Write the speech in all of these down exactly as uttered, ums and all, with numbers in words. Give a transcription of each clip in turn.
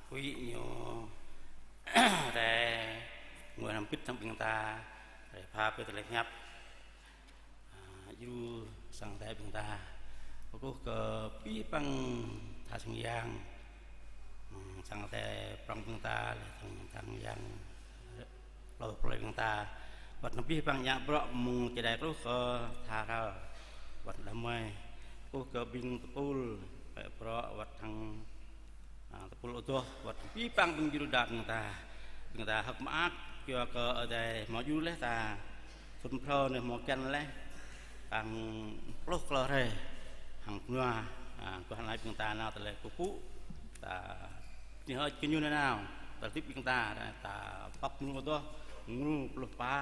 Huĭ ñu rai ngui hrŏm hơbĭt hăng ƀing ta, rai pha brơi tơlơi pơhiăp. A, djru sang Ơi Adai ƀing ta. Kơkuh kơ abih bang tha sang yang. Hmm, sang Ơi Adai prŏng ƀing ta, laih sang yang hlâo plơi ƀing ta. Wơ̆t hăng abih bang ană bruă mơ̆ng čơđai truh kơ tha rơ̆. Wơ̆t đah mơi. Kơkuh kơ ƀing tơpul, ƀĕ bruă wơ̆t hăng, a, tơpul adoh, wơ̆t abih bang ƀing djru đaŏ ƀing ta. Ƀing ta hơ̆k mơak, yua kơ Ơi Adai hmâo djru laih ta. Thŭn phrâo anai hmâo kiăng laih. Tăng pluh klâo hrơi. Hăng kơnua, a, kơkuh anai ƀing ta nao tơlơi kơkuh pơpŭ. Ta Ñu hơ̆k kơ ñu nanao, ta hơdip ƀing ta, ta pŏk ñu adoh, ñu pluh pă.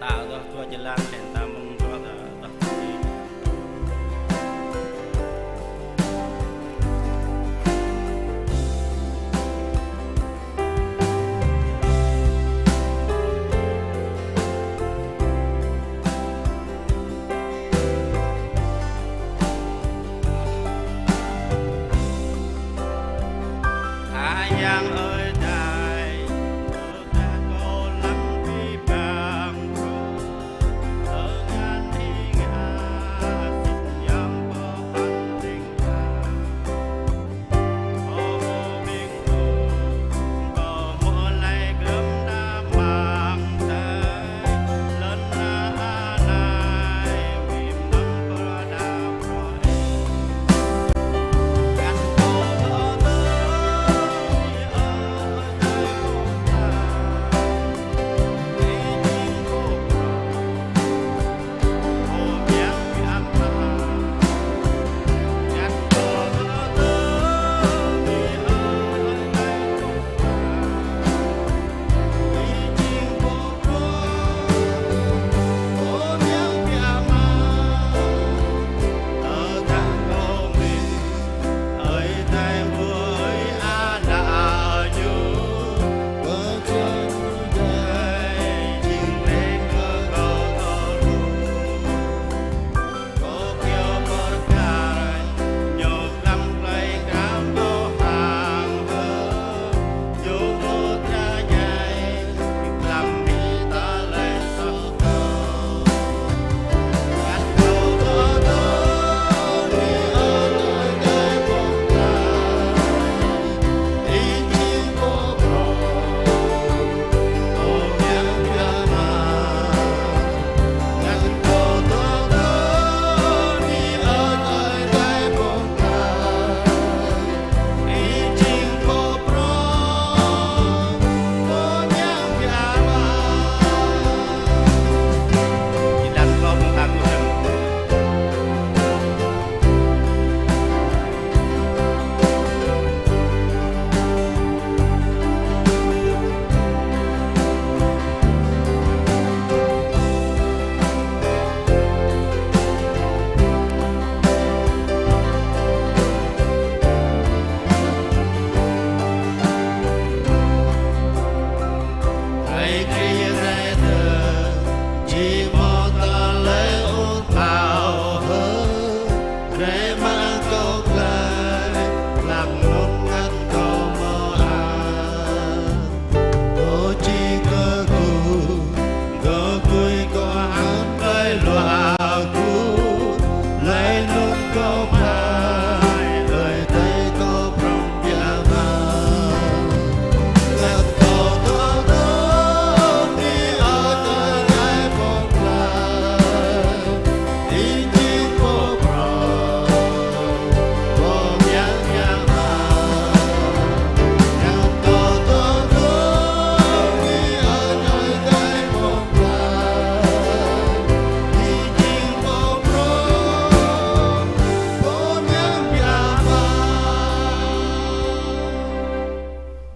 Ta adoh dua jơlan, laih ta mơ̆ng dua ta adoh.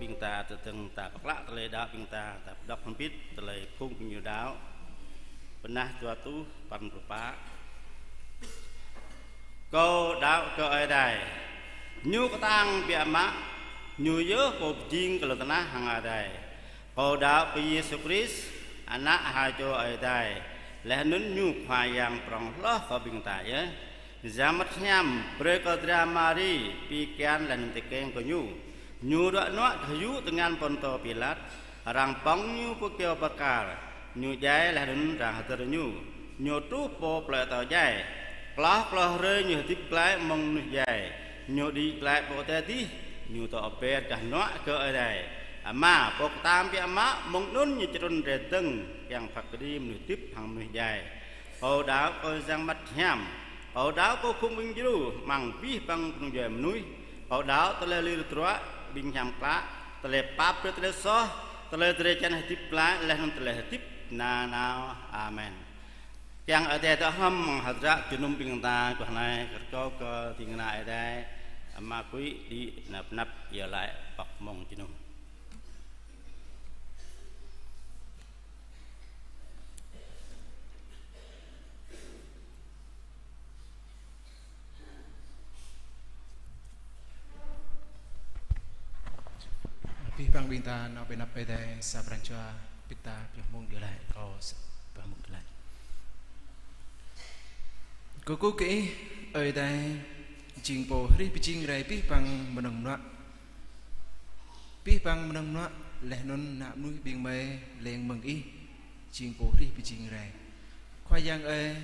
Ƀing ta tơdơ̆ng ta pơklă tơlơi đaŏ ƀing ta, ta pơđŏk hơbĭt tơlơi phung ƀing ñu đaŏ. Bơnah dua rơtuh păn pluh pă. Kâo đaŏ kơ Ơi Adai, Ñu kơtang biă mă, Ñu yơh Pô pơjing kơ lŏn tơnah hăng adai. Kâo đaŏ kơ Yêsu Krist, Ană ha čô Ơi Adai, Laih anŭn ñu Khua Yang prŏng hloh kơ ƀing ta yơh. Yang Bơngăt Hiam brơi kơ Dra Mari pi kian laih anŭn tơkeng kơ ñu. Ñu ruă nuă kơ yŭ tơngan Pôntô Pilat, arăng pŏng ñu pơ kyâo bơrkal. Ñu djai laih anŭn arăng hơdơr ñu. Ñu truh pơ plơi atâo djai. Klâo klâo hrơi ñu hơdip glaĭ mơ̆ng mơnuih djai. Ñu đĭ glaĭ pơ adai adih. Ñu dŏ ber gah hnuă kơ Ơi Adai Ama, Pô kơtang biă mă. Mơ̆ng anŭn ñu trŭn rai dơ̆ng kiăng phat kơđi mơnuih hơdip hăng mơnuih djai. Kâo đaŏ kơ Yang Bơngăt Hiam. Kâo đaŏ kơ khul ƀing djru amăng abih bang kơnung djuai mơnuih. Kâo đaŏ tơlơi lir tơdruă, ƀing hiam klă, tơlơi pap brơi tơlơi soh, tơlơi drơi jan hơdip glaĭ, laih anŭn tơlơi hơdip nanao. Amen. Kiăng Ơi Adai dŏ hrŏm amăng hơdră jơnum ƀing ta mơguah anai, kâo rơkâo kơ ding kơna Ơi Adai, Ama Kuĭ đĭ nao pơ anăp iâu laĭ pŏk mông jơnum. Abih bang ƀing ta nao pơ anăp Ơi Adai sa pran jua, ƀing ta pioh mông iâu laĭ, kâo sa pioh mông iâu laĭ. Kơkuh kơ Ih, Ơi Adai, jing Pô hrih pơjing rai abih bang mơnơ̆ng mơnuă. Abih bang mơnơ̆ng mơnuă laih anŭn ană mơnuih ƀing gơmơi leng mơ̆ng Ih, jing Pô hrih pơjing rai. Khua Yang ơi,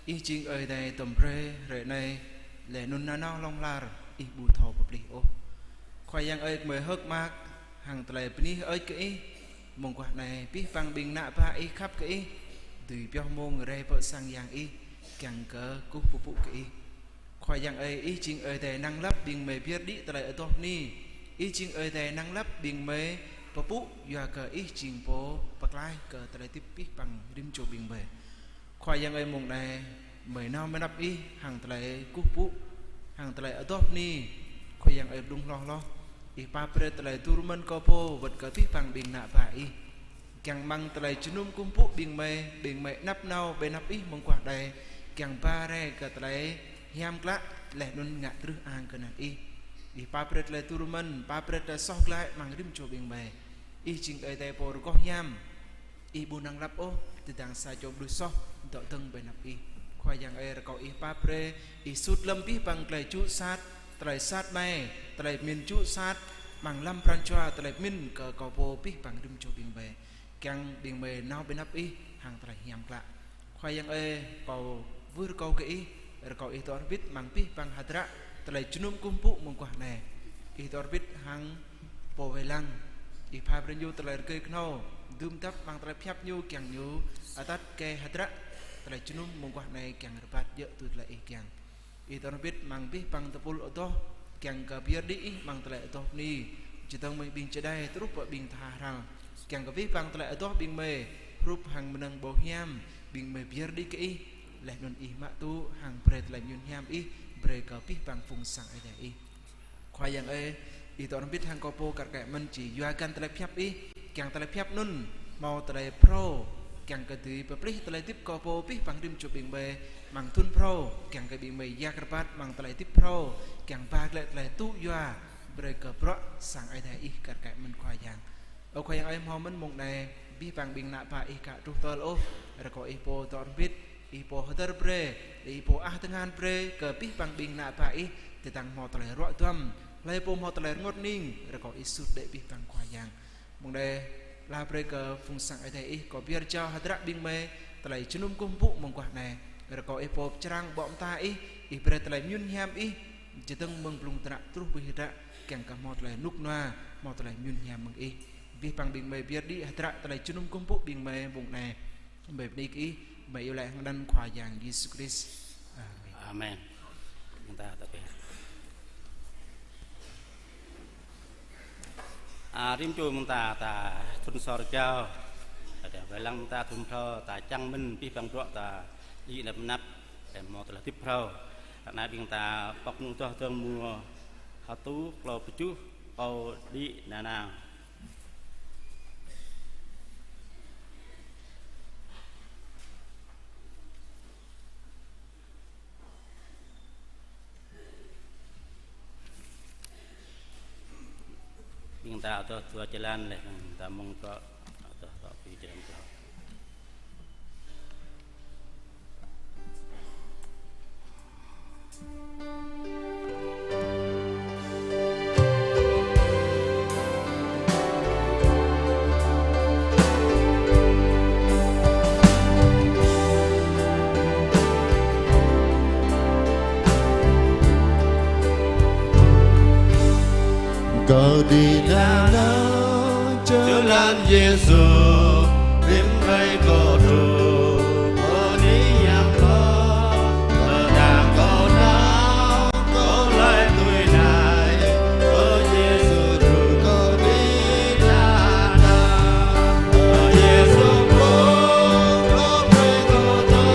Ih jing Ơi Adai tơm brơi hrơi anai, laih anŭn nanao hlŏng lar Ih ƀu thâo pơplih ôh. Khua Yang ơi, gơmơi hơ̆k mơak hăng tơlơi bơni hơơč kơ Ih, mơguah anai abih bang ƀing ană bă Ih khăp kơ Ih, dưi pioh mông rai pơ sang yang Ih, kiăng kơ kơkuh pơpŭ kơ Ih. Khua Yang ơi, Ih jing Ơi Adai năng lăp ƀing gơmơi pơyơr đĭ tơlơi adoh bơni. Ih jing Ơi Adai năng lăp ƀing gơmơi pơpŭ, yua kơ Ih jing Pô pơklaih kơ tơlơi hơdip abih bang rĭm čô ƀing gơmơi. Khua Yang ơi, mông anai gơmơi nao pơ anăp Ih hăng tơlơi kơkuh pơpŭ, hăng tơlơi adoh bơni. Khua Yang ơi, blung hloh hloh Ih pap brơi tơlơi dur mơ̆n kơ pô wơ̆t kơ abih bang ƀing ană bă Ih. Kiăng amăng tơlơi jơnum kơkuh pơpŭ ƀing gơmơi, ƀing gơmơi anăp nao pơ anăp Ih mơguah anai, kiăng ba rai kơ tơlơi hiam klă laih anŭn ngă truh ang kơ anăn Ih. Ih pap brơi tơlơi dur mơ̆n, pap brơi tơlơi soh glaĭ amăng rĭm čô ƀing gơmơi. Ih jing Ơi Adai Pô rơgoh hiam. Ih ƀu năng lăp ôh, tơdang sa čô mơnuih soh dŏ dơ̆ng pơ anăp Ih. Khua Yang ơi, rơkâo Ih pap brơi, Ih sut lơ̆m abih bang tơlơi jŭ sat, tơlơi sat mơai, tơlơi pơmĭn jŭ sat amăng lăm pran jua, tơlơi pơmĭn kơ kâo pô abih bang rĭm čô ƀing gơmơi. Kiăng ƀing gơmơi nao pơ anăp Ih hăng tơlơi hiam klă. Khua Yang ơi, kâo wơr rơkâo kơ Ih, rơkâo Ih dŏ hơbĭt amăng abih bang hơdră tơlơi jơnum kơkuh pơpŭ mơguah anai. Ih dŏ hơbĭt hăng pô wai lăng, Ih pap brơi ñu tơlơi rơgơi kơnâo, dưm dăp amăng tơlơi pơhiăp ñu, kiăng ñu atăt kơ hơdră tơlơi jơnum mơguah anai kiăng rơbat djơ̆ tui tơlơi Ih kiăng. Ih dŏ hơbĭt amăng abih bang tơpul adoh, kiăng kơ pơyơr đĭ Ih amăng tơlơi adoh bơni, čơdơ̆ng mơ̆ng ƀing čơđai truh pơ ƀing tha hrăl, kiăng kơ abih bang tơlơi adoh ƀing gơmơi hrup hăng mơnơ̆ng ƀâo hiam, ƀing gơmơi pơyơr đĭ kơ Ih, laih anŭn Ih mă tŭ hăng brơi tơlơi mơyun hiam Ih brơi kơ abih bang phung sang Ơi Adai Ih. Khua Yang ơi, Ih dŏ hơbĭt hăng kâo pô kar kaĭ mơ̆n či yua găn tơlơi pơhiăp Ih, kiăng tơlơi pơhiăp anŭn hmâo tơlơi phrâo, kiăng kơ dưi pơplih tơlơi hơdip kâo pô abih bang rĭm čô ƀing gơmơi amăng thŭn phrâo, kiăng kơ ƀing gơmơi yak rơbat amăng tơlơi hơdip phrâo, kiăng ba glaĭ tơlơi tŭ yua brơi kơ bruă sang Ơi Adai Ih kar kaĭ mơ̆n Khua Yang. Ơ Khua Yang ơi, hmâo mơ̆n mông anai, abih bang ƀing ană bă Ih aka truh tơl ôh, rơkâo Ih pô dŏ hơbĭt, Ih pô hơdơr brơi, Ih pô ăh tơngan brơi kơ abih bang ƀing ană bă Ih, tơdang hmâo tơlơi ruă duăm, hlơi pô hmâo tơlơi rơngot hning, rơkâo Ih sut đĕ abih bang Khua Yang. Mông anai, pơala brơi kơ phung sang Ơi Adai Ih, kâo pơyơr jao hơdră ƀing gơmơi, tơlơi jơnum kơkuh pơpŭ mơguah anai, rơkâo Ih pô pơčrang ƀô̆ mơta Ih, Ih brơi tơlơi mơyun hiam Ih, čơdơ̆ng mơ̆ng blung tơnă truh pơ hơdră, kiăng kơ hmâo tơlơi rơnŭk rơnua, hmâo tơlơi mơyun hiam mơ̆ng Ih. Abih bang ƀing gơmơi pơyơr đĭ hơdră tơlơi jơnum kơkuh pơpŭ ƀing gơmơi mông anai. Gơmơi bơni kơ Ih, gơmơi iâu laĭ hăng anăn Khua Yang Yêsu Krist. Amen. Amen. Ƀing ta dŏ ber. A, rĭm čô ƀing ta, ta thŭn sor jao. Ta wai lăng ƀing ta thŭn phrâo, ta čang mơ̆n abih bang bruă ta đĭ anăp anăp, ơ, hmâo tơlơi hơdip phrâo. Ră anai ƀing ta pŏk mông adoh dơ̆ng mơ̆ng hơtu klâo pơjuh, Pô đĭ nanao. Ƀing ta adoh dua jơlan laih, ƀing ta mơ̆ng tŏ adoh tŏ pi jơlan tŏ. Đi nanao jơlan Yêsu, rĭm hrơi kâo dŏ, kâo đĭ hiam klă, tơdang kâo nao, kâo laĭ tui anai, ơ Yêsu, truh kâo đĭ nanao, ơ Yêsu, kâo brơi kâo dŏ,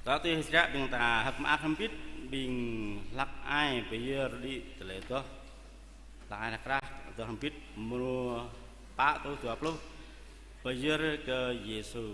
Tơdah tui hơdră ƀing ta hơ̆k mơak hơbĭt, ƀing hlăk ai pơyơr đĭ tơlơi adoh. Hlăk ai hră krah adoh hơbĭt mrô pă truh dua pluh. Pơyơr kơ Yêsu.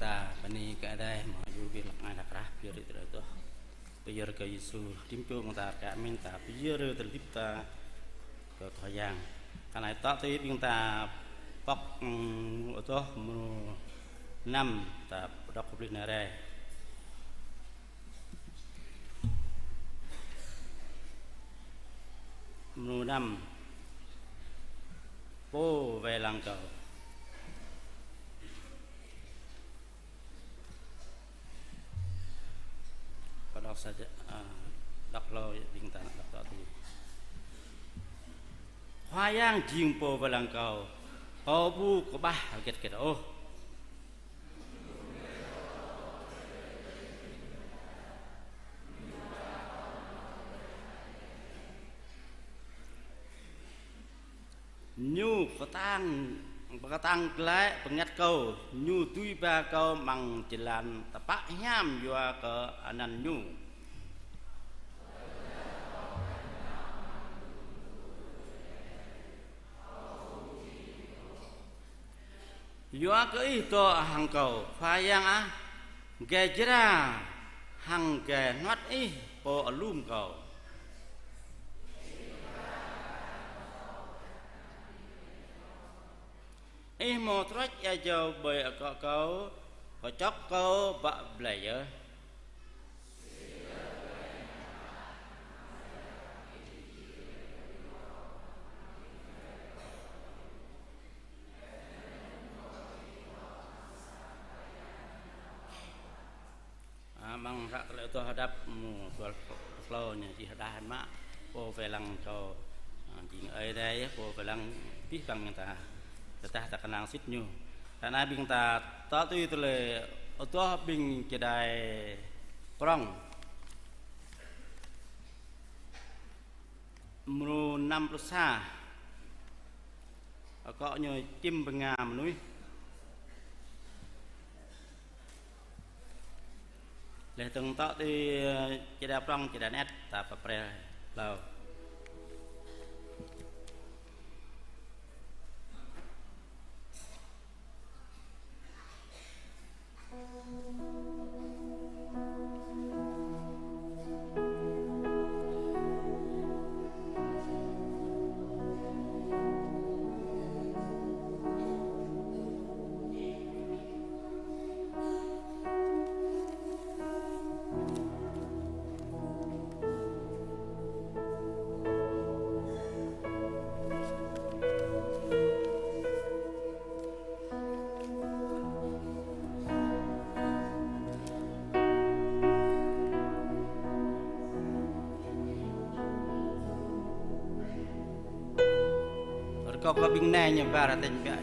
Ta bơni kơ Adai mơ̆ng yua ƀing hlăk ai hlăk rah pơyơr tơlơi adoh. Pơyơr kơ Yêsu, rĭm čô mơ̆ng ta rơka mơ̆n ta pơyơr tơlơi hơdip ta kơ Khua Yang. Kơ anai tŏ tui ƀing ta pŏk, ưm, adoh mrô năm ta pơđŏk kơ blih anai rai. Mrô năm. Pô wai lăng kâo. Kâo đŏk sa, a, đŏk hlâo ƀing ta đŏk tŏ tui. Khua Yang jing Pô wai lăng kâo, kâo ƀu kơƀah hơget hơget ôh. Ñu kơtang, pơkơtang glaĭ bơngăt kâo, Ñu dưi ba kâo amăng jơlan tơpă hiam yua kơ anăn Ñu. Yua kơ Ih dŏ hăng kâo, Khua Yang ah, gai jra hăng gai hnuăt Ih pô alum kâo. Ih hmâo trôč ia jâo ƀơi akŏ kâo, kơčŏk kâo bă blai yơh. A, amăng hră tơlơi adoh hơdăp mrô dua pluh hlâo ñu čih rơđah mă, Pô wai lăng kâo, a, jing Ơi Adai, Pô wai lăng abih bang ƀing ta, tơdah ta kơnang sĭt Ñu. Kơ anai ƀing ta tŏ tui tơlơi adoh ƀing čơđai prŏng. Mrô năm pluh sa. Akŏ ñu čim bơnga mơnuih. Laih dơ̆ng tŏ tui, ơ, čơđai prŏng, čơđai anet, ta pơprĕ hlâo. Rơkâo kơ ƀing nai ñu ba rơtĕnh biă.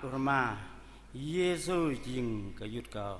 Rơma, Yêsu jing gơyut kâo.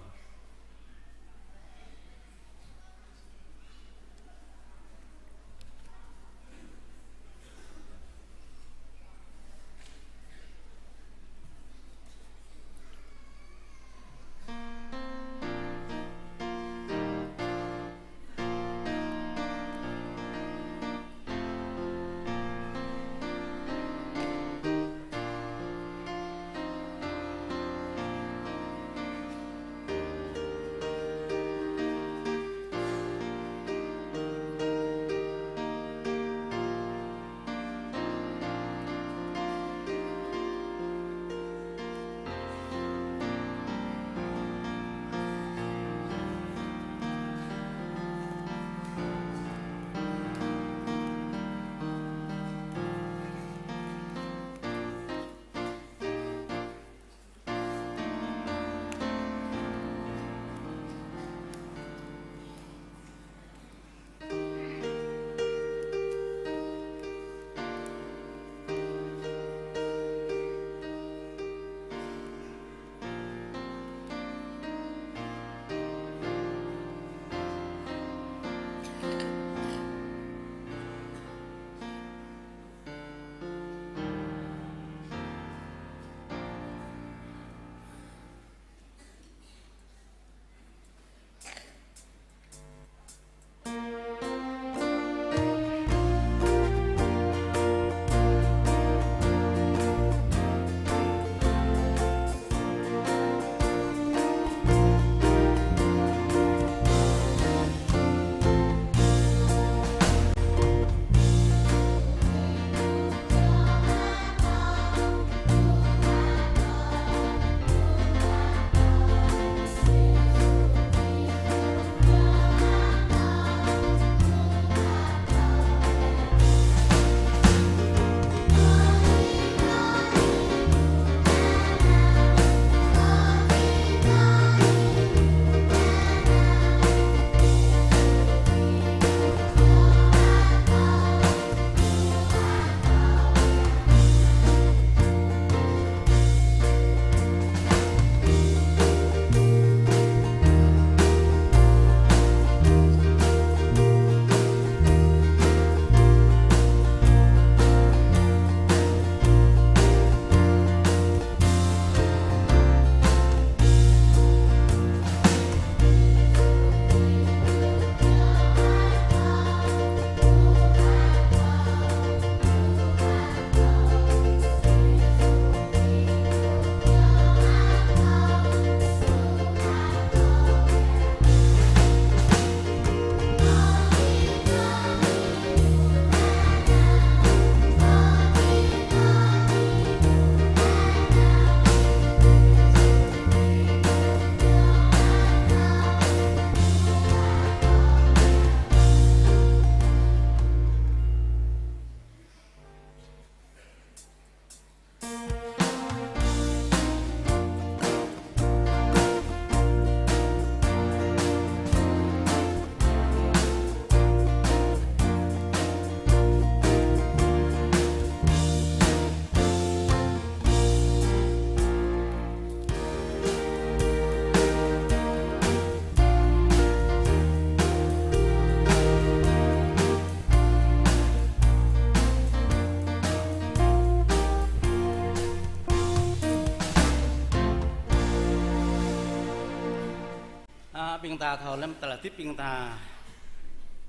A, ƀing ta thâo lĕ, tơlơi hơdip ƀing ta.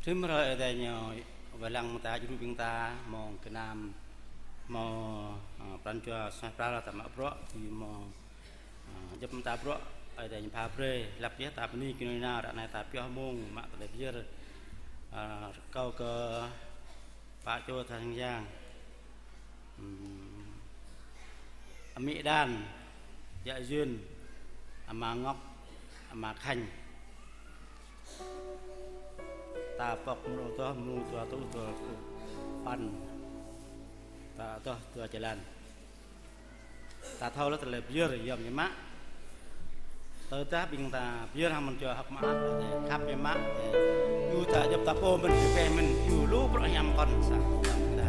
Rĭm hrơi Ơi Adai ñu wai lăng ƀing ta, djru ƀing ta, hmâo gơnam, hmâo, a, pran jua suaih pral ta mă bruă, tui hmâo, a, djŏp mơta bruă Ơi Adai ñu pha brơi, lăp yơh ta bơni kơnuih nao, ră anai ta pioh mông mă tơlơi pơyơr, a, rơkâo kơ pă čô tha sang yang. Ừm, amĭ Đan, yă Yơn, ama Ngọc, ama Khanh. Ta pŏk mrô tuh, mrô tuh, tuh, tuh, tuh, păn. Ta tuh, tuh, jơlan. Ta thâo lĕ tơlơi pơyơr yom ñu mă. Tơdah ƀing ta pơyơr hăng mơ̆n čô hơ̆k mơak, khăp biă mă, yua ta djŏp ta pô mơ̆n, pơpĕ mơ̆n, yua lu bruă hiam kŏn sa, ƀing ta.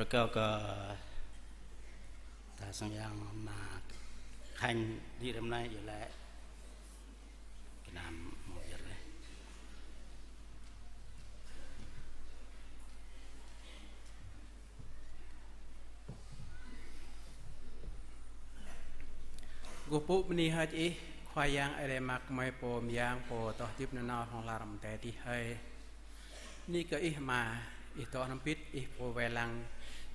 Kâo kơ ta sang yang mă khănh đĭ răm anai yơh lĕ. Kơ anăm mơ̆ yơh lĕ. Kơkuh pơpŭ bơni hơơč Ih, Khua Yang Ơi Adai mơak mơi Pô Mơyang, Pô dŏ hơdip nanao hlŏng lar amăng adai adih hơi. Bơni kơ Ih Ama, Ih dŏ hrŏm hơbĭt, Ih pô wai lăng,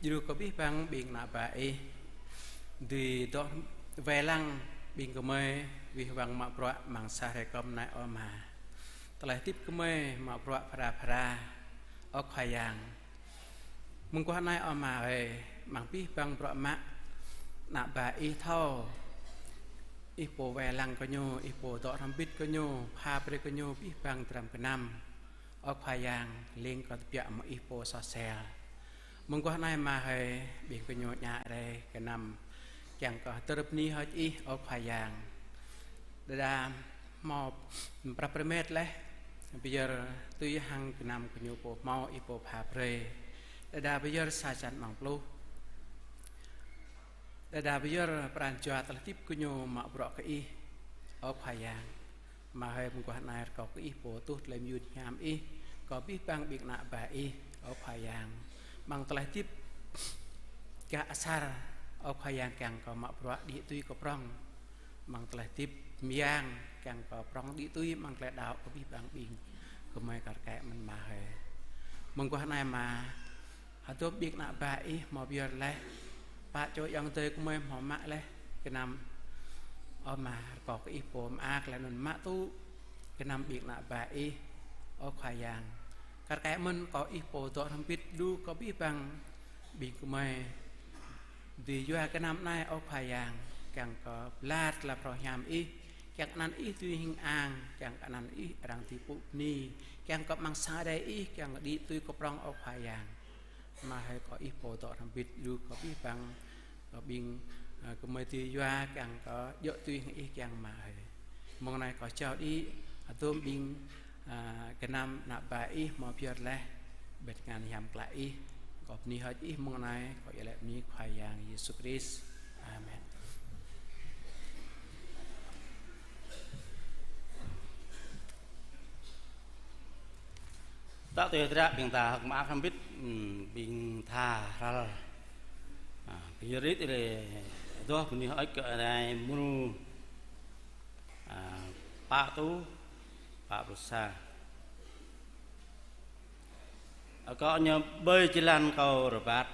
djru kơ abih bang ƀing ană bă Ih. Dưi dŏ wai lăng ƀing gơmơi, wih wăng mă bruă amăng sa hrơi kơm anai ơ Ama. Tơlơi hơdip gơmơi mă bruă phara phara, ơ Khua Yang. Mơguah anai ơ Ama ơi, amăng abih bang bruă mă, ană bă Ih thâo, Ih pô wai lăng kơ ñu, Ih pô dŏ hrŏm hơbĭt kơ ñu, pha brơi kơ ñu abih bang dram gơnam. Ơ Khua Yang, lêng kơ tơbiă mơ̆ Ih pô soh sel. Mơguah anai Ama hơi, ƀing gơñu ñă rai gơnam kiăng kơ hơdơr bơni hơơč Ih, ơ Khua Yang. Đơđa hmâo prăp rơmet laih, pơyơr tui hăng gơnam gơñu pô hmâo Ih pô pha brơi. Đơđa pơyơr sa črăn amăng pluh. Đơđa pơyơr pran jua tơlơi hơdip gơñu mă bruă kơ Ih, ơ Khua Yang. Ama hơi, mơguah anai rơkâo kơ Ih pô tuh tơlơi mơyun hiam Ih kơ abih bang ƀing ană bă Ih, ơ Khua Yang. Amăng tơlơi hơdip gah asar, ơ Khua Yang, kiăng kơ mă bruă đĭ tui kơ prŏng. Amăng tơlơi hơdip mơyang, kiăng kơ prŏng đĭ tui amăng tơlơi đaŏ kơ abih bang ƀing gơmơi kar kaĭ mơ̆n Ama hơi. Mơguah anai Ama, hơdôm ƀing ană bă Ih hmâo pơyơr laih, pă čô ayŏng adơi gơmơi hmâo mă laih gơnam, ơ Ama, rơkâo kơ Ih pô mơak laih anŭn mă tŭ gơnam ƀing ană bă Ih, ơ Khua Yang. Kar kaĭ mơ̆n kơ Ih pô dŏ hrŏm hơbĭt djru kơ abih bang ƀing gơmơi dưi yua gơnam anai, ơ Khua Yang, kiăng kơ bla tơlơi phrâo hiam Ih, kiăng anăn Ih dưi hing ang, kiăng anăn Ih arăng dưi pŭ bơni, kiăng kơ amăng sang Ơi Adai Ih, kiăng kơ đĭ tui kơ prŏng, ơ Khua Yang. Ama hơi, kơ Ih pô dŏ hrŏm hơbĭt djru kơ abih bang, kơ ƀing, ơ, gơmơi dưi yua, kiăng kơ djơ̆ tui hăng Ih kiăng Ama hơi. Mơ̆ng anai kâo jao đĭ, hơdôm ƀing, ơ, gơnam ană bă Ih hmâo pơyơr laih, ƀơi tơngan hiam klă Ih. Kâo bơni hơơč Ih mơ̆ng anai, kâo iâu laĭ bơni Khua Yang Yêsu Krist. Amen. Tă tui hơdră ƀing ta hơ̆k mơak hrŏm hơbĭt, ưm, ƀing tha hrăl. A, ƀing rit ri adoh bơni hơơč kơ Ơi Adai mrô. A, pă rơtuh, pă pluh sa. Akŏ ñu ƀơi jơlan kâo rơbat.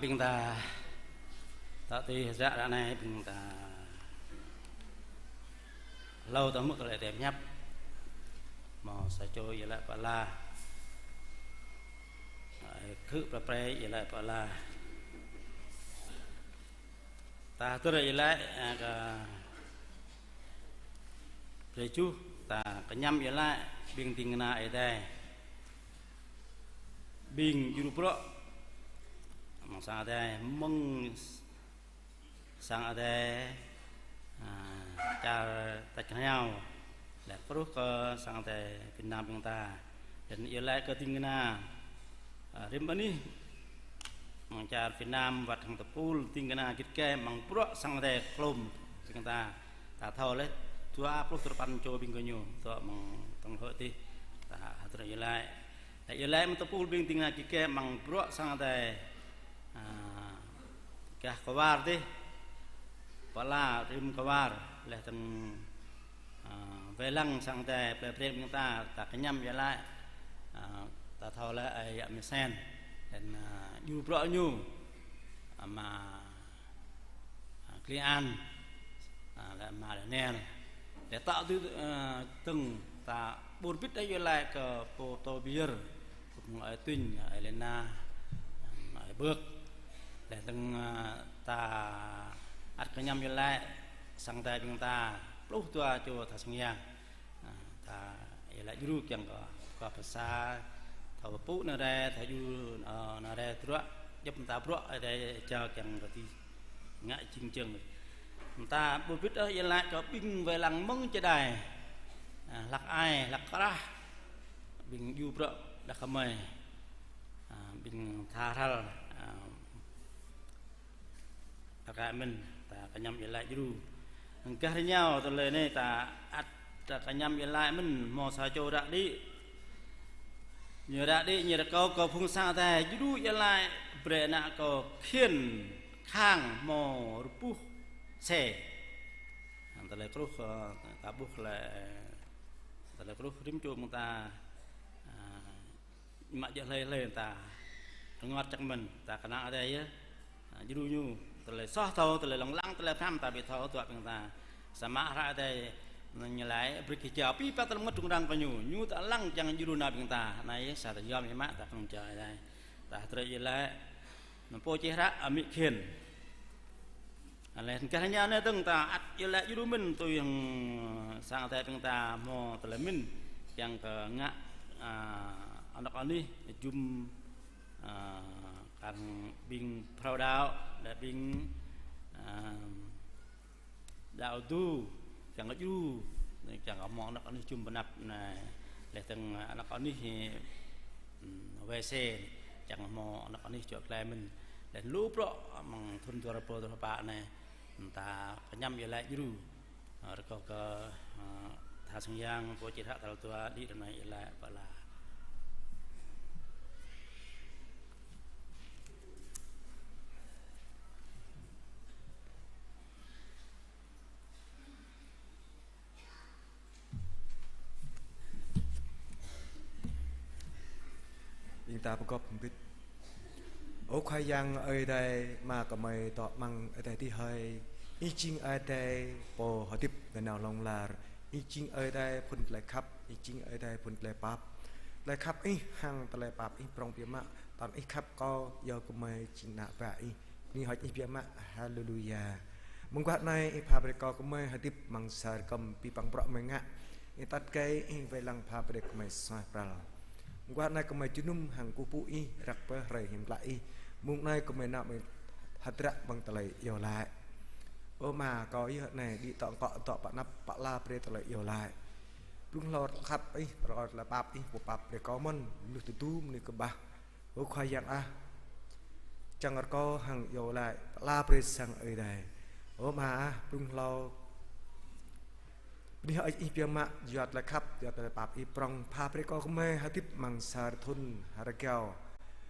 Ƀing ta, ta tui hơdră ră anai ƀing ta hlâo ta hmư̆ tơlơi tơñăp. Hmâo sa čô iâu laĭ pơala. Khư̆ prap pre iâu laĭ pơala. Ta hơdơr iâu laĭ, a, kơ Brơi čuh ta kơñăm iâu laĭ ƀing ding kơna Ơi Adai. Ƀing djru bruă mơ̆ng sang Ơi Adai, mơ̆ng sang Ơi Adai, a, čar tač rơngiao, laih truh kơ sang Ơi Adai Việt Nam ƀing ta. Laih anŭn iâu laĭ kơ ding kơna, a, rĭm anih mơ̆ng čar Việt Nam wơ̆t hăng tơpul ding kơna git gai mơ̆ng bruă sang Ơi Adai klôm ƀing ta. Ta thâo laih dua pluh duapăn čô ƀing gơñu dŏ mơ̆ng tơ̆ng hlơi tih. Ta hơdơr iâu laĭ. Laih iâu laĭ mơ̆ng tơpul ƀing ding kơna git gai mơ̆ng bruă sang Ơi Adai, a, gah kwar tih. Pơala rĭm kwar laih dơ̆ng, a, wai lăng sang Ơi Adai plei Breng ƀing ta, ta kơñăm iâu laĭ, a, ta thâo laih ơi yă Misen, laih anŭn, a, djru bruă ñu, a, ama, a, Kli An, a, laih ama Daniel. Laih ta tui, a, dơ̆ng ta ƀuh bĭt iâu laĭ kơ pô Tô Biêr, kơ ơi Tuñ, ơi Lena, ơi Bơk. Laih dơ̆ng, a, ta ăt kơñăm iâu laĭ sang Ơi Adai ƀing ta pluh dua čô tha sang yang. A, ta iâu laĭ djru kiăng kơ kơ pơsa, thâo pơpŭ anai rai, thâo djru, ơ, anai rai truă, djŏp mơta bruă Ơi Adai jao kiăng kơ tih ngă jing jơ̆ng. Mơta ƀu bĭt ôh iâu laĭ kơ ƀing wai lăng mơ̆ng čơđai, a, hlăk ai, hlăk krah, ƀing djru bruă đah kơmơi, a, ƀing tha hrăl, a, Rơkâo mơ̆n, ta kơñăm iâu laĭ djru. Gah rơngiao tơlơi anai ta ăt ta kơñăm iâu laĭ mơ̆n, hmâo sa čô ră đĭ. Ñu ră đĭ, ñu rơkâo kơ phung sang Ơi Adai djru iâu laĭ brơi ană kâo khiên khang hmâo rơbuh se. Tơlơi truh, ơ, ta ƀuh lĕ, tơlơi truh rĭm čô mơ̆ng ta, a, mă djơ̆ hlơi hlơi ta rơngot čang mơ̆n, ta kơnang Ơi Adai yơh. A, djru ñu, tơlơi soh thâo, tơlơi lông lăng, tơlơi pơhrăm ta ƀu thâo, dua ƀing ta. Samơ̆ hră Ơi Adai ñu laĭ, brơi kơ jao abih bang tơlơi rơngot rŭng răng kơ ñu, ñu ta lăng čang djru nao ƀing ta. Anai yơh, sa ta yom yơh mă, ta kơnung jao Ơi Adai. Ta hơdrơi iâu laĭ, nao pô čih hră, amĭ khiên. Laih anŭn gah rơngiao anai dơ̆ng ta ăt iâu laĭ djru mơ̆n tui hăng sang Ơi Adai ƀing ta hmâo tơlơi mĭn kiăng kơ ngă, a, anŏk anih jum, a, kar hăng ƀing phrâo đaŏ, đa ƀing, a, đaŏ du, kiăng kơ djru, kiăng kơ hmâo anŏk anih jum pơanăp anai. Laih dơ̆ng anŏk anih, ưm, wai se, kiăng kơ hmâo anŏk anih čŏk klai mĭn. Laih lu bruă mơ̆ng thŭn dua rơbâo dua pluh pă anai, ta kơñăm iâu laĭ djru, rơkâo kơ, ơ, tha sang yang, pô čih hră tal dua, đĭ ră anai iâu laĭ pơala. Ƀing ta pơgop hơbĭt. Ơ Khua Yang Ơi Adai, Ama gơmơi dŏ amăng adai adih hơi. Ih jing Ơi Adai pô hơdip nanao hlŏng lar. Ih jing Ơi Adai phŭn tơlơi khăp, Ih jing Ơi Adai phŭn tơlơi pap. Tơlơi khăp Ih hăng tơlơi pap Ih prŏng biă mă, tơl Ih khăp kâo, yua gơmơi jing ană bă Ih. Bơni hơơč Ih biă mă. Haleluya. Mơguah anai Ih pha brơi kơ gơmơi hơdip amăng sa rơkơm abih bang bruă gơmơi ngă. Ih atăt gai, Ih wai lăng pha brơi gơmơi suaih pral. Mơguah anai gơmơi jơnum hăng kơkuh pơpŭ Ih, răk pơ hrơi hiam klă Ih. Mông anai gơmơi nao mơ̆ng hơdră amăng tơlơi iâu laĭ. Ơ Ama, kâo yơh anai đĭ tŏ kŏ dŏ pơanăp pơala brơi tơlơi iâu laĭ. Blung hlâo tơlơi khăp Ih, tơlơi pap Ih, pơpap brơi kâo mơ̆n, mơnuih tơdu, mơnuih kơƀah. Ơ Khua Yang ah, čang rơkâo hăng iâu laĭ pơala brơi sang Ơi Adai. Ơ Ama ah, blung hlâo bơni hơơč Ih biă mă, yua tơlơi khăp, yua tơlơi pap Ih prŏng, pha brơi kơ gơmơi hơdip amăng sa thŭn ha rơgao.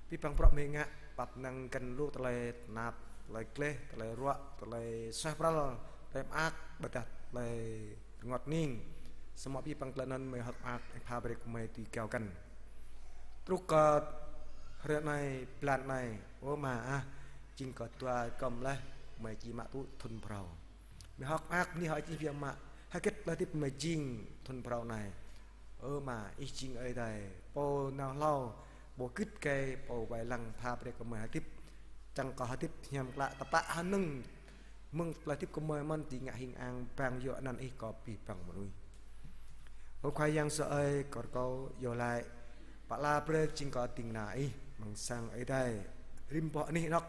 Abih bang bruă gơmơi ngă, pap năng găn lu tơlơi tơnap, tơlơi gleh, tơlơi ruă, tơlơi suaih pral, tơlơi mơak, ƀôdah tơlơi rơngot hning. Samơ̆ abih bang tơlơi anŭn gơmơi hơ̆k mơak, Ih pha brơi kơ gơmơi tui gao găn. Truh kơ hrơi anai, blan anai, ơ Ama ah, Jing kơ dua kơm laih, mơi či mă tŭ thŭn phrâo. Mơi hơ̆k mơak bơni hơơč Ih biă mă, hơget tơlơi hơdip mơi jing thŭn phrâo anai. Ơ Ama, Ih jing Ơi Adai, Pô nao hlâo, Pô git gai, Pô wai lăng pha brơi kơ mơi hơdip. Čang kơ hơdip hiam klă tơpă hơnơ̆ng, mơ̆ng tơlơi hơdip kơ mơi mơ̆n dưi ngă hing ang bang yua anăn Ih kơ abih bang mơnuih. Ơ Khua Yang sơai, kơ rơkâo iâu laĭ, pơala brơi jing kơ ding kơna Ih amăng sang Ơi Adai rĭm boh anih anŏk.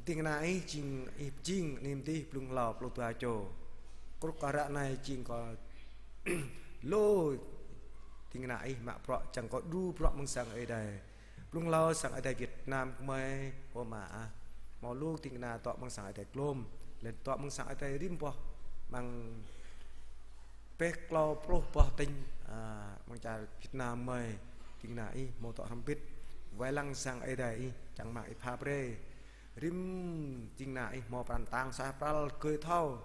Ding kơna Ih jing Ih pơjing anih mơdih blung hlâo pluh dua čô. Krŭk kơ ră anai jing kơ lu ding kơna Ih mă bruă čang kơ đru bruă amăng sang Ơi Adai. Blung hlâo sang Ơi Adai Việt Nam kơ mơi, ơ Ama ah, hmâo lu ding kơna dŏ amăng sang Ơi Adai Glôm, laih dŏ amăng sang Ơi Adai rĭm boh, amăng pĕh klâo pluh boh tỉnh, a, amăng čar Việt Nam mơi, ding kơna Ih hmâo dŏ hrŏm hơbĭt, wai lăng sang Ơi Adai Ih, čang mơ̆ng Ih pha brơi. Rĭm ding kơna Ih hmâo pran kơtang suaih pral gơi thâo,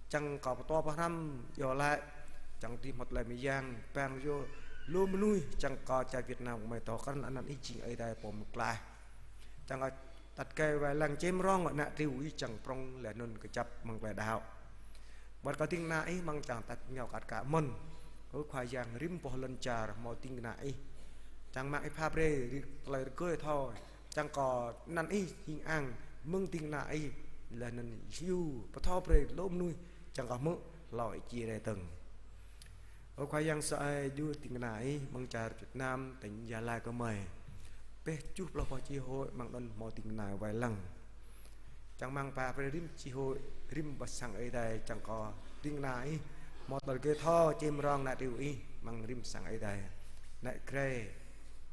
čang kơ pơtô pơhrăm iâu laĭ, čang dưi hmâo tơlơi mơyang, bang yua lu mơnuih, čang kơ čar Việt Nam kơ mơi thâo krăn anăn Ih jing Ơi Adai Pô mơklaih. Čang kơ tăt gai wai lăng čem rong ană triu Ih čang prŏng laih anŭn kơjăp amăng tơlơi đaŏ. Ƀuăn kơ ding kơna Ih amăng čang tăt ñu kăt kă mơ̆n. Ơ Khua Yang, rĭm boh lŏn čar hmâo ding kơna Ih. Čang mơ̆ng Ih pha brơi tơlơi rơgơi thâo, čang kơ anăn Ih hing ang mơ̆ng ding kơna Ih, laih anŭn hyu pơthâo brơi lu mơnuih, čang kơ hmư̆ hlâo Ih či rai dơ̆ng. Ơ Khua Yang sơai, djru ding kơna Ih amăng čar Việt Nam, tỉnh Gia Lai kơ mơi. Pĕh tơjuh pluh boh chi hội amăng anŭn hmâo ding kơna wai lăng. Čang mơ̆ng pha brơi rĭm chi hội, rĭm boh sang Ơi Adai, čang kơ ding kơna Ih hmâo tơlơi rơgơi thâo čem rong ană triu Ih amăng rĭm sang Ơi Adai. Ană Grai,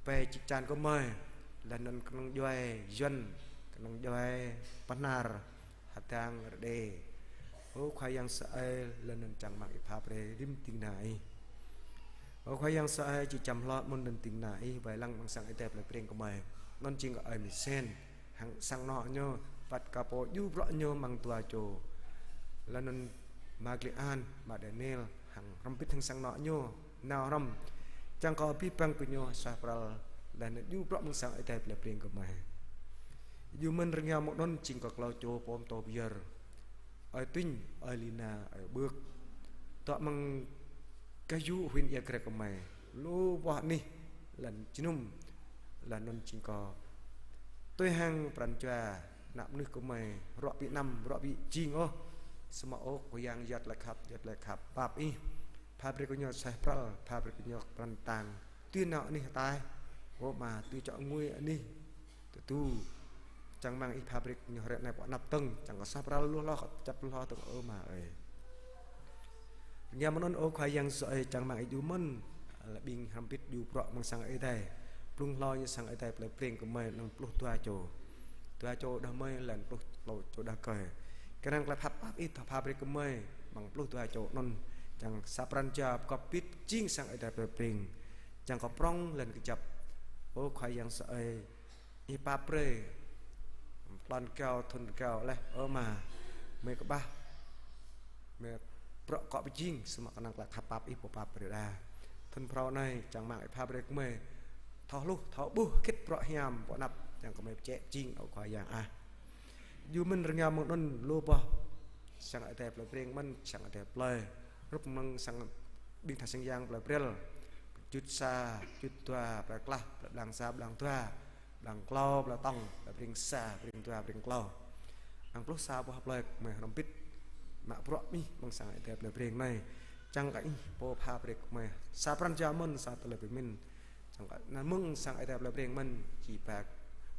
pai čĭk čan kơ mơi, laih anŭn kơnơ̆ng djuai Yuan, kơnơ̆ng djuai Bahnar, Hơdang, Rơđê. Ơ Khua Yang sơai, laih anŭn čang mơ̆ng Ih pha brơi rĭm ding kơna Ih. Ơ Khua Yang sơai, či čăm hloh mơ̆n anŭn ding kơna Ih wai lăng amăng sang Ơi Adai Plei Breng kơ mơi. Anŭn jing kơ ơi Misen, hăng sang anŏ ñu, wơ̆t kơ pô djru bruă ñu amăng dua čô. Laih anŭn Ama Gli An, Ama Daniel, hăng hrŏm hơbĭt hăng sang anŏ ñu nao hrŏm. Čang kơ abih bang gơñu suaih pral, laih anŭn djru bruă amăng sang Ơi Adai Plei Breng kơ mơi. Djru mơ̆n rơngiao mơ̆ng anŭn jing kơ klâo čô pô pơtô pơyơr. Ơi Tuñ, ơi Lina, ơi Bưk. Dŏ amăng Kaju, huyện Ia Grai kơ mơi. Lu boh anih, lŏn jơnum, laih anŭn jing kơ tui hăng pran jua ană mơnuih kơ mơi, ruă ƀu anăm, ruă ƀu jing ôh. Samơ̆ ơ Khua Yang, yua tơlơi khăp, yua tơlơi khăp pap Ih, pha brơi kơ ñu suaih pral, pha brơi kơ ñu pran kơtang. Tui nao anih ataih, ơ Ama, tui čŏ ngui anih tơdu. Čang mơ̆ng Ih pha brơi kơ ñu hrơi anai pơ anăp dơ̆ng, čang kơ suaih pral lu hloh, kơjăp lu hloh dơ̆ng, ơ Ama ơi. Rơngiao mơ̆ng anŭn, ơ Khua Yang sơai, čang mơ̆ng Ih djru mơ̆n, lĕ ƀing hrŏm hơbĭt djru bruă amăng sang Ơi Adai. Blung hlâo ñu sang Ơi Adai Plei Breng kơ mơi anŭn pluh dua čô. Dua čô đah mơi, laih anŭn pluh klâo čô đah kơi. Kơnang tơlơi khăp pap Ih thâo pha brơi kơ mơi, amăng pluh dua čô anŭn, čang sa pran jua pơgop hơbĭt jing sang Ơi Adai Plei Breng. Čang kơ prŏng laih anŭn kơjăp. Ơ Khua Yang sơai, Ih pap brơi, tlôn rơgao, thŭn rơgao laih, ơ Ama, mơi kơƀah, mơi bruă akŏ pơjing, samơ̆ kơnang tơlơi khăp pap Ih pô pap brơi đa. Thŭn phrâo anai, čang mơ̆ng Ih pap brơi kơ mơi thâo hluh, thâo ƀuh hơget bruă hiam pơ anăp, čang kơ mơi pơčĕ pơjing, ơ Khua Yang ah. Djru mơ̆n rơngiao mơ̆ng anŭn lu boh sang Ơi Adai Plei Breng mơ̆n, sang Ơi Adai plơi. Hrup mơ̆ng sang ƀing tha sang yang plơi Brel. Čut sa, čut dua, plơi Klah, plơi Blang sa, Blang dua, Blang klâo, plơi Tŏng, plơi Breng sa, Breng dua, Breng klâo. Amăng pluh sa boh plơi kơ mơi hrŏm hơbĭt mă bruă mơ̆n amăng sang Ơi Adai Plei Breng anai. Čang kơ Ih pô pha brơi kơ mơi sa pran jua mơ̆n, sa tơlơi pơmĭn. Čang kơ anăn mơ̆ng sang Ơi Adai Plei Breng mơ̆n či ba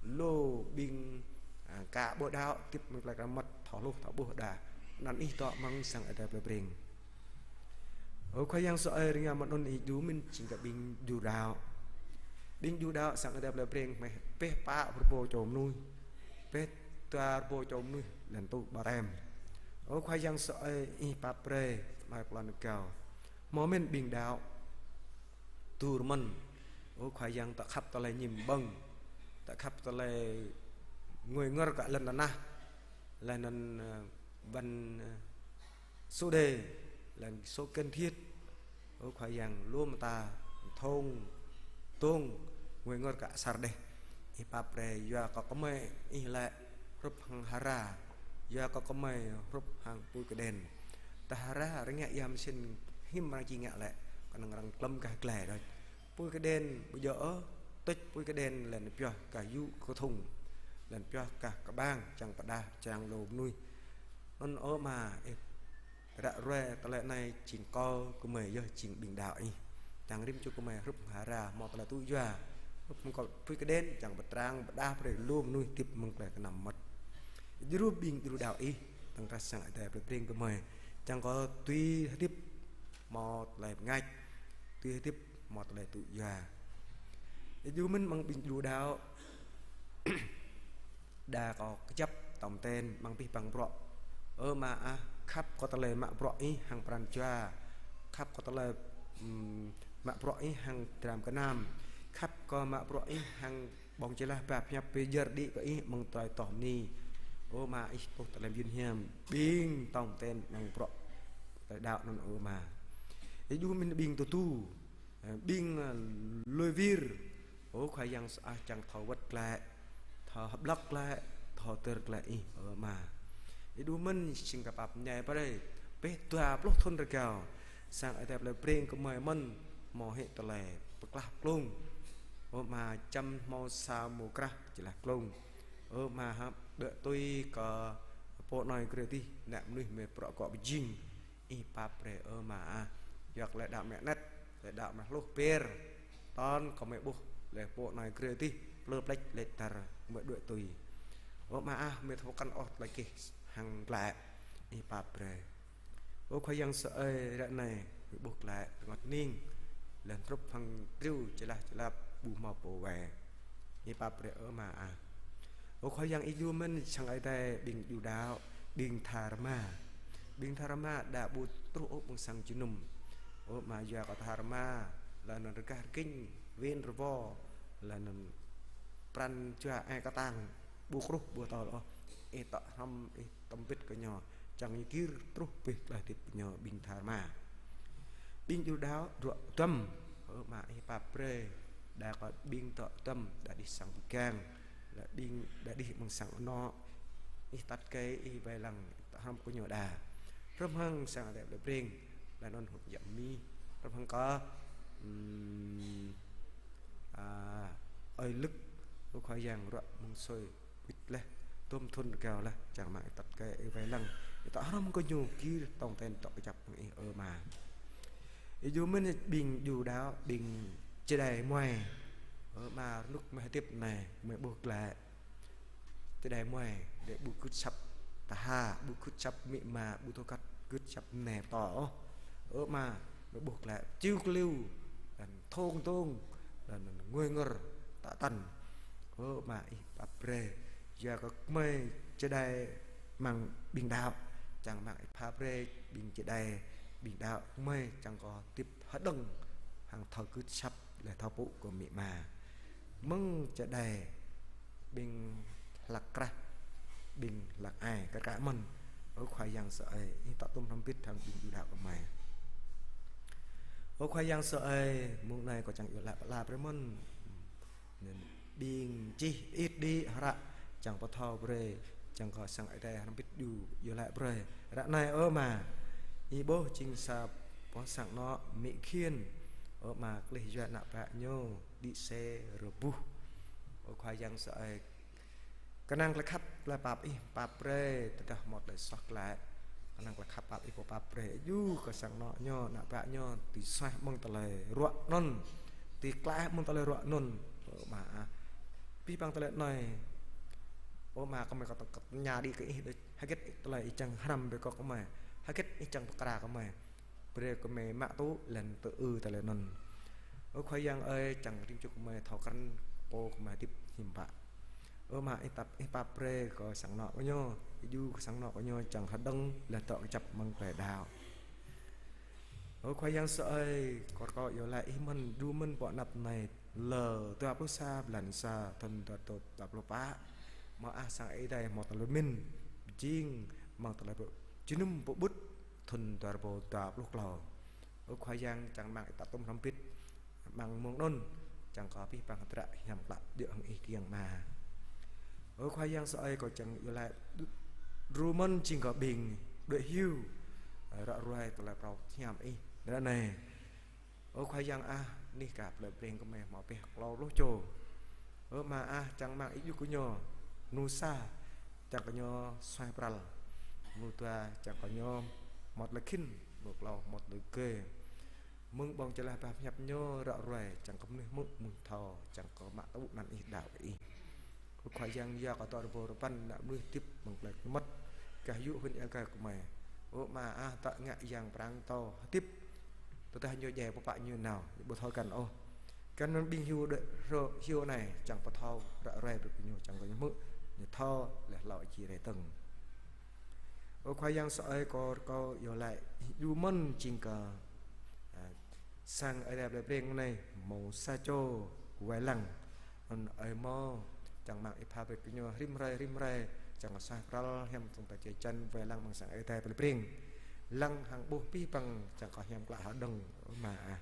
lu ƀing, a, ka ƀu đaŏ, hơdip amăng tơlơi kơmăt, thâo hluh, thâo ƀuh đa. Anăn Ih dŏ amăng sang Ơi Adai Plei Breng. Ơ Khua Yang sơai, rơngiao mơ̆ng anŭn Ih djru mơ̆n jing kơ ƀing djru đaŏ. Ƀing djru đaŏ sang Ơi Adai Plei Breng mơi pĕh pă rơbâo čô mơnuih. Pĕh dua rơbâo čô mơnuih laih anŭn tŭ ƀarem. Ơ Khua Yang sơai, Ih pap brơi, mơi tlôn rơgao. Hmâo mơ̆n ƀing đaŏ dur mơ̆n. Ơ Khua Yang, dŏ khăp tơlơi ñim ƀơ̆ng, dŏ khăp tơlơi ngui ngor kơ lŏn tơnah, laih anŭn, ơ, ƀăn, ơ, số đề, laih anŭn số cần thiết. Ơ Khua Yang, lu mơta thong, tong, ngui ngor kơ asar đeh. Ih pap brơi, yua kơ gơmơi ih lĕ hrup hăng hara, yua kơ gơmơi hrup hăng apui kơđen. Tơdah hara rơngiă ia mơsĭn hiư̆m arăng či ngă lĕ, kơnơ̆ng arăng klăm gah glai đôč. Apui kơđen ƀu djơ̆ ôh, tuč apui kơđen laih anŭn pioh gah yŭ kơthŭng, laih anŭn pioh gah kơƀang, čang pơđah, čang lŏm mơnuih. Anŭn ơ Ama, ih ră ruai tơlơi anai jing kơ gơmơi yơh jing ƀing đaŏ ih. Čang rĭm čô gơmơi hrup hara hmâo tơlơi tŭ yua, hrup hăng kơ apui kơđen, čang pơtrang pơđah brơi lu mơnuih hơdip mơ̆ng tơlơi kơnăm mơmŏt. Djru ƀing djru đaŏ ih, tơ̆ng krah sang Ơi Adai plei Breng gơmơi, čang kơ tui hơdip hmâo tơlơi bơngač, tui hơdip hmâo tơlơi tŭ yua. Djru mơ̆n amăng ƀing djru đaŏ, đa kơ kơjăp tong ten amăng abih bang bruă. Ơ Ama ah, khăp kơ tơlơi mă bruă ih hăng pran jua, khăp kơ tơlơi, ừm, mă bruă ih hăng dram gơnam, khăp kơ mă bruă ih hăng ƀơ̆ng čơlah ba pơhiăp pơyơr đĭ kơ ih amăng tơlơi tŏh bơni. Ơ Ama, ih pô tơlơi mơyun hiam ƀing tong ten amăng bruă tơlơi đaŏ anŭn ơ Ama. Ih djru mơ̆n ƀing tơdu, ƀing, ơ, lui wir. Ơ Khua Yang sơai, čang thâo wơ̆t glaĭ, thâo hơblŏk glaĭ, thâo tơr glaĭ ih ơ Ama. Ih djru mơ̆n sing kơ pap ñai brơi, pĕ dua pluh thŭn rơgao, sang Ơi Adai plei Breng gơmơi mơ̆n hmâo hĭ tơlơi pơklah pơklông. Ơ Ama, čăm hmâo sa mô krah čơlah klông. Ơ Ama ah, đuaĭ tui kơ pô anai grê dih, ană mơnuih mơ̆ prŏ kŏ pơjing. Ih pap brơi ơ Ama ah, yua kơ tơlơi đaŏ mơ̆ anet, tơlơi đaŏ mơ̆ hluh pơr. Tơl gơmơi ƀuh laih pô anai grê dih, plư pleč lĕ dar gơmơi đuaĭ tui. Ơ Ama ah, gơmơi thâo kăn ôh tơlơi gêh hăng glaĭ. Ih pap brơi. Ơ Khua Yang sơai, ră anai gơmơi ƀuh glaĭ rơngot hning, laih hrup hăng triu čơlah čơlap ƀu hmâo pô wai. Ih pap brơi ơ Ama ah. Ơ Khua Yang, ih djru mơ̆n sang Ơi Adai ƀing djru đaŏ, ƀing tha rơma. Ƀing tha rơma đa ƀu truh ôh amăng sang jơnum. Ơ Ama, yua kơ tha rơma laih anŭn rơgah rơging, win rơwo, laih anŭn pran jua ai kơtang, ƀu kruh ƀu tơl ôh. Ih tŏ hrŏm, ih tŏm bit kơ ñu, čang ñu gir truh pơ tơlơi hơdip ñu ƀing tha rơma. Ƀing djru đaŏ, djru duăm, ơ Ama ih pap brơi, đa kơ ƀing djru duăm, đa đih sang pơgang, laih ƀing đa đih amăng sang anŏ, ih tăt kơi, ih wai lăng, ih tŏ hrŏm kơ ñu đa. Hrŏm hăng sang Ơi Adai plei Breng, laih anŭn hŭt yă mi, hrŏm hăng kơ, ưm, a, ơi Lưk, ơ Khua Yang, ruă mơ̆ng sui wĭt laih, tơm thŭn rơgao laih, čang mă ih tăt kơi, ih wai lăng, ih tŏ hrŏm kơ ñu gir tong ten tŏ kơjăp hăng ih ơ Ama. Ih djru mơ̆n ƀing djru đaŏ, ƀing čơđai muai. Ơ Ama, rơnŭk mơ̆ hơdip anai, gơmơi ƀuh glaĭ čơđai muai, đe ƀu gưt asăp tơha, ƀu gưt asăp amĭ ama, ƀu thâo kăt gưt asăp mơnai pơtô ôh. Ơ Ama, gơmơi ƀuh glaĭ čiu kliu, laih anŭn thông tông, laih anŭn ngui ngor tă tăn. Ơ Ama, ih pap brơi, yua kơ gơmơi čơđai amăng ƀing đaŏ, čang mă ih pap brơi ƀing čơđai, ƀing đaŏ gơmơi čang kơ hơdip hơđơ̆ng hăng thâo gưt asăp laih thâo pŭ kơ amĭ ama. Mơ̆ng čơđai ƀing hlăk krah, ƀing hlăk ai, kar kaĭ mơ̆n. Ơ Khua Yang sơai, ih tŏ tơm hrŏm bit hăng ƀing djru đaŏ gơmơi. Ơ Khua Yang sơai, mông anai kâo čang iâu laĭ pơala brơi mơ̆n. Anŭn ƀing čih it đĭ hră, čang pơthâo brơi, čang kơ sang Ơi Adai hrŏm bit djru iâu laĭ brơi. Ră anai ơ Ama, ih ƀuh jing sa boh sang anŏ mĭ khiên. Ơ Ama, klih yua ană bă ñu đĭ se rơbuh. Ơ Khua Yang sơai, kơnang tơlơi khăp tơlơi pap ih pap brơi, tơdah hmâo tơlơi soh glaĭ, kơnang tơlơi khăp pap ih pô pap brơi. Djru kơ sang anŏ ñu, ană bă ñu, tui soh mơ̆ng tơlơi ruă anŭn, tui klaih mơ̆ng tơlơi ruă anŭn. Ơ Ama ah, abih bang tơlơi anai, ơ Ama, gơmơi kơ tơña đĭ kơ ih đôč, hơget tơlơi ih čang hrăm brơi kơ gơmơi, hơget ih čang pơkra gơmơi. Brơi gơmơi mă tŭ laih anŭn tơư tơlơi anŭn. Ơ Khua Yang ơi, čang rĭm čô gơmơi thâo krăn pô gơmơi hơdip hiư̆m pă. Ơ Ama, ih tăp, ih pap brơi kơ sang anŏ kơ ñu, ih djru kơ sang anŏ kơ ñu čang hơđơ̆ng laih dŏ kơjăp mơ̆ng tơlơi đaŏ. Ơ Khua Yang sơai, kâo rơkâo iâu laĭ ih mơ̆n, djru mơ̆n pơ anăp anai, lơ dua pluh sa blan sa, thŭn dua rơtup dua pluh pă. Mơ̆ ah sang Ơi Adai hmâo tơlơi pơmĭn jing amăng tơlơi pơjơnum pơƀut thŭn dua rơbâo dua pluh klâo. Ơ Khua Yang, čang mă ih tŏ tơm hrŏm bit amăng mông anŭn, čang kơ abih bang hơdră hiam klă djơ̆ hăng Ih kiăng Ama. Ơ Khua Yang sơai, kâo čang iâu laĭ đru mơ̆n jing kơ ƀing đuaĭ hyu, ơ, ră ruai tơlơi phrâo hiam Ih ră anai. Ơ Khua Yang ah, anih gah plei Breng gơmơi hmâo pĕh klâo pluh čô. Ơ Ama ah, čang rơmang Ih djru kơ ñu, mơnuih sa, čang kơ ñu suaih pral, mơnuih dua, čang kơ ñu hmâo tơlơi khĭn, mơnuih klâo hmâo tơlơi gê. Mơ̆ng ƀơ̆ng jơlah bah pơhiăp ñu ră ruai, čang kơ mơnuih hmư̆, mơnuih thâo, čang kơ mă tŭ anăn Ih, đaŏ kơ Ih. Ơ Khua Yang, yua kơ tơlơi rơbâo rơbăn ană mơnuih hơdip mơ̆ng plei mơmŏt, gah yŭ hŭn ia gah gơmơi. Ơ Ama ah, tŏ ngă yang pran tâo hơdip, tơdah ñu djai pơpă ñu nao, ñu ƀu thâo găn ôh. Găn mơ̆n ƀing hyu đuaĭ hyu anai, čang pơthâo ră ruai brơi kơ ñu, čang kơ ñu hmư̆, ñu thâo, laih hlâo či rai dơ̆ng. Ơ Khua Yang sơai, kâo, kâo iâu laĭ Ih djru mơ̆n jing kơ, a, sang Ơi Adai plei Breng anai, hmâo sa čô wai lăng. Anŭn Ơi hmâo, čang rơmang Ih pha brơi kơ ñu rĭm hrơi, rĭm hrơi, čang kơ suaih pral hiam tơ̆ng ta čê čan wai lăng amăng sang Ơi Adai plei Breng. Lăng hăng ƀuh abih bang čang kơ hiam klă hơđong, Ama ah.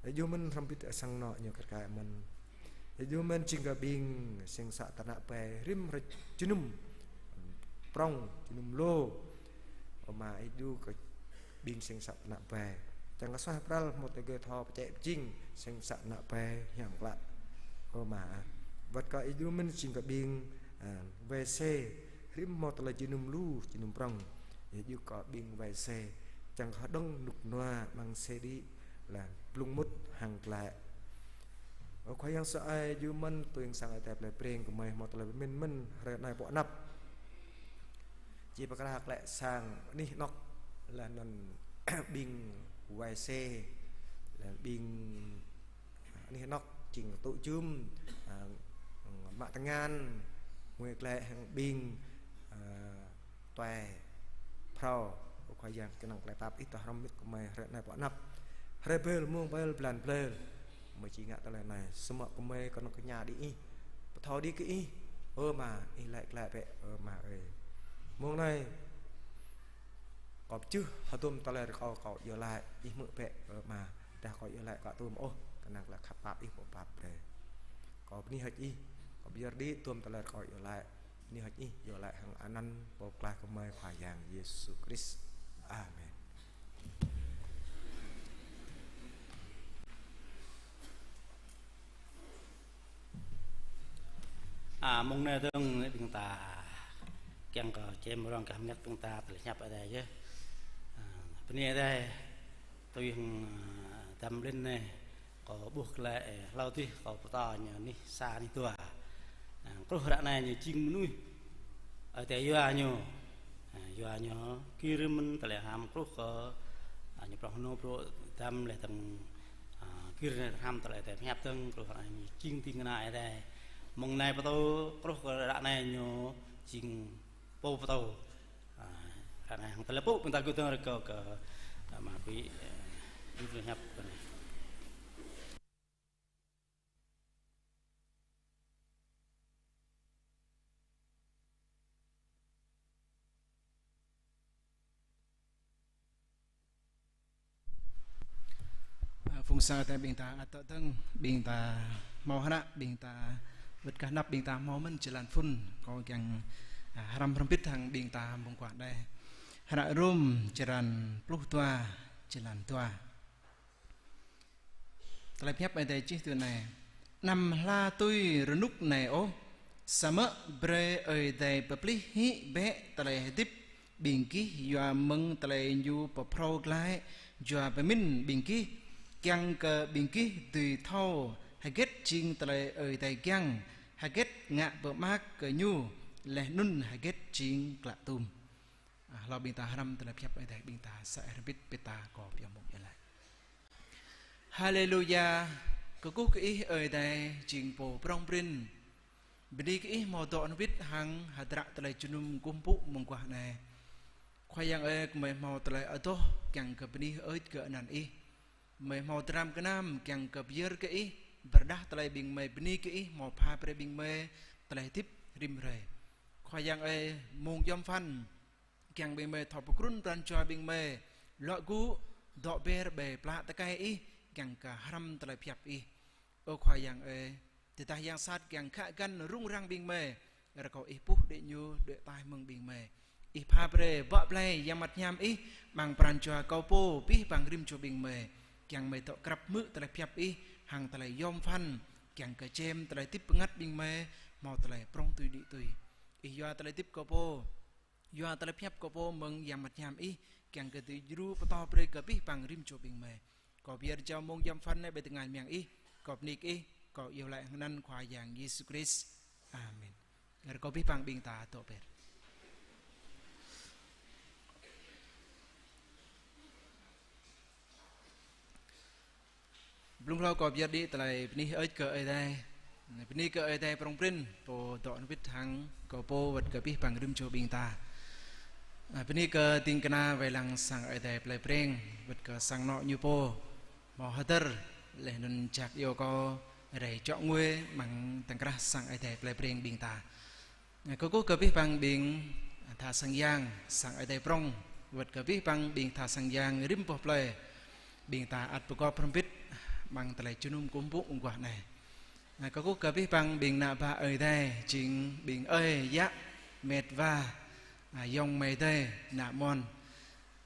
Ih djru mơ̆n hrŏm hơbĭt sang anŏ ñu kar kaĭ mơ̆n. Ih djru mơ̆n jing kơ ƀing sing să tơnă bai rĭm hrơi jơnum prŏng, jơnum lu. Ơ Ama, Ih djru kơ ƀing sing să tơnă bai. Čang kơ suaih pral hmâo tơlơi gê thâo pơčĕ pơjing sing să tơnă bai hiam klă. Ơ Ama ah. Wơ̆t kơ Ih djru mơ̆n jing kơ ƀing, a, wai se rĭm hmâo tơlơi jơnum lu, jơnum prŏng. Ih djru kơ ƀing wai se čang kơ hơđong rơnŭk rơnua amăng se đĭ, laih blung mŭt hăng glaĭ. Ơ Khua Yang sơai, djru mơ̆n tui sang Ơi Adai plei Breng gơmơi hmâo tơlơi pơmĭn mơ̆n hrơi anai pơ anăp. Či pơkra glaĭ sang anih anŏ, laih anŭn ƀing wai se, laih ƀing anih anŏ jing tŭ jum, a, mă tơngan, ngui glaĭ hăng ƀing, a, tuai phrâo. Ơ Khua Yang, kơnang tơlơi pap Ih tŏ hrŏm hơbĭt gơmơi hrơi anai pơ anăp. Hrơi bel, mông bel, blan bel, gơmơi či ngă tơlơi anai, samơ̆ gơmơi kơnơ̆ng kơ tơña đĭ Ih, pơthâo đĭ kơ Ih. Ơ Ama, Ih laĭ glaĭ bĕ, ơ Ama ơi. Mông anai, kâo pơjưh hơdôm tơlơi rơkâo kâo iâu laĭ, Ih hmư̆ bĕ, ơ Ama, dah kâo iâu laĭ klă tŭm ôh, kơnang tơlơi khăp pap Ih pơpap brơi. Kâo bơni hơ̆k Ih, kâo pơyơr đĭ hơdôm tơlơi rơkâo iâu laĭ, bơni hơ̆k Ih, iâu laĭ hăng anăn Pô Pơklaih gơmơi Khua Yang Yêsu Krist. Amen. A, mông anai dơ̆ng ƀing ta kiăng kơ čem rong kơ hmăng ƀing ta tơlơi hiăp Ơi Adai yơh. A, bơni Ơi Adai, tui hăng, a, dăm ƀlin anai, kâo ƀuh glaĭ, ơ, hlâo dih kâo pơtô ñu anih sa anih dua. A, truh ră anai ñu jing mơnuih Ơi Adai yua ñu. A, yua ñu gir mơ̆n tơlơi hrăm truh kơ, a, ñu prŏng hơnô brŏ dăm laih dơ̆ng, a, gir hrăm tơlơi Ơi Adai pơhiăp dơ̆ng, truh ră anai ñu jing ding kơna Ơi Adai. Mơ̆ng anai pơtô truh kơ ră anai ñu jing pô pơtô. A, ră anai hăng tơlơi pŭ ƀing ta gơ̆ dơ̆ng rơkâo kơ, a, ama Kui, ơ, đĭ tơlơi hiăp kơ anai. A, phung sang Ơi Adai ƀing ta ăt dŏ dơ̆ng, ƀing ta hmâo hră, ƀing ta wơ̆t kơ anăp, ƀing ta hmâo mơ̆n jơlan phŭn, kâo kiăng, a, hrăm hrŏm hơbĭt hăng ƀing ta mơguah anai. Hră Rôm črăn pluh dua, jơlan dua. Tơlơi pơhiăp Ơi Adai čih tui anai: Anăm hla tui rơnŭk anai ôh, samơ̆ brơi Ơi Adai pơplih hĭ bĕ tơlơi hơdip ƀing gih yua mơ̆ng tơlơi Ñu pơphrâo glaĭ yua pơmĭn ƀing gih, kiăng kơ ƀing gih dưi thâo hơget jing tơlơi Ơi Adai kiăng, hơget ngă pơmơak kơ Ñu, laih anŭn hơget jing klă tŭm. A, hlâo ƀing ta hrăm tơlơi pơhiăp Ơi Adai, ƀing ta sa ai hrŏm hơbĭt, pơtă kâo pioh mông iâu laĭ. Haleluya, kơkuh kơ Ih Ơi Adai jing Pô prŏng prin. Bơni kơ Ih hmâo dŏ hơbĭt hăng hơdră tơlơi jơnum kơkuh pơpŭ mơguah anai. Khua Yang ơi, gơmơi hmâo tơlơi adoh kiăng kơ bơni hơơč kơ anăn Ih. Gơmơi hmâo dram gơnam kiăng kơ pơyơr kơ Ih, pơrơđah tơlơi ƀing gơmơi bơni kơ Ih hmâo pha brơi ƀing gơmơi tơlơi hơdip rĭm hrơi. Khua Yang ơi, mông yom pơphan, kiăng ƀing gơmơi thâo pơkrŭn pran jua ƀing gơmơi, luă gŭ, dŏ ber ƀơi plă tơkai Ih, kiăng kơ hrăm tơlơi pơhiăp Ih. Ơ Khua Yang ơi, tơdah yang sat kiăng khă găn rŭng răng ƀing mơi, rơkâo Ih puh đuaĭ ñu, đuaĭ ataih mơ̆ng ƀing mơi. Ih pha brơi bă blai Yang Bơngăt Hiam Ih amăng pran jua kâo pô abih bang rĭm čô ƀing mơi, kiăng mơi dŏ krăp hmư̆ tơlơi pơhiăp Ih hăng tơlơi yom pơphan, kiăng kơ čem tơlơi hơdip bơngăt ƀing mơi hmâo tơlơi prŏng tui đĭ tui. Ih yua tơlơi hơdip kâo pô, yua tơlơi pơhiăp kâo pô mơ̆ng Yang Bơngăt Hiam Ih, kiăng kơ dưi djru pơtô brơi kơ abih bang rĭm čô ƀing mơi. Kâo pơyơr jao mông yom pơphan anai ƀơi tơngan mơyang Ih, kâo bơni kơ Ih, kâo iâu laĭ hăng anăn Khua Yang Yêsu Krist. Amen. Rơkâo abih bang ƀing ta dŏ pơ̆t. Blung hlâo kâo pơyơr đĭ tơlơi bơni hơơč kơ Ơi Adai. Bơni kơ Ơi Adai prŏng prin, Pô dŏ hrŏm hơbĭt hăng kâo pô wơ̆t kơ abih bang rĭm čô ƀing ta. Bơni kơ ding kơna wai lăng sang Ơi Adai Plei Breng, wơ̆t kơ sang anŏ ñu pô hmâo hơdơr, laih anŭn jak iâu kâo rai čŏk ngui amăng tơ̆ng krah sang Ơi Adai Plei Breng ƀing ta. Kơkuh kơ abih bang ƀing tha sang yang, sang Ơi Adai prŏng, wơ̆t kơ abih bang ƀing tha sang yang rĭm boh plơi, ƀing ta ăt pơgop hrŏm hơbĭt amăng tơlơi jơnum kơkuh pơpŭ mơguah anai. Kơkuh kơ abih bang ƀing ană bă Ơi Adai, jing ƀing ơi, yă, met wa, ayŏng amai adơi, ană amôn.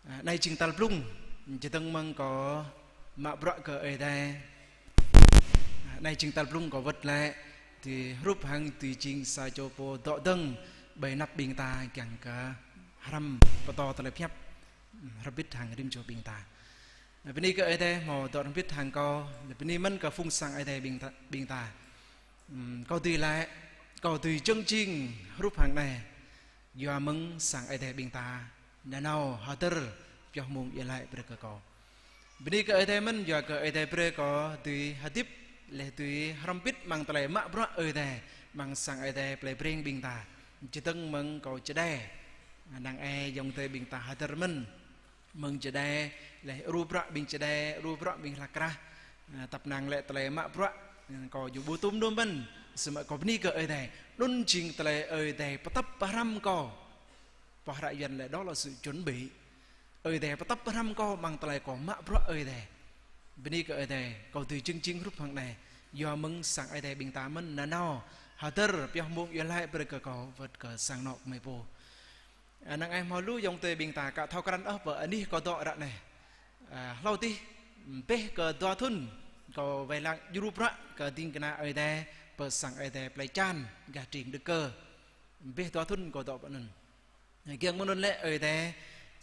Anai jing tal blung, čơdơ̆ng mơ̆ng kâo mă bruă kơ Ơi Adai. Anai jing tal blung kâo wơ̆t glaĭ, dưi hrup hăng dưi jing sa čô pô dŏ dơ̆ng ƀơi anăp ƀing ta kiăng kơ hrăm pơtô tơlơi pơhiăp hrŏm hơbĭt hăng rĭm čô ƀing ta. Bơni kơ Ơi Adai hmâo dŏ hrŏm hơbĭt hăng kâo, bơni mơ̆n kơ phung sang Ơi Adai ƀing ta, ƀing ta. Kâo dưi laĭ, kâo dưi jơ̆ng jing hrup hăng anai, yua mơ̆ng sang Ơi Adai ƀing ta nanao hơdơr pioh mông iâu laĭ brơi kơ kâo. Bơni kơ Ơi Adai mơ̆n, yua kơ Ơi Adai brơi kâo dưi hơdip, laih dưi hrŏm hơbĭt amăng tơlơi mă bruă Ơi Adai amăng sang Ơi Adai Plei Breng ƀing ta. Čơdơ̆ng mơ̆ng kâo čơđai, năng ai ayŏng adơi ƀing ta hơdơr mơ̆n. Mơ̆ng čơđai, laih djru bruă ƀing čơđai, djru bruă ƀing hlak krah. Tăp năng lĕ tơlơi mă bruă kâo djơ̆ ƀu tŭm đôm mơ̆n, samơ̆ kâo bơni kơ Ơi Adai. Anŭn jing tơlơi Ơi Adai pơtăp pơhrăm kâo. Pơhră Yuan lĕ đó là sự chuẩn bị. Ơi Adai pơtăp pơhrăm kâo amăng tơlơi kâo mă bruă Ơi Adai. Bơni kơ Ơi Adai, kâo dưi jơ̆ng jing hrup hăng anai, yua mơ̆ng sang Ơi Adai ƀing ta mơ̆n nanao hơdơr pioh mông iâu laĭ brơi kơ kâo wơ̆t kơ sang anŏ kơmơi pô. Năng ai hmâo lu ayŏng adơi ƀing ta ka thâo krăn ôh pơ anih kâo dŏ ră anai. Hlâo dih, ƀĕ kơ dua thŭn kâo wai lăng djru bruă kơ ding kơna Ơi Adai pơ sang Ơi Adai Plei Čan, gah tring Đức Cơ. Ƀĕ dua thŭn kâo dŏ pơ anŭn. Giŏng mơ̆ng anŭn lĕ Ơi Adai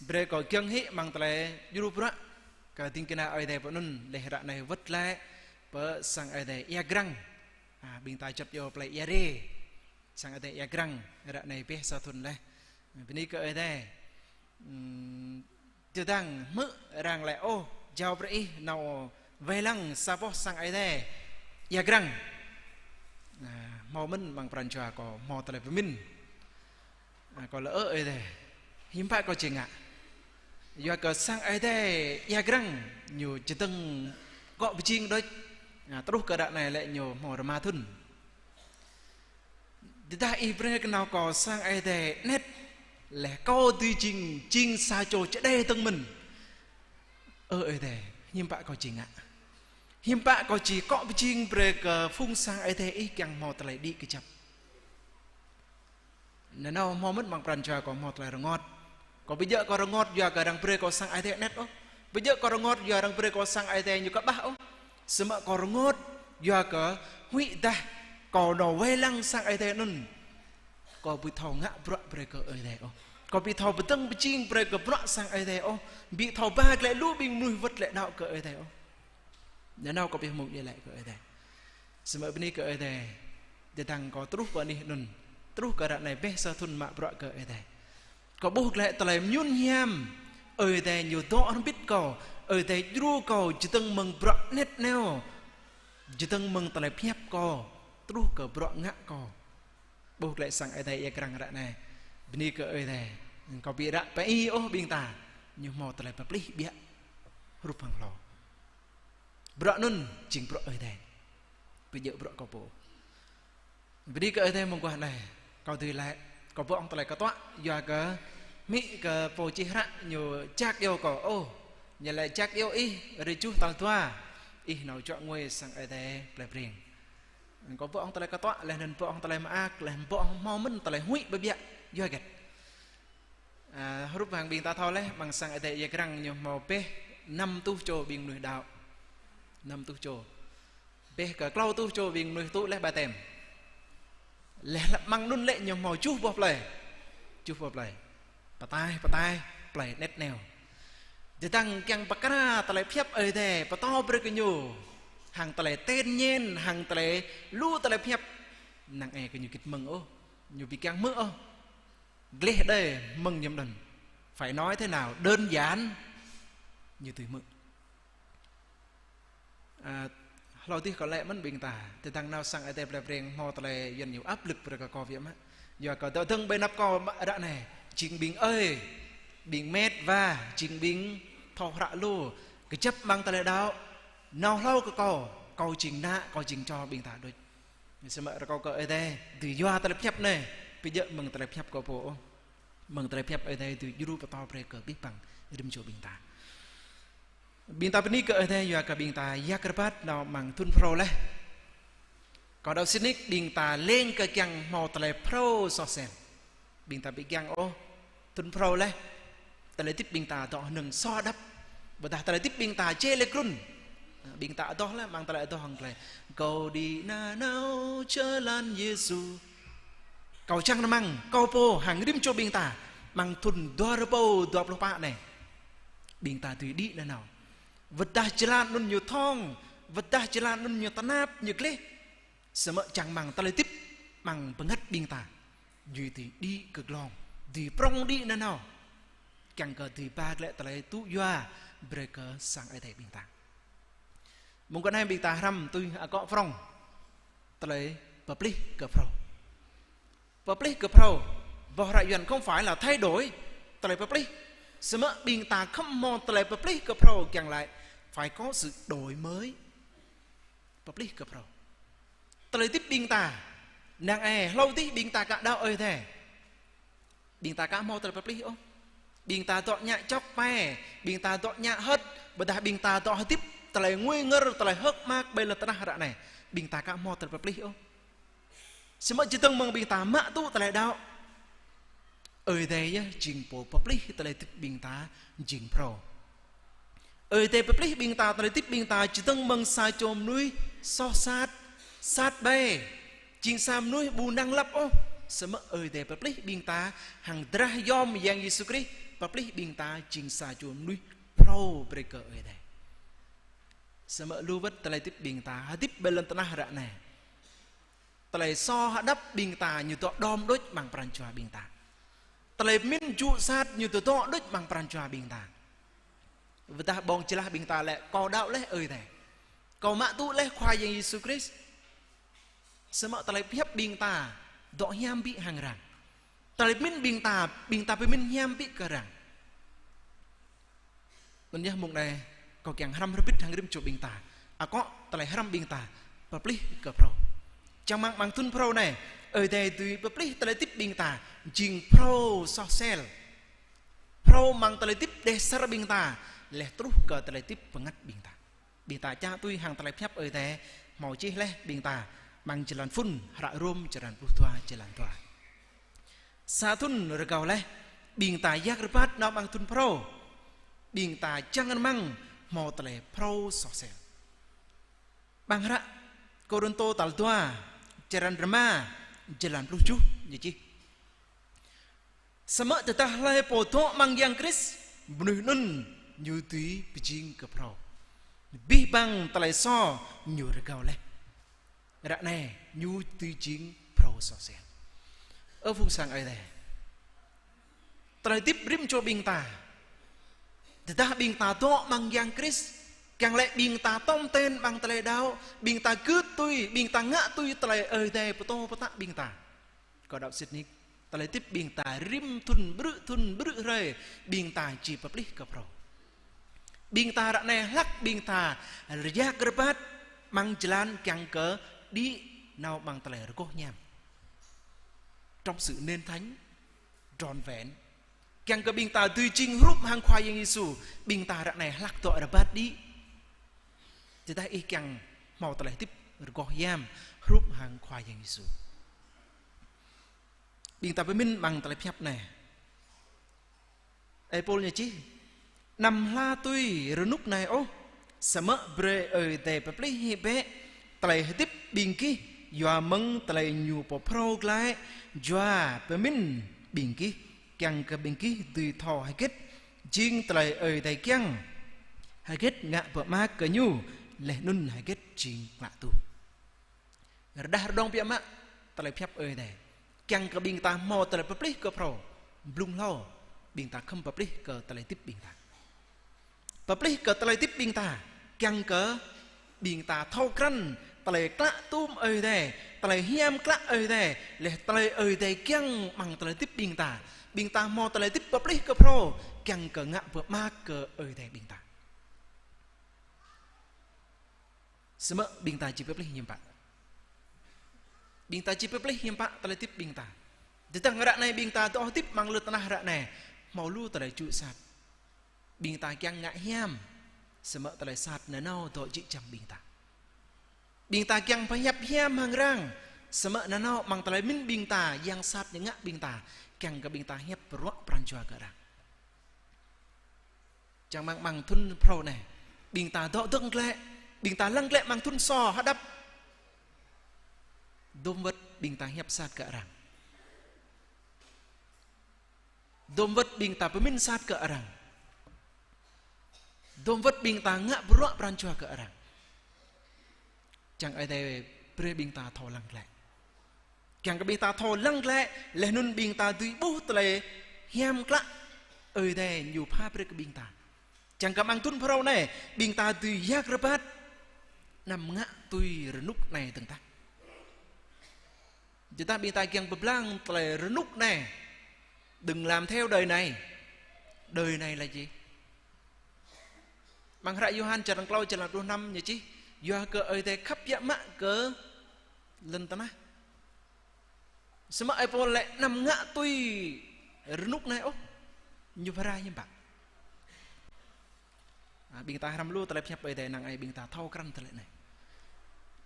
brơi kâo giŏng hĭ amăng tơlơi djru bruă kơ ding kơna Ơi Adai pơ anŭn, laih ră anai wơ̆t glaĭ pơ sang Ơi Adai Ia Grăng. Ƀing ta juăt iâu plei Ia Rê. Sang Ơi Adai Ia Grăng, ră anai ƀĕ sa thŭn laih. Bơni kơ Ơi Adai. Tơdang hmư̆ arăng laĭ ôh, jao brơi ih nao wai lăng sa boh sang Ơi Adai Ia Grăng. Hmâo mơ̆n amăng pran jua kâo hmâo tơlơi pơmĭn. Kâo laĭ ơ Ơi Adai, hiư̆m pă kâo či ngă. Yua kơ sang Ơi Adai Ia Grăng ñu čơdơ̆ng akŏ pơjing đôč. Truh kơ ră anai lĕ ñu hmâo rơma thŭn. Tơdah ih brơi kơ nao kơ sang Ơi Adai anet, laih kâo dưi jing, jing sa čô čơđai dơ̆ng mơ̆n. Ơ Ơi Adai, hiư̆m pă kâo či ngă. Hiư̆m pă kâo či akŏ pơjing brơi kơ phung sang Ơi Adai ih kiăng hmâo tơlơi đĭ kơjăp. Nanao hmâo mơ̆n amăng pran jua kâo hmâo tơlơi rơngot. Kâo ƀu djơ̆ kâo rơngot yua kơ arăng brơi kâo sang Ơi Adai anet ôh. Ƀu djơ̆ kâo rơngot yua arăng brơi kâo sang Ơi Adai ñu kơƀah ôh. Samơ̆ kâo rơngot yua kơ huĭ dah kâo nao wai lăng sang Ơi Adai anŭn, kâo ƀu thâo ngă bruă brơi kơ Ơi Adai ôh. Kâo ƀu thâo pơdơ̆ng pơjing brơi kơ bruă sang Ơi Adai ôh. Ƀu thâo ba glaĭ lu ƀing mơnuih wơ̆t glaĭ đaŏ kơ Ơi Adai ôh. Nanao kâo pioh mông iâu laĭ kơ Ơi Adai. Samơ̆ bơni kơ Ơi Adai, tơdang kâo truh pơ anih anŭn, truh kơ ră anai ƀĕ sa thŭn mă bruă kơ Ơi Adai. Kâo ƀuh glaĭ tơlơi mơñum hiam, Ơi Adai ñu dŏ hrŏm hơbĭt kâo, Ơi Adai djru kâo čơdơ̆ng mơ̆ng bruă anet nao, čơdơ̆ng mơ̆ng tơlơi pơhiăp kâo, truh kơ bruă ngă kâo. Ƀuh glaĭ sang Ơi Adai Ia Grăng ră anai. Bơni kơ Ơi Adai. Kâo ƀu ră pơ-ih ôh ƀing ta, ñu hmâo tơlơi pơplih ƀiă hrup hăng hlâo. Bruă anŭn jing bruă Ơi Adai. Ƀu djơ̆ bruă kâo pô. Bơni kơ Ơi Adai mơguah anai. Kâo dưi laĭ, kâo ƀuh tơlơi kơtuă, yua kơ amĭ kơ pô čih hră ñu jak iâu kâo. Ôh, ñu laĭ jak iâu ih, rơjuh tal dua. ih nao čuă ngui sang Ơi Adai plei Breng. Kâo ƀuh hăng tơlơi kơtuă, laih anŭn ƀuh hăng tơlơi mơak, laih ƀuh hăng hmâo mơ̆n tơlơi huĭ ƀiă ƀiă, yua hơget. A, hrup hăng ƀing ta thâo laih, amăng sang Ơi Adai ia krăng ñu hmâo ƀĕ năm tuh čô ƀing mơnuih đaŏ. Năm tuh čô. Ƀĕ kơ klâo tuh čô ƀing mơnuih tŭ laih ƀaptem. Laih lăp amăng anŭn lĕ ñu hmâo tơjuh boh plơi. Tơjuh boh plơi. Pơtaih, pơtaih, plơi anet aneo. Tơdang kiăng pơkra tơlơi pơhiăp Ơi Adai, pơtô brơi kơ ñu. Hăng tơlơi ten ñen, hăng tơlơi lu tơlơi pơhiăp. Năng ai kơ ñu git mơ̆ng ôh. Ñu ƀu kiăng hmư̆ ôh. Gleh đơi mơ̆ng ñu mơ̆n. Phải nói thế nào đơn giản ñu tui hmư̆. A, hlâo dih kâo laĭ mơ̆n ƀing ta, tơdang nao sang Ơi Adai plei Breng hmâo tơlơi Yuan ñu áp lực brơi kơ kâo biă mă. Yua kơ dŏ dơ̆ng ƀơi anăp kâo ră anai, jing ƀing ơi, ƀing met wa, jing ƀing thâo hră lu, kơjăp amăng tơlơi đaŏ, nao hlâo kơ kâo, kâo jing ană, kâo jing čô ƀing ta đôč. Samơ̆ rơkâo kơ Ơi Adai, dưi yua tơlơi pơhiăp anai, ƀu djơ̆ mơ̆ng tơlơi pơhiăp kâo pô ôh. Mơ̆ng tơlơi pơhiăp Ơi Adai dưi djru pơtô brơi kơ abih bang rĭm čô ƀing ta. Ƀing ta bơni kơ Ơi Adai yua kơ ƀing ta yak rơbat nao amăng thun phrâo laih. Kâo đaŏ sĭt nik ƀing ta lêng kơ kiăng hmâo tơlơi phrâo soh sel. Ƀing ta ƀu kiăng ôh thun phrâo laih. Tơlơi hơdip ƀing ta dŏ hơnơ̆ng soh hơđăp. Ƀôdah tơlơi hơdip ƀing ta jĕ lĕ krŭn. Ƀing ta adoh laih, amăng tơlơi adoh hăng tơlơi: Kâo đĭ nanao jơlan Yêsu. Kâo čang rơmang, kâo pô hăng rĭm čô ƀing ta, amăng thun dua rơbâo dua pluh pă anai. Ƀing ta dưi đĭ nanao. Wơ̆t dah jơlan anŭn ñu thŏng, wơ̆t dah jơlan anŭn ñu tơnap, ñu gleh. Samơ̆ čang amăng tơlơi hơdip, amăng bơngăt ƀing ta. Ñu dưi đĭ kơ glông, dưi prŏng đĭ nanao. Kiăng kơ dưi ba glaĭ tơlơi tŭ yua brơi kơ sang Ơi Adai ƀing ta. Mơ̆ng kơ anai ƀing ta hrăm tui akŏ prŏng. Tơlơi pơplih kơ phrâo. Pơplih kơ phrâo. Boh hră Yuan không phải là thay đổi tơlơi pơplih. Samơ̆ ƀing ta khŏm hmâo tơlơi pơplih kơ phrâo kiăng laĭ phải có sự đổi mới. Pơplih kơ phrâo. Tơlơi hơdip ƀing ta. Năng ai hlâo dih ƀing ta ka đaŏ Ơi Adai. Ƀing ta ka hmâo tơlơi pơplih ôh. Ƀing ta dŏ ñă čŏk pe, ƀing ta dŏ ñă hơ̆t, ƀôdah ƀing ta dŏ hơdip, tơlơi ngui ngơr, tơlơi hơ̆k mơak ƀơi lŏn tơnah ră anai. Ƀing ta ka hmâo tơlơi pơplih ôh. Samơ̆ čơdơ̆ng mơ̆ng ƀing ta mă tŭ tơlơi đaŏ. Ơi Adai yơh jing pô pơplih tơlơi hơdip ƀing ta jing phrâo. Ơi Adai pơplih ƀing ta, tơlơi hơdip ƀing ta, čơdơ̆ng mơ̆ng sa čô mơnuih soh sat, sat ƀai, jing sa mơnuih ƀu năng lăp ôh. Samơ̆ Ơi Adai pơplih ƀing ta, hăng drah yom Yang Yêsu Krist, pơplih ƀing ta, jing sa čô mơnuih phrâo brơi kơ Ơi Adai. Samơ̆ lu wơ̆t tơlơi hơdip ƀing ta, hơdip ƀơi lŏn tơnah ră anai. Tơlơi soh hơđăp ƀing ta ñu dŏ đom đôč amăng pran jua ƀing ta. Tơlơi pơmĭn jŭ sat ñu dŏ dŏ đôč amăng pran jua ƀing ta. Wơ̆t dah ƀơ̆ng jơlah ƀing ta laĭ, kâo đaŏ laih Ơi Adai. Kâo mă tŭ laih Khua Yang Yêsu Krist. Samơ̆ tơlơi pơhiăp ƀing ta dŏ hiam ƀĭ hăng arăng. Tơlơi pơmĭn ƀing ta, ƀing ta pơmĭn hiam ƀĭ kơ arăng. Anŭn yơh mơ̆ng anai, kâo kiăng hrăm hrŏm hơbĭt hăng rĭm čô ƀing ta. Akŏ tơlơi hrăm ƀing ta, pơplih kơ phrâo. Čang mơ̆ng amăng thun phrâo anai, Ơi Adai dưi pơplih tơlơi hơdip ƀing ta, jing phrâo soh sel. Phrâo amăng tơlơi hơdip đeh sar ƀing ta, laih truh kơ tơlơi hơdip bơngăt ƀing ta. Ƀing ta čă tui hăng tơlơi pơhiăp Ơi Adai, hmâo čih laih ƀing ta, amăng jơlan phŭn, hră Rôm, črăn pluh dua, jơlan dua. Sa thŭn rơgao laih, ƀing ta yak rơbat nao amăng thŭn phrâo. Ƀing ta čang rơmang hmâo tơlơi phrâo soh sel. Amăng hră Kôrintô tal dua, črăn rơma, jơlan pluh tơjuh, ñu čih: Samơ̆ tơdah hlơi pô dŏ amăng Yang Krist, mơnuih anŭn ñu dưi pơjing kơ phrâo. Abih bang tơlơi soh ñu rơgao laih. Ră anai ñu dưi jing phrâo soh sel. Ơ phung sang Ơi Adai. Tơlơi hơdip rĭm čô ƀing ta. Tơdah ƀing ta dŏ amăng Yang Krist, kiăng laĭ ƀing ta tŏm ten amăng tơlơi đaŏ, ƀing ta gưt tui, ƀing ta ngă tui tơlơi Ơi Adai pơtô pơtă ƀing ta. Kâo đaŏ sĭt nik, tơlơi hơdip ƀing ta rĭm thŭn ƀrư̆ thŭn ƀrư̆ hrơi, ƀing ta či pơplih kơ phrâo. Ƀing ta ră anai hlak ƀing ta yak rơbat amăng jơlan kiăng kơ đĭ nao amăng tơlơi rơgoh hiam. Trong sự nên thánh, trọn vẹn. Kiăng kơ ƀing ta dưi jing hrup hăng Khua Yang Yêsu, ƀing ta ră anai hlak dŏ rơbat đĭ. Tơdah ih kiăng hmâo tơlơi hơdip rơgoh hiam hrup hăng Khua Yang Yêsu. Ƀing ta pơmĭn amăng tơlơi pơhiăp anai. Ơi Pôl ñu čih: Anăm hla tui rơnŭk anai ôh, samơ̆ brơi Ơi Adai pơplih hĭ bĕ tơlơi hơdip ƀing gih yua mơ̆ng tơlơi Ñu pơphrâo glaĭ jua pơmĭn ƀing gih, kiăng kơ ƀing gih dưi thâo hơget jing tơlơi Ơi Adai kiăng, hơget ngă pơmơak kơ Ñu, laih anŭn hơget jing klă tum. Rơđah rơđông biă mă tơlơi pơhiăp Ơi Adai, kiăng kơ ƀing ta hmâo tơlơi pơplih kơ phrâo. Blung hlâo ƀing ta khŏm pơplih kơ tơlơi hơdip ƀing ta. Pơplih kơ tơlơi hơdip ƀing ta, kiăng kơ ƀing ta thâo krăn tơlơi klă tum Ơi Adai, tơlơi hiam klă Ơi Adai, laih tơlơi Ơi Adai kiăng amăng tơlơi hơdip ƀing ta. Ƀing ta hmâo tơlơi hơdip pơplih kơ phrâo, kiăng kơ ngă pơmơak kơ Ơi Adai ƀing ta. Samơ̆ ƀing ta či pơplih hiư̆m pă? Ƀing ta či pơplih hiư̆m pă tơlơi hơdip ƀing ta? Tơdang ră anai ƀing ta dŏ hơdip amăng lŏn tơnah ră anai, hmâo lu tơlơi tơčŭ sat. Ƀing ta kiăng ngă hiam, samơ̆ tơlơi sat nanao dŏ jĭ jăm ƀing ta. Ƀing ta kiăng pơhiăp hiam hăng arăng, samơ̆ nanao amăng tơlơi pơmĭn ƀing ta, yang sat ñu ngă ƀing ta, kiăng kơ ƀing ta hiăp pơruă pran jua kơ arăng. Čang mơ̆ng amăng thŭn phrâo anai, ƀing ta dŏ dơ̆ng glaĭ, ƀing ta lăng glaĭ amăng thŭn sô hơđăp. Dôm wơ̆t ƀing ta hiăp sat kơ arăng. Dôm wơ̆t ƀing ta pơmĭn sat kơ arăng. Dôm wơ̆t ƀing ta ngă pơruă pran jua kơ arăng. Čang Ơi Adai brơi ƀing ta thâo lăng glaĭ. Kiăng kơ ƀing ta thâo lăng glaĭ, laih anŭn ƀing ta dưi ƀuh tơlơi hiam klă Ơi Adai Ñu pha brơi kơ ƀing ta. Čang kơ amăng thŭn phrâo anai, ƀing ta dưi yak rơbat, anăm ngă tui rơnŭk anai dơ̆ng tah. Tơdah ƀing ta kiăng pơblang tơlơi rơnŭk anai, đừng làm theo đời này. Đời này là gì? Amăng hră Yôhan črăn klâo, črăn pluh năm ñu čih: Yua kơ Ơi Adai khăp biă mă kơ lŏn tơnah. Samơ̆ ơi Pôl laĭ anăm ngă tui rơnŭk anai ôh. Ñu phara hiư̆m pă? A, ƀing ta hrăm lu tơlơi pơhiăp Ơi Adai, năng ai ƀing ta thâo krăn tơlơi anai.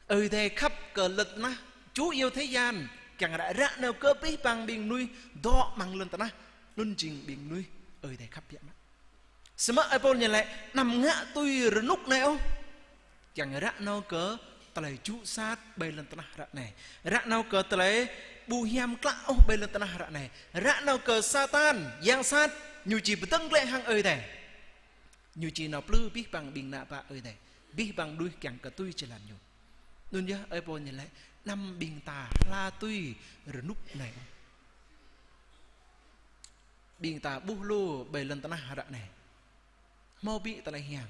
Ơi Adai khăp kơ lŏn tơnah, chủ yêu thế gian, kiăng ră, ră nao kơ abih bang ƀing mơnuih dŏ amăng lŏn tơnah, anŭn jing ƀing mơnuih Ơi Adai khăp biă mă. Samơ̆ ơi Pôl ñu laĭ anăm ngă tui rơnŭk anai ôh. Kiăng ră nao kơ tơlơi tơčŭ sat ƀơi lŏn tơnah ră anai. Ră nao kơ tơlơi ƀu hiam klă ôh ƀơi lŏn tơnah ră anai. Ră nao kơ Satan, yang sat, ñu či pơdơ̆ng glaĭ hăng Ơi Adai. Ñu či nao plư abih bang ƀing ană bă Ơi Adai, abih bang mơnuih kiăng kơ tui jơlan ñu. Anŭn yơh ơi Pôl ñu laĭ anăm ƀing ta hla tui rơnŭk anai ôh. Ƀing ta ƀuh lu ƀơi lŏn tơnah ră anai, hmâo ƀiă tơlơi hiam.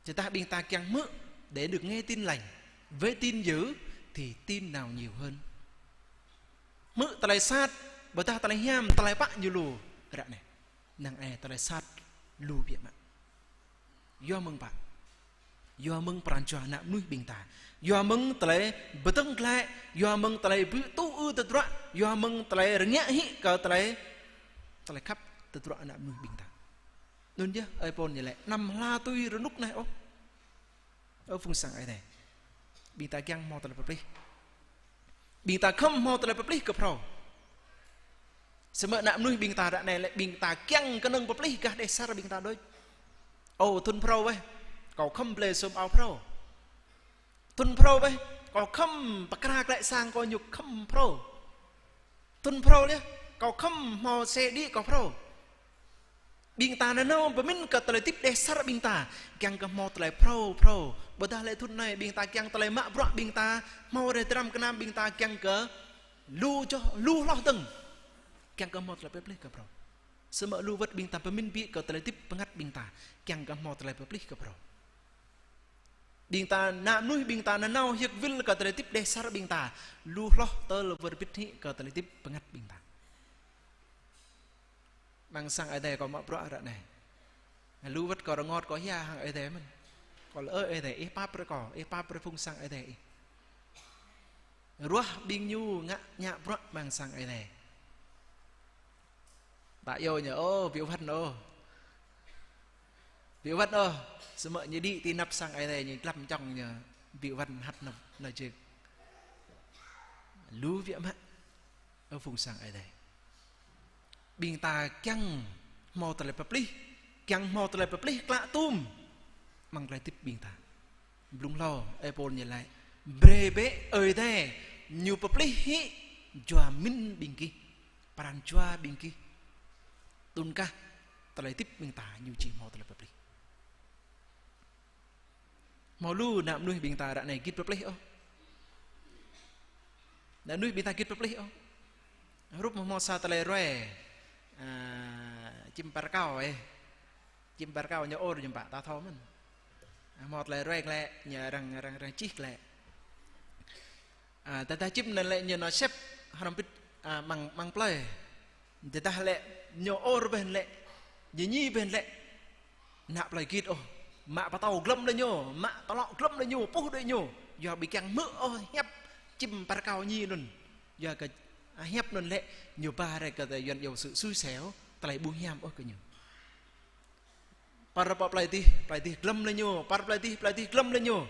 Tơdah ƀing ta kiăng hmư̆ để được nghe tin lành, với tin dữ thì tin nào nhiều hơn? Hmư̆ tơlơi sat ƀôdah tơlơi hiam, tơlơi pă ñu lu ră anai? Năng ai tơlơi sat lu biă mă. Yua mơ̆ng pă? Yua mơ̆ng pran jua ană mơnuih ƀing ta. Yua mơ̆ng tơlơi pơdơ̆ng glaĭ, yua mơ̆ng tơlơi ƀu tŭ ư tơdruă, yua mơ̆ng tơlơi rơngiă hĭ kơ tơlơi, tơlơi khăp tơdruă ană mơnuih ƀing ta. Anŭn yơh ơi Pôl ñu laĭ anăm hla tui rơnŭk anai ôh. Ơ phung sang Ơi Adai, ƀing ta kiăng hmâo tơlơi pơplih. Ƀing ta khŏm hmâo tơlơi pơplih kơ phrâo. Samơ̆ ană mơnuih ƀing ta ră anai lĕ ƀing ta kiăng kơnơ̆ng pơplih gah dêh asar ƀing ta đôč. Ô, thŭn phrâo weh, kâo khŏm blơi sum ao phrâo. Thŭn phrâo weh, kâo khŏm pơkra glaĭ sang kâo ñu khŏm phrâo. Thŭn phrâo lĕ, kâo khŏm hmâo xe đĭ kâo phrâo. Ƀing ta nanao pơmĭn kơ tơlơi hơdip dêh asar ƀing ta, kiăng kơ hmâo tơlơi phrâo phrâo. Ƀôdah lĕ thŭn anai ƀing ta kiăng tơlơi mă bruă ƀing ta, hmâo rai dram gơnam ƀing ta kiăng kơ lu joh, lu hloh dơ̆ng. Kiăng kơ hmâo tơlơi pơplih kơ phrâo. Samơ̆ lu wơ̆t ƀing ta pơmĭn ƀiă kơ tơlơi hơdip bơngăt ƀing ta, kiăng kơ hmâo tơlơi pơplih kơ phrâo. Ƀing ta, ană mơnuih ƀing ta nanao hiơk wĭl kơ tơlơi hơdip dêh asar ƀing ta, lu hloh tơl wơr bĭt hĭ kơ tơlơi hơdip bơngăt ƀing ta. Amăng sang Ơi Adai kâo mă bruă ră anai. Lu wơ̆t kâo rơngot kâo hia hăng Ơi Adai mơ̆n. Kâo laĭ: Ơ Ơi Adai, ih pap brơi kâo, ih pap brơi phung sang Ơi Adai ih. Ruah ƀing ñu ngă ñă bruă amăng sang Ơi Adai. Ƀă yơh ñu, ô, ƀu phăn ô. Ƀu wơ̆t ôh, samơ̆ ñu đĭ ti anăp sang Ơi Adai, ñu glăm čŏng ñu ƀu wơ̆t hăt năp, nă jĕ. Lu biă mă, ơ phung sang Ơi Adai. Ƀing ta kiăng hmâo tơlơi pơplih, kiăng hmâo tơlơi pơplih klă tum amăng tơlơi hơdip ƀing ta. Blung hlâo, ơi Pôl ñu laĭ: Brơi bĕ Ơi Adai ñu pơplih hĭ jua mĭn ƀing gih, pran jua ƀing gih. Tun kah tơlơi hơdip ƀing ta ñu či hmâo tơlơi pơplih. Hmâo lu ană mơnuih ƀing ta ră anai git pơplih ôh. Ană mơnuih ƀing ta git pơplih ôh. Hrup hmâo sa tơlơi ruai, a, čim pơrkao, ơ. Čim pơrkao ñu ôr ñu pă ta thâo mơ̆n. A, hmâo tơlơi ruai glaĭ, ñu arăng, arăng, arăng čih glaĭ. A, tơdah čim anŭn lĕ ñu nao sĕp hrŏm bit, a, amăng, amăng plơi. Tơdah lĕ ñu ôr bĕn lĕ, ñu ñi bĕn lĕ, ană plơi git ôh, mă pơtâo glŏm lĕ ñu, mă tơlŏ glŏm lĕ ñu, puh đuaĭ ñu, yua ƀu kiăng hmư̆ ôh hiăp čim pơrkao ñi anŭn. Yua kơ, a, hiăp anŭn lĕ ñu ba rai kơ tơlơi yuan iâu sự xui xẻo, tơlơi ƀu hiam ôh kơ ñu. Păr pơ plơi dih, plơi dih glŏm lĕ ñu, păr plơi dih, plơi dih glŏm lĕ ñu.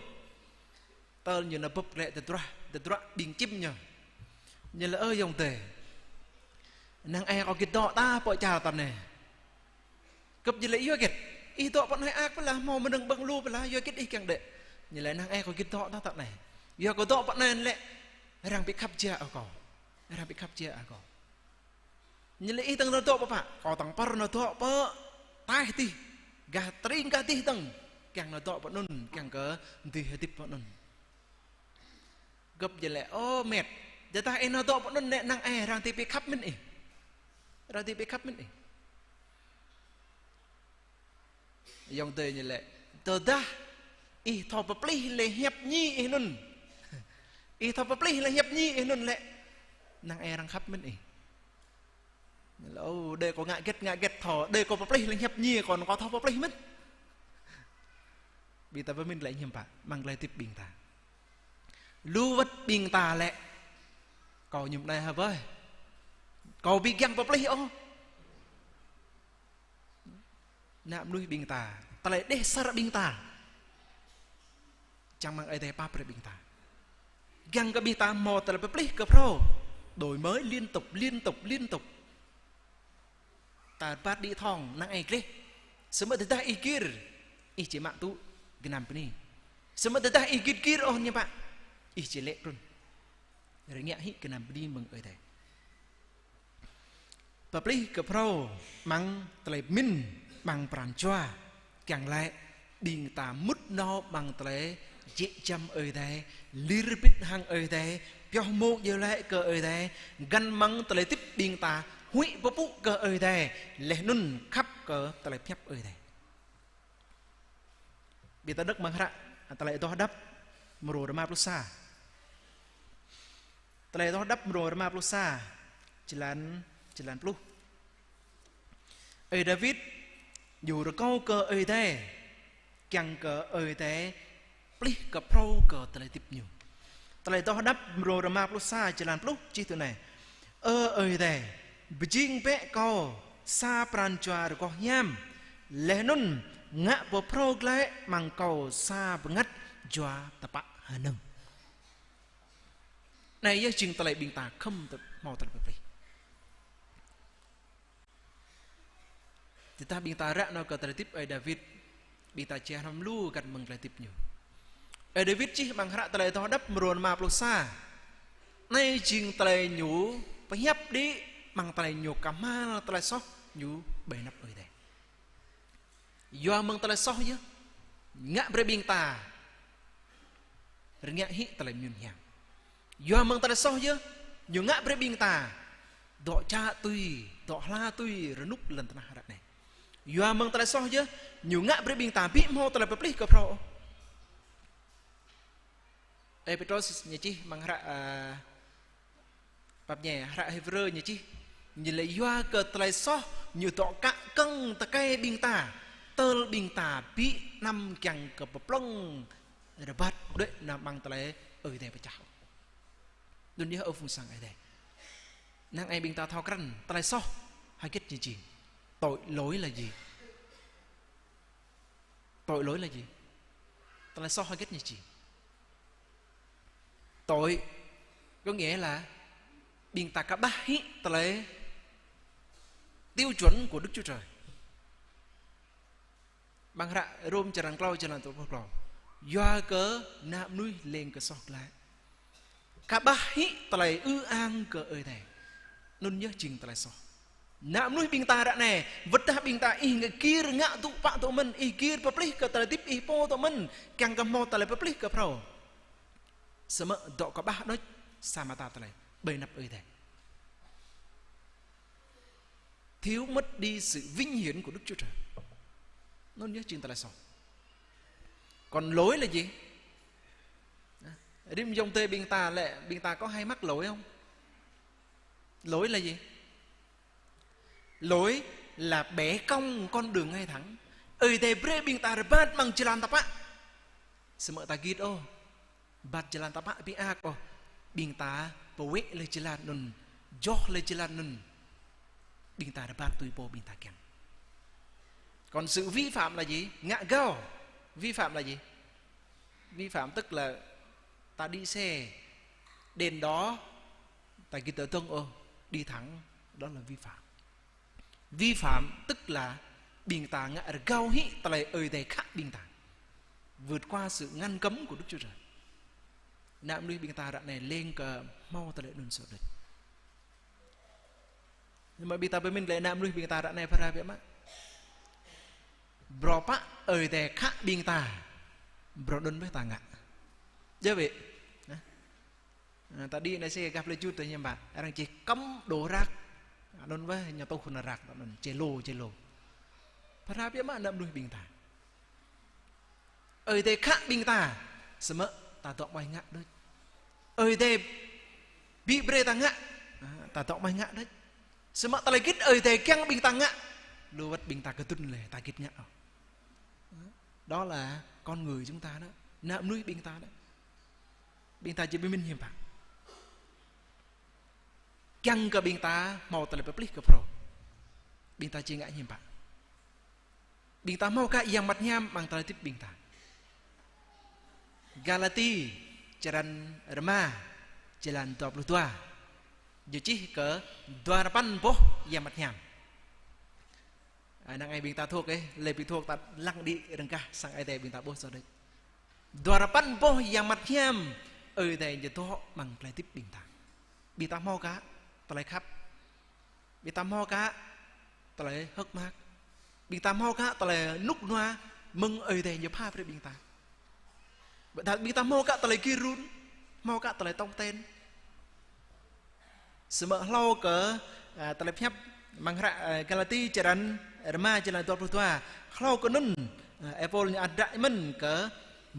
Tơl ñu nao bưp glaĭ tơdruă, tơdruă ƀing čim ñu. Ñu laĭ: Ơ ayŏng adơi, năng ai kâo git dŏ ta pơ čar ta anai. Gơ̆p ñu laĭ: Yua hơget? Ih dŏ pơ anai ak pơlah, hmâo mơnơ̆ng ƀơ̆ng lu pơlah, yua hơget ih kiăng đĕ? Ñu laĭ: Năng ai kâo git dŏ ta pơ anai. Yua kâo dŏ pơ anai lĕ arăng ƀu khăp jia kơ kâo. Arăng ƀu khăp jia kơ kâo. Ñu laĭ: Ih dơ̆ng nao dŏ pơ pă? Kâo dơ̆ng păr nao dŏ pơ taih dih, gah tơring gah dih dơ̆ng, kiăng nao dŏ pơ anŭn, kiăng kơ dưi hơdip pơ anŭn. Gơ̆p ñu laĭ: Ơ met, tơdah ih nao dŏ pơ anŭn lĕ năng ai arăng dưi ƀu khăp mĭn ih. Arăng dưi ƀu khăp mĭn ih. Ayŏng adơi ñu laĭ: Tơdah ih thâo pơplih lĕ hiăp ñi ih anŭn, ih thâo pơplih lĕ hiăp ñi ih anŭn lĕ, năng ai arăng khăp mĭn ih. Ñu laĭ: Ơ, đơi kâo ngă hơget, ngă hơget thâo, đơi kâo pơplih lĕ hiăp ñi kâo, kâo thâo pơplih mơ̆n. Ƀing ta pơmĭn glaĭ hiư̆m pă amăng tơlơi hơdip ƀing ta. Lu wơ̆t ƀing ta lĕ, kâo mơñum anai hă ƀơi, kâo ƀu kiăng pơplih ôh. Ană mơnuih ƀing ta, tơlơi đeh sar ƀing ta, čang mơ̆ng Ơi Adai pap brơi ƀing ta. Kiăng kơ ƀing ta hmâo tơlơi pơplih kơ phrâo, đổi mới liên tục, liên tục, liên tục. Ta rơbat đĭ thŏng, năng ai gleh. Samơ̆ tơdah ih gir, ih či mă tŭ gơnam bơni. Samơ̆ tơdah ih git gir ôh ñu pă, ih či lê̆ trŭn. Rơngiă hĭ gơnam bơni mơ̆ng Ơi Adai. Pơplih kơ phrâo amăng tơlơi pơmĭn, amăng pran jua. Kiăng laĭ ƀing ta mŭt nao amăng tơlơi jĕ jăm Ơi Adai, lir bĭt hăng Ơi Adai, pioh mông iâu laĭ kơ Ơi Adai, găn amăng tơlơi hơdip ƀing ta huĭ pơpŭ kơ Ơi Adai, laih anŭn khăp kơ tơlơi pơhiăp Ơi Adai. Ƀing ta đŏk amăng hră Tơlơi Adoh Đăp mrô rơma pluh sa. Tơlơi Adoh Đăp mrô rơma pluh sa, jơlan, jơlan pluh. Ơi Dawid ñu rơkâo kơ Ơi Adai, kiăng kơ Ơi Adai pơplih kơ phrâo kơ tơlơi hơdip ñu. Tơlơi Adoh Đăp mrô rơma pluh sa, jơlan pluh čih tui anai: Ơ Ơi Adai, pơjing bĕ kâo sa pran jua rơgoh hiam, laih anŭn ngă pơphrâo glaĭ amăng kâo sa bơngăt jua tơpă hơnơ̆ng. Anai yơh jing tơlơi ƀing ta khŏm tơ-, hmâo tơlơi pơplih. Tơdah ƀing ta ră nao kơ tơlơi hơdip Ơi Dawid, ƀing ta čih hrŏm lu găn mơ̆ng tơlơi hơdip ñu. Ơi Dawid čih amăng hră Tơlơi Adoh Đăp mrô rơma pluh sa. Anai jing tơlơi ñu pơhiăp đĭ amăng tơlơi ñu kơhma̱l tơlơi soh ñu ƀơi anăp Ơi Adai. Yua mơ̆ng tơlơi soh yơh ngă brơi ƀing ta rơngiă hĭ tơlơi mơyun hiam. Yua mơ̆ng tơlơi soh yơh ñu ngă brơi ƀing ta dŏ čă tui, dŏ hla tui rơnŭk lŏn tơnah ră anai. Yua mơ̆ng tơlơi soh yơh ñu ngă brơi ƀing ta ƀu hmâo tơlơi pơplih kơ phrâo. Ơi Pêtrôs ñu čih amăng hră, a, pap ñe, hră Hêbrơ ñu čih, ñu laĭ yua kơ tơlơi soh ñu dŏ kă kơ̆ng tơkai ƀing ta, tơl ƀing ta ƀu anăm kiăng kơ pơplŏng rơbat đuaĭ nao amăng tơlơi Ơi Adai pơčah. Anŭn yơh ơ phung sang Ơi Adai. Năng ai ƀing ta thâo krăn tơlơi soh hơget ñu jing, tội lỗi là gì. Tội lỗi là gì? Tơlơi soh hơget ñu či? Tội có nghĩa là ƀing ta kơƀah hĭ tơlơi tiêu chuẩn của Đức Chúa Trời. Amăng hră Rôm črăn klâo, črăn dua pluh klâo. Yua kơ ană mơnuih lêng kơ soh glaĭ. Kơƀah hĭ tơlơi ư ang kơ Ơi Adai. Anŭn yơh jing tơlơi soh. Ană mơnuih ƀing ta ră anai, wơ̆t dah ƀing ta ih gir ngă tŭ pă tŭ mơ̆n, ih gir pơplih kơ tơlơi hơdip ih pô tŭ mơ̆n, kiăng kơ hmâo tơlơi pơplih kơ phrâo. Samơ̆ dŏ kơƀah đôč sa mơta tơlơi ƀơi anăp Ơi Adai. Thiếu mất đi sự vinh hiển của Đức Chúa Trời. Anŭn yơh jing tơlơi soh. Còn lỗi là gì? Rĭm yŏng tê ƀing ta lĕ, ƀing ta có hay mắc lỗi không? Lỗi là gì? Lỗi là bẻ cong con đường ngay thẳng. Ơi Adai brơi ƀing ta rơbat amăng jơlan tơpă. Samơ̆ ta git ôh. Rơbat jơlan tơpă ƀiă ôh. Ƀing ta pơwĕ lĕ jơlan anŭn, joh lĕ jơlan anŭn. Ƀing ta rơbat tui pô ƀing ta kiăng. Còn sự vi phạm là gì? Ngă gao. Vi phạm là gì? Vi phạm tức là ta đi xe đèn đỏ, ta git tơdơ̆ng ôh, đi thẳng, đó là vi phạm. Vi phạm tức là ƀing ta ngă rơgao hĭ tơlơi Ơi Adai khă ƀing ta. Vượt qua sự ngăn cấm của Đức Chúa Trời. Ană mơnuih ƀing ta ră anai lêng kơ hmâo tơlơi anŭn soh đôč. Samơ̆ ƀing ta pơmĭn lĕ ană mơnuih ƀing ta ră anai phara biă mă. Bruă pă Ơi Adai khă ƀing ta, bruă anŭn mơ̆ ta ngă. Djơ̆ wĕ. Nah. Nah, ta đĭ nai xe gah plơi Jut tơ hiư̆m pă. Arăng čih cấm đổ rác. Anŭn wơ̆t ñu tuh nao rác anŭn, čê lô, čê lô. Phara biă mă ană mơnuih ƀing ta. Ơi Adai khă ƀing ta, samơ̆ ta dŏ ƀai ngă đôč. Ơi Adai ƀu brơi ta ngă, ta dŏ ƀai ngă đôč. Samơ̆ tơlơi git Ơi Adai kiăng ƀing ta ngă, lu wơ̆t ƀing ta kơdŭn lĕ ta git ngă ôh. Đó là con người chúng ta đó, ană mơnuih ƀing ta đó. Ƀing ta či pơmĭn hiư̆m pă. Kiăng kơ ƀing ta hmâo tơlơi pơplih kơ phrâo. Ƀing ta či ngă hiư̆m pă. Ƀing ta hmâo kơ Yang Bơngăt Hiam amăng tơlơi hơdip ƀing ta. Galati, črăn rơma, jơlan dua pluh dua. Ñu čih kơ dua rơpăn boh Yang Bơngăt Hiam. Ơ, năng ai ƀing ta thuăk ơ, lĕ ƀu thuăk ta lăng đĭ rơngkah sang Ơi Adai ƀing ta ƀuh soh đôč. Dua rơpăn boh Yang Bơngăt Hiam, Ơi Adai ñu dŏ amăng tơlơi hơdip ƀing ta. Ƀing ta hmâo kơ tơlơi khăp. Ƀing ta hmâo kơ tơlơi hơ̆k mơak. Ƀing ta hmâo kơ tơlơi rơnŭk rơnua mơ̆ng Ơi Adai ñu pha brơi ƀing ta. Ƀing ta, ƀing ta hmâo kơ tơlơi gir run, hmâo kơ tơlơi tong ten. Samơ̆ hlâo kơ, ơ, tơlơi pơhiăp amăng hră, ơ, Galati črăn rơma jơlan dua pluh dua. Hlâo kơ anŭn, ơ, Ơi Pôl ñu ăt ră mơ̆n kơ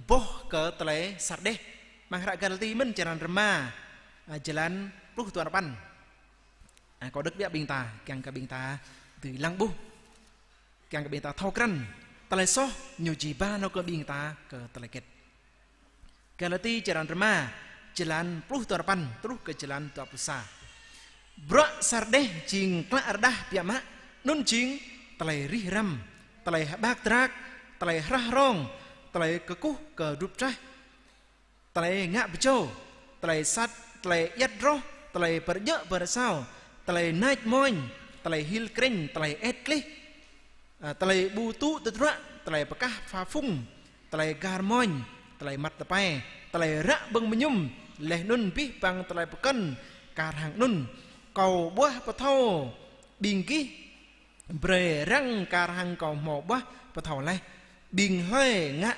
boh kơ tơlơi Sardês. Amăng hră Galati mơ̆n črăn rơma, ơ, jơlan pluh dua rơpăn. Ơ, kâo đŏk biă ƀing ta, kiăng kơ ƀing ta dưi lăng ƀuh. Kiăng kơ ƀing ta thâo krăn, tơlơi soh ñu či ba nao kơ ƀing ta kơ tơlơi hơget. Galati črăn rơma, jơlan pluh dua rơpăn, truh kơ jơlan dua pluh sa. Bruă Sardês jing klă rơđah biă mă, anŭn jing tơlơi rih răm, tơlơi hơƀak drak, tơlơi hrah rong, tơlơi kơkuh kơ drŭp traih, tơlơi ngă pơjâo, tơlơi sat, tơlơi iăt rŏh, tơlơi pơrơjơ̆ pơrơsao, tơlơi nač moñ, tơlơi hil krĕñ, tơlơi et klih, ơ, tơlơi ƀu tŭ tơdruă, tơlơi pơkah pha phung, tơlơi gar moñ, tơlơi măt tơpai, tơlơi ră ƀơ̆ng mơñum, laih anŭn abih bang tơlơi pơkŏn kar hăng anŭn. Kâo ƀuah pơthâo ƀing gih, brơi arăng kar hăng kâo hmâo ƀuah pơthâo laih. Ƀing hlơi ngă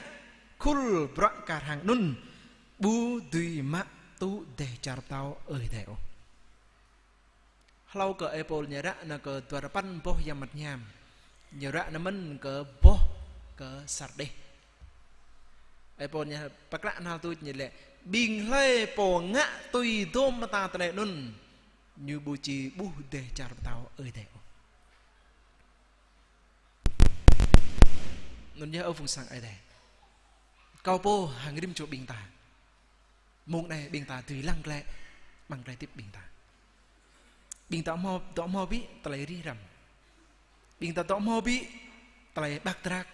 khul bruă kar hăng anŭn, ƀu dưi mă tŭ dêh čar pơtao Ơi Adai ôh. Hlâo kơ Ơi Pôl ñu ră nao kơ dua rơpăn boh Yang Bơngăt Hiam. Ñu ră nao mơ̆n kơ boh kơ Sardês. Ơi Pôl ñu pơklă hal tuč ñu laĭ: Ƀing hlơi pô ngă tui dôm mơta tơlơi anŭn, ñu ƀu či ƀuh dêh čar pơtao Ơi Adai ôh. Anŭn yơh ơ phung sang Ơi Adai. Kâo pô hăng rĭm čô ƀing ta. Mông anai ƀing ta dưi lăng glaĭ amăng tơlơi hơdip ƀing ta. Ƀing ta hmâo, dŏ hmâo ƀĭ tơlơi rih răm. Ƀing ta dŏ hmâo ƀĭ tơlơi ƀak drak.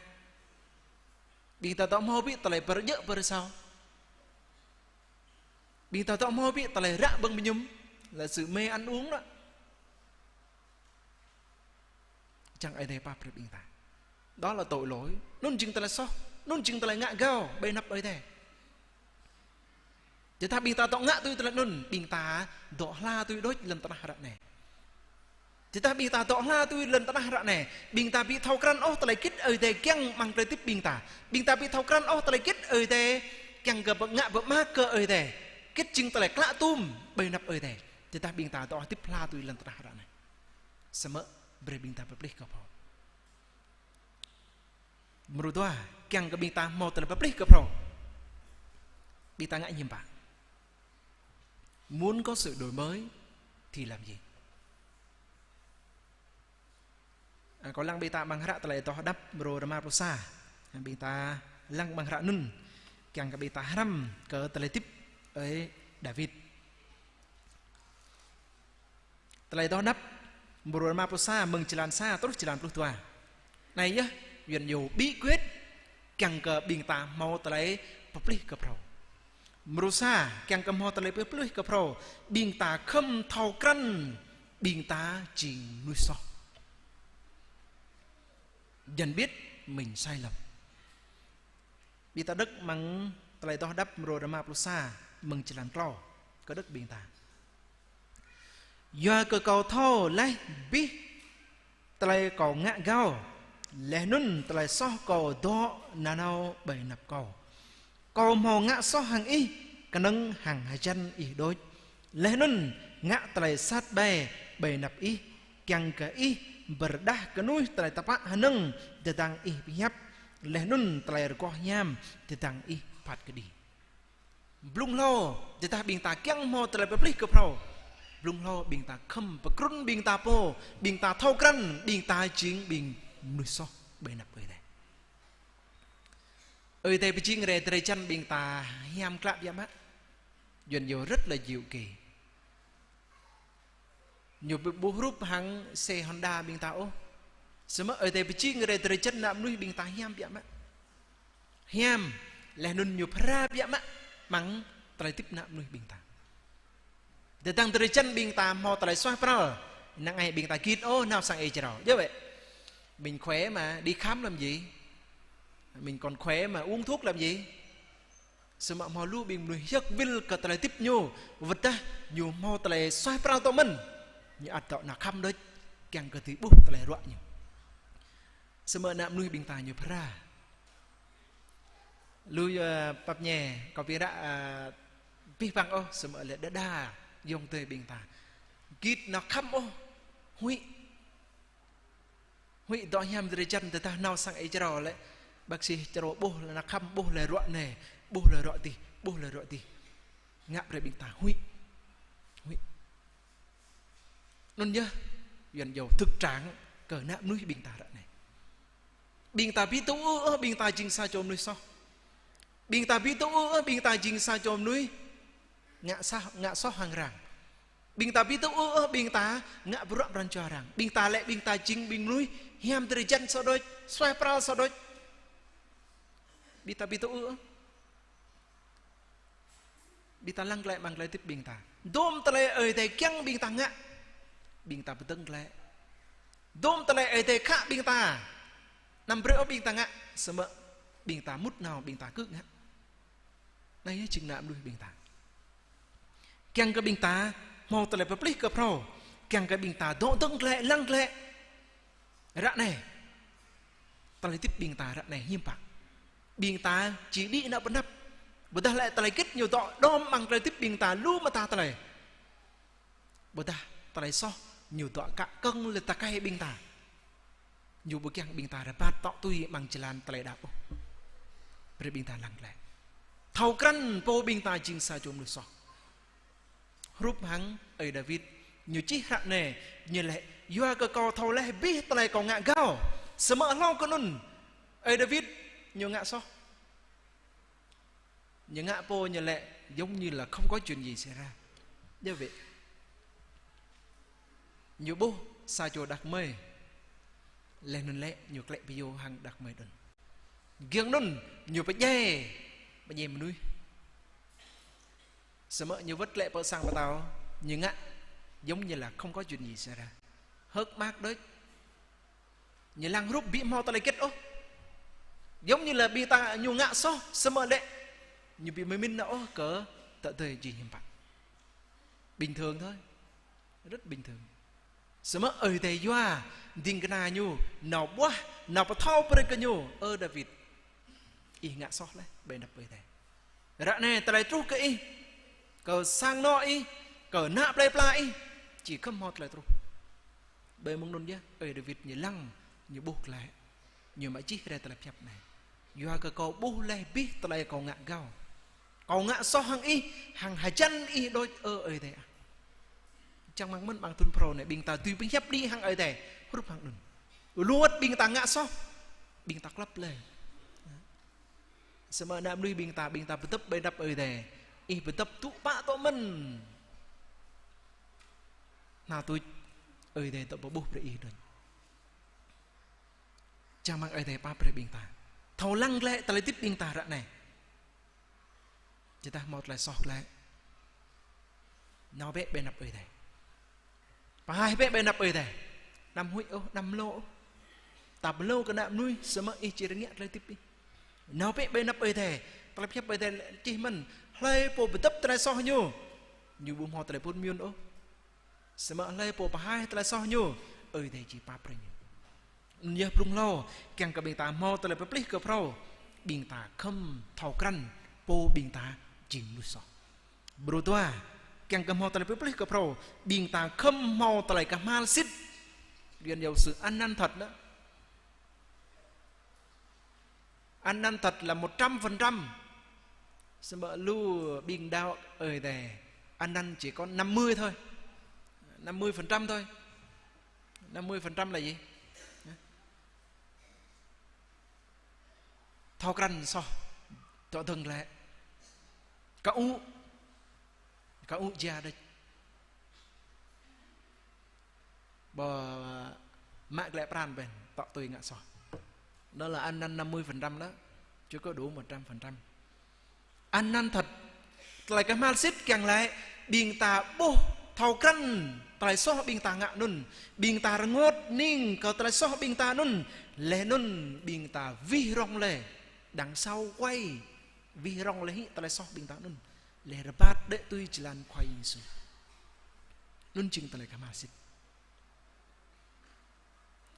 Ƀing ta dŏ hmâo ƀĭ tơlơi pơrơjơ̆ pơrơsao. Ƀing ta dŏ hmâo ƀĭ tơlơi ră ƀơ̆ng mơñum, là sự mê ăn uống đó. Čang Ơi Adai pap brơi ƀing ta. Đó là tội lỗi. Anŭn jing tơlơi soh, anŭn jing tơlơi ngă gao ƀơi anăp Ơi Adai. Tơdah ƀing ta dŏ ngă tui tơlơi anŭn, ƀing ta dŏ hla tui đôč lŏn tơnah ră anai. Tơdah ƀing ta dŏ hla tui lŏn tơnah ră anai, ƀing ta ƀu thâo krăn ôh tơlơi hơget Ơi Adai kiăng amăng tơlơi hơdip ƀing ta. Ƀing ta ƀu thâo krăn ôh tơlơi hơget Ơi Adai kiăng kơ pơngă pơmă kơ Ơi Adai. Hơget jing tơlơi klă tum ƀơi anăp Ơi Adai. Tơdah ƀing ta dŏ hơdip hla tui lŏn tơnah ră anai. Samơ̆ brơi ƀing ta pơplih kơ phrâo. Mrô dua, kiăng kơ ƀing ta hmâo tơlơi pơplih kơ phrâo, ƀing ta ngă hiư̆m pă? Muốn có sự đổi mới thì làm gì? À, kâo lăng ƀing ta amăng hră Tơlơi Adoh Hơđăp mrô rơma pluh sa. À, ƀing ta lăng amăng hră anŭn, kiăng kơ ƀing ta hrăm kơ tơlơi hơdip ơi Dawid. Tơlơi Adoh Hơđăp mrô rơma pluh sa mơ̆ng črăn sa truh črăn pluh dua. Anai yơh, Yuan ñu bí quyết kiăng kơ ƀing ta hmâo tơlơi pơplih kơ phrâo. Mrô sa, kiăng kơ hmâo tơlơi pơplih kơ phrâo, ƀing ta khŏm thâo krăn ƀing ta jing mơnuih soh. Nhận biết mình sai lầm. Ƀing ta đŏk amăng Tơlơi Adoh Hơđăp mrô rơma pluh sa mơ̆ng črăn klâo, kơđŏk ƀing ta. Yua kơ kâo thâo laih abih tơlơi kâo ngă gao, laih anŭn tơlơi soh kâo dŏ nanao ƀơi anăp kâo. Kâo hmâo ngă soh hăng ih, kơnơ̆ng hăng hơjăn ih đôč. Laih anŭn ngă tơlơi sat ƀai ƀơi anăp ih, kiăng kơ ih pơrơđah kơnuih tơlơi tơpă hơnơ̆ng tơdang ih pơhiăp, laih anŭn tơlơi rơgoh hiam tơdang ih phat kơđi. Blung hlâo, tơdah ƀing ta kiăng hmâo tơlơi pơplih kơ phrâo, blung hlâo ƀing ta khŏm pơkrŭn ƀing ta pô, ƀing ta thâo krăn ƀing ta jing ƀing mơnuih soh ƀơi anăp Ơi Adai. Ơi Adai pơjing rai drơi jăn ƀing ta hiam klă biă mă. Yuan ñu rất là diệu kỳ. Ñu ƀu ƀuh hrup hăng xe Honda ƀing ta ôh. Samơ̆ Ơi Adai pơjing rai drơi jăn ană mơnuih ƀing ta hiam biă mă. Hiam, laih anŭn ñu phara biă mă amăng tơlơi hơdip ană mơnuih ƀing ta. Tơdang drơi jăn ƀing ta hmâo tơlơi suaih pral, năng ai ƀing ta git ôh nao sang ih jrao. Djơ̆ wơ̆t. Mình khỏe mà đi khám làm gì? Mình còn khỏe mà uống thuốc làm gì? Samơ̆ hmâo lu ƀing mơnuih hiăk wĭl kơ tơlơi hơdip ñu, wơ̆t dah ñu hmâo tơlơi suaih pral tŏ mơ̆n, ñu ăt dŏ nao khám đôč, kiăng kơ dưi ƀuh tơlơi ruă ñu. Samơ̆ ană mơnuih ƀing ta ñu phara. Lu, ơ, pap ñe, kâo ƀu ră, ơ, abih bang ôh, samơ̆ lĕ đơđa, ayŏng adơi ƀing ta. Git nao khám ôh, huĭ. Huĭ dŏ hiam drơi jăn tơdah nao sang ih jrao lĕ, bác sĩ jrao ƀuh lĕ nao khám ƀuh lĕ ruă anai, ƀuh lĕ ruă adih, ƀuh lĕ ruă adih. Ngă brơi ƀing ta huĭ. Huĭ. Anŭn yơh, Yuan ñu thực trạng kơ ană mơnuih ƀing ta ră anai. Ƀing ta ƀu tŭ ư ôh ƀing ta jing sa čô mơnuih soh. Ƀing ta ƀu tŭ ư ôh ƀing ta jing sa čô mơnuih ngă sah, ngă soh hăng arăng. Ƀing ta ƀu tŭ ư ôh ƀing ta ngă bruă pran jua arăng. Ƀing ta lĕ ƀing ta jing ƀing mơnuih hiam drơi jăn sa đôč, suaih pral sa đôč. Ƀing ta ƀu tŭ ư ôh. Ƀing ta lăng glaĭ amăng tơlơi hơdip ƀing ta. Dôm tơlơi Ơi Adai kiăng ƀing ta ngă, ƀing ta pơdơ̆ng glaĭ. Dôm tơlơi Ơi Adai khă ƀing ta, anăm brơi ôh ƀing ta ngă, samơ̆ ƀing ta mŭt nao ƀing ta kơ ngă. Anai yơh jing ană mơnuih ƀing ta. Kiăng kơ ƀing ta hmâo tơlơi pơplih kơ phrâo, kiăng kơ ƀing ta dŏ dơ̆ng glaĭ, lăng glaĭ. Ră anai, tơlơi hơdip ƀing ta ră anai hiư̆m pă? Ƀing ta či đĭ nao pơ anăp. Ƀôdah lĕ tơlơi hơget ñu dŏ đom amăng tơlơi hơdip ƀing ta lu mơta tơlơi. Ƀôdah tơlơi soh ñu dŏ kă kơ̆ng lĕ tơkai ƀing ta. Ñu ƀu kiăng ƀing ta rơbat dŏ tui amăng jơlan tơlơi đaŏ ôh. Brơi ƀing ta lăng glaĭ. Thâo krăn pô ƀing ta jing sa čô mơnuih soh. Hrup hăng ơi Dawid, ñu čih hră anai, ñu laĭ, yua kơ kâo thâo laih abih tơlơi kâo ngă gao. Samơ̆ hlâo kơ anŭn, ơi Dawid, ñu ngă soh. Ñu ngă pô ñu laĭ, giống như là không có chuyện gì xảy ra. Djơ̆ wơ̆t. Ñu ƀuh sa čô đah kơmơi. Laih anŭn lĕ ñu klĕ pơyô hăng đah kơmơi anŭn. Giŏng anŭn, Ñu pơdjai, pơdjai mơnuih. Samơ̆ ñu wơ̆t glaĭ pơ sang pơtao, ñu ngă giống như là không có chuyện gì xảy ra. Hơ̆k mơak đôč. Ñu lăng hrup ƀu hmâo tơlơi hơget ôh. Giống như là ƀing ta ñu ngă soh, samơ̆ lĕ ñu ƀu pơmĭn nao ôh kơ tơdơi jing hiư̆m pă. Bình thường thôi. Rất bình thường. Samơ̆ Ơi Adai yua ding kơna ñu nao ƀuah, nao pơthâo brơi kơ ñu: Ơ Dawid, ih ngă soh laih ƀơi anăp Ơi Adai. Ră anai tơlơi truh kơ ih, kơ sang anŏ ih, kơ ană plei pla ih, či khŏm hmâo tơlơi truh. Ƀơi mông anŭn yơh, Ơi Dawid ñu lăng, ñu ƀuh glaĭ. Ñu mă čih rai tơlơi pơhiăp anai: Yua kơ kâo ƀuh laih abih tơlơi kâo ngă gao. Kâo ngă soh hăng ih, hăng hơjăn ih đôč, ơ Ơi Adai ah. Čang rơmang mơ̆n amăng thun phrâo anai, ƀing ta dưi pơhiăp đĭ hăng Ơi Adai hrup hăng anŭn. Lu wơ̆t ƀing ta ngă soh, ƀing ta klăp laih. Samơ̆ ană mơnuih ƀing ta, ƀing ta pơdŏp ƀơi anăp Ơi Adai. Ih pơdŏp tŭ pă tŏ mơ̆n. Hơnăl tuč Ơi Adai dŏ pơƀuh brơi ih đôč. Čang rơmang Ơi Adai pap brơi ƀing ta thâo lăng glaĭ tơlơi hơdip ƀing ta ră anai. Tơdah hmâo tơlơi soh glaĭ, nao bĕ ƀơi anăp Ơi Adai. Pơhaih bĕ ƀơi anăp Ơi Adai. Anăm huĭ ôh, anăm mlâo ôh. Ta mlâo kơ ană mơnuih, samơ̆ ih či rơngiă tơlơi hơdip ih. Nao bĕ ƀơi anăp Ơi Adai. Tơlơi pơhiăp Ơi Adai čih mơ̆n: Hlơi pô pơdŏp tơlơi soh ñu, ñu ƀu hmâo tơlơi pŭn mơyŭn ôh. Samơ̆ hlơi pô pơhaih tơlơi soh ñu, Ơi Adai či pap brơi ñu. Anŭn yơh blung hlâo, kiăng kơ ƀing ta hmâo tơlơi pơplih kơ phrâo, ƀing ta khŏm thâo krăn pô ƀing ta jing mơnuih soh. Bruă dua, kiăng kơ hmâo tơlơi pơplih kơ phrâo, ƀing ta khŏm hmâo tơlơi kơhma̱l sĭt. Riêng giáo sư ăn năn thật đó. Ăn năn thật là một trăm phần trăm. Samơ̆ lu ƀing đaŏ Ơi Adai ăn năn chỉ có năm mươi thôi. Năm mươi phần trăm thôi. Năm mươi phần trăm là gì? Thâo krăn soh, dŏ dơ̆ng glaĭ. Kơ-ŭ, kơ-ŭ jia đôč. Ƀu mă glaĭ pran ƀĕn, tŏ tui ngă soh. Đó là ăn năn năm mươi phần trăm đó, chưa có đủ một trăm phần trăm. Ăn năn thật. Tơlơi kơhma̱l sĭt kiăng laĭ, ƀing ta ƀuh thâo krăn tơlơi soh ƀing ta ngă anŭn, ƀing ta rơngot hning kơ tơlơi soh ƀing ta anŭn, laih anŭn ƀing ta wih rŏng laih, đằng sau quay, wih rŏng laih hĭ tơlơi soh ƀing ta anŭn, laih rơbat đuaĭ tui jơlan Khua Yang Yêsu. Anŭn jing tơlơi kơhma̱l sĭt.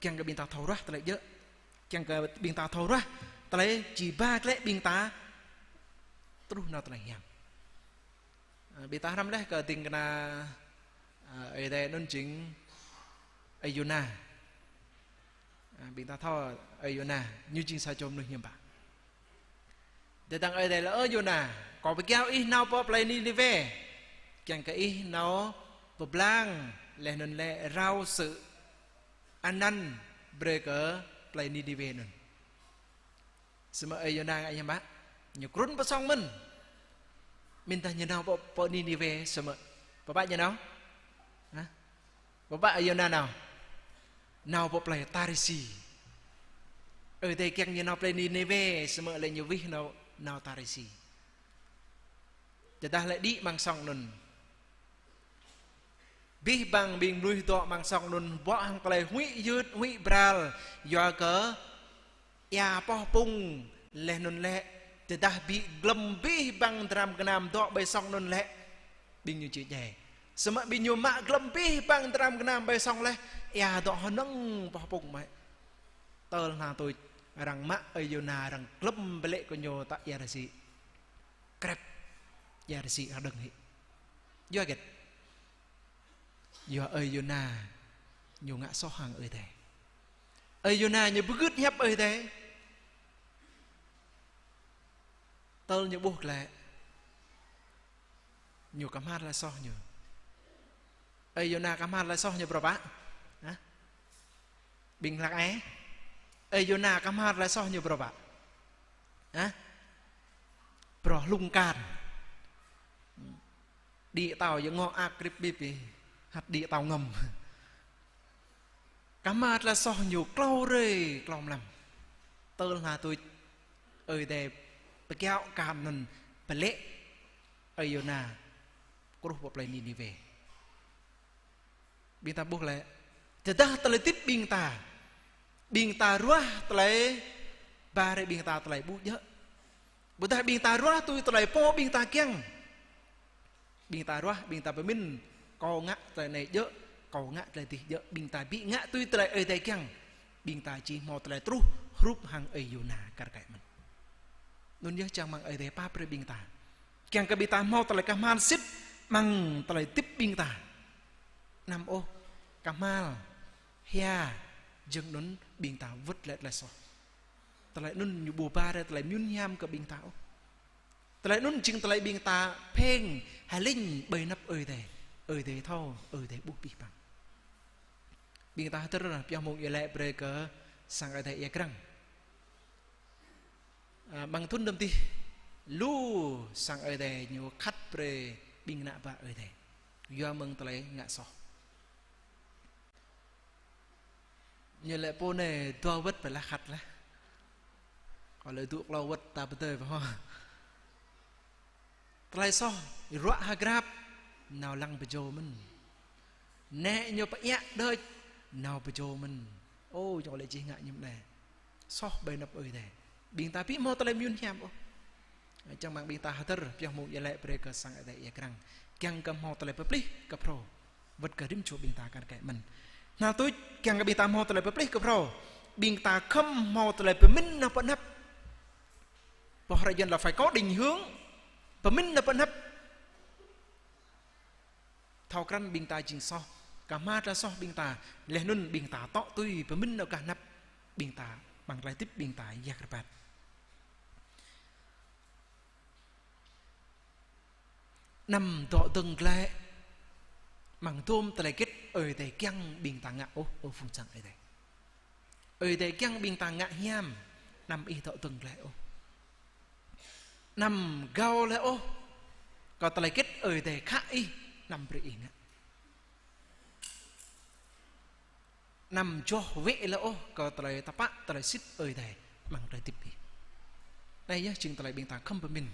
Kiăng kơ ƀing ta thâo ruah tơlơi djơ̆. Kiăng kơ ƀing ta thâo ruah tơlơi či ba glaĭ ƀing ta truh nao tơlơi hiam. Ơ, ƀing ta hrăm laih kơ ding kơna, ơ, Ơi Adai anŭn jing ơi Yôna. Ơ, ƀing ta thâo ơi Yôna, ñu jing sa čô mơnuih hiam pă. Tơdang Ơi Adai laĭ: Ơ Yôna, kâo pơkiaŏ ih nao pơ plei Niniwê, kiăng kơ ih nao pơblang laih anŭn lĕ rao sự ăn năn brơi kơ plei Niniwê anŭn. Samơ̆ ơi Yôna ngă hiam pă? Ñu krŭn pơ sŏng mơ̆n. Mĭn tah ñu nao pơ, pơ Niniwê samơ̆ pơpă ñu nao? Hă? Pơpă ơi Yôna nao? Nao pơ plei Tarisi. Ơi Adai kiăng ñu nao plei Niniwê, samơ̆ lĕ ñu wih nao, nao Tarisi. Tơdah lĕ đĭ amăng sŏng anŭn, abih bang ƀing mơnuih dŏ amăng sŏng anŭn bŏ hăng tơlơi huĭ hyưt, huĭ bral, yua kơ ia poh pŭng laih anŭn lĕ, tơdah ƀu glŏm abih bang dram gơnam dŏ ƀơi sŏng anŭn lĕ, ƀing ñu či djai. Samơ̆ ƀing ñu mă glŏm abih bang dram gơnam ƀơi sŏng laih, ia dŏ hơnơ̆ng poh pŭng mơ̆. Tơl hơnăl tuč arăng mă ơi Yôna, arăng glŏm blĕ kơ ñu tă ia rơsĭ. Krep ia rơsĭ hơđơ̆ng hĭ. Yua hơget? Yua ơi Yôna ñu ngă soh hăng Ơi Adai. Ơi Yôna ñu pơgưt hiăp Ơi Adai. Tơl ñu ƀuh glaĭ, ñu kơhma̱l tơlơi soh ñu. Ơi Yôna kơhma̱l tơlơi soh ñu pơrơpă? Hă? Ƀing hlak ai. Ơi Yôna kơhma̱l tơlơi soh ñu pơrơpă? Hă? Pơrơhlung kan. Đĭ tao yơh ngŏ ak krip bip ih, hăt đĭ tao ngŏm. Kơhma̱l tơlơi soh ñu klâo hrơi klâo mlam. Tơl hơnăl tuč Ơi Adai pơkiaŏ kar anŭn pơlĕ ơi Yôna kruh pơ plei Niniwê. Ƀing ta ƀuh lĕ, tơdah tơlơi hơdip ƀing ta, ƀing ta ruah tơlơi ba rai ƀing ta tơlơi ƀu djơ̆. Ƀôdah ƀing ta ruah tui tơlơi pô ƀing ta kiăng. Ƀing ta ruah, ƀing ta pơmĭn, kâo ngă tơlơi anai djơ̆, kâo ngă tơlơi adih djơ̆, ƀing ta ƀu ngă tui tơlơi Ơi Adai kiăng. Ƀing ta či hmâo tơlơi truh hrup hăng ơi Yôna kar kaĭ mơ̆n. Anŭn yơh čang mơ̆ng Ơi Adai pap brơi ƀing ta. Kiăng kơ ƀing ta hmâo tơlơi kơhma̱l sĭt mơ̆ng tơlơi hơdip ƀing ta. Anăm ôh kơhma̱l, hia, jơ̆ng anŭn ƀing ta wơ̆t lĕ tơlơi soh. Tơlơi anŭn ñu ƀu ba rai tơlơi mơyŭn hiam kơ ƀing ta ôh. Tơlơi anŭn jing tơlơi ƀing ta pheng hơlĕng ƀơi anăp Ơi Adai. Ơi Adai thâo, Ơi Adai ƀuh abih bang. Ƀing ta hơdơr pioh mông iâu laĭ brơi kơ sang Ơi Adai ia krăng. Ơ, amăng thŭn dơ̆m adih, lu sang Ơi Adai ñu khăt brơi ƀing ană bă Ơi Adai yua mơ̆ng tơlơi ngă soh. Ñu laĭ pô anai dua wơ̆t pơlah khăt lah. Kâo lĕ dŏ klâo wơ̆t ta pơdơi pơho. Tơlơi soh ruă hơgrăp, nao lăng pơjâo mơ̆n. Nĕ ñu pơiă đôč, nao pơjâo mơ̆n. Ơ, yua lĕ čih ngă ñu mơ̆n anai. Soh ƀơi anăp Ơi Adai. Ƀing ta ƀu hmâo tơlơi mơyŭn hiam ôh. Čang mơ̆ng ƀing ta hơdơr pioh mông iâu laĭ brơi kơ sang Ơi Adai ia krăng. Kiăng kơ hmâo tơlơi pơplih kơ phrâo. Wơ̆t kơ rĭm čô ƀing ta kar kaĭ mơ̆n. Hơnăl tuč, kiăng kơ ƀing ta hmâo tơlơi pơplih kơ phrâo. Ƀing ta khŏm hmâo tơlơi pơmĭn nao pơ anăp. Pô hră Yuan lĕ phải có định hướng, pơmĭn nao pơ anăp. Thâo krăn ƀing ta jing soh, kơhma̱l tơlơi soh ƀing ta, laih anŭn ƀing ta tŏ tui pơmĭn nao gah anăp, ƀing ta amăng tơlơi hơdip ƀing ta yak rơbat. Anăm dŏ dơ̆ng glaĭ amăng dôm tơlơi hơget Ơi Adai kiăng ƀing ta ngă ôh, ơ phung sang Ơi Adai. Ơi Adai kiăng ƀing ta ngă hiam, anăm ih dŏ dơ̆ng glaĭ ôh. Anăm gao laĭ ôh kơ tơlơi hơget Ơi Adai khă ih, anăm brơi ih ngă. Anăm joh wĕ laĭ ôh kơ tơlơi tơpă, tơlơi sĭt Ơi Adai amăng tơlơi hơdip ih. Anai yơh jing tơlơi ƀing ta khŏm pơmĭn.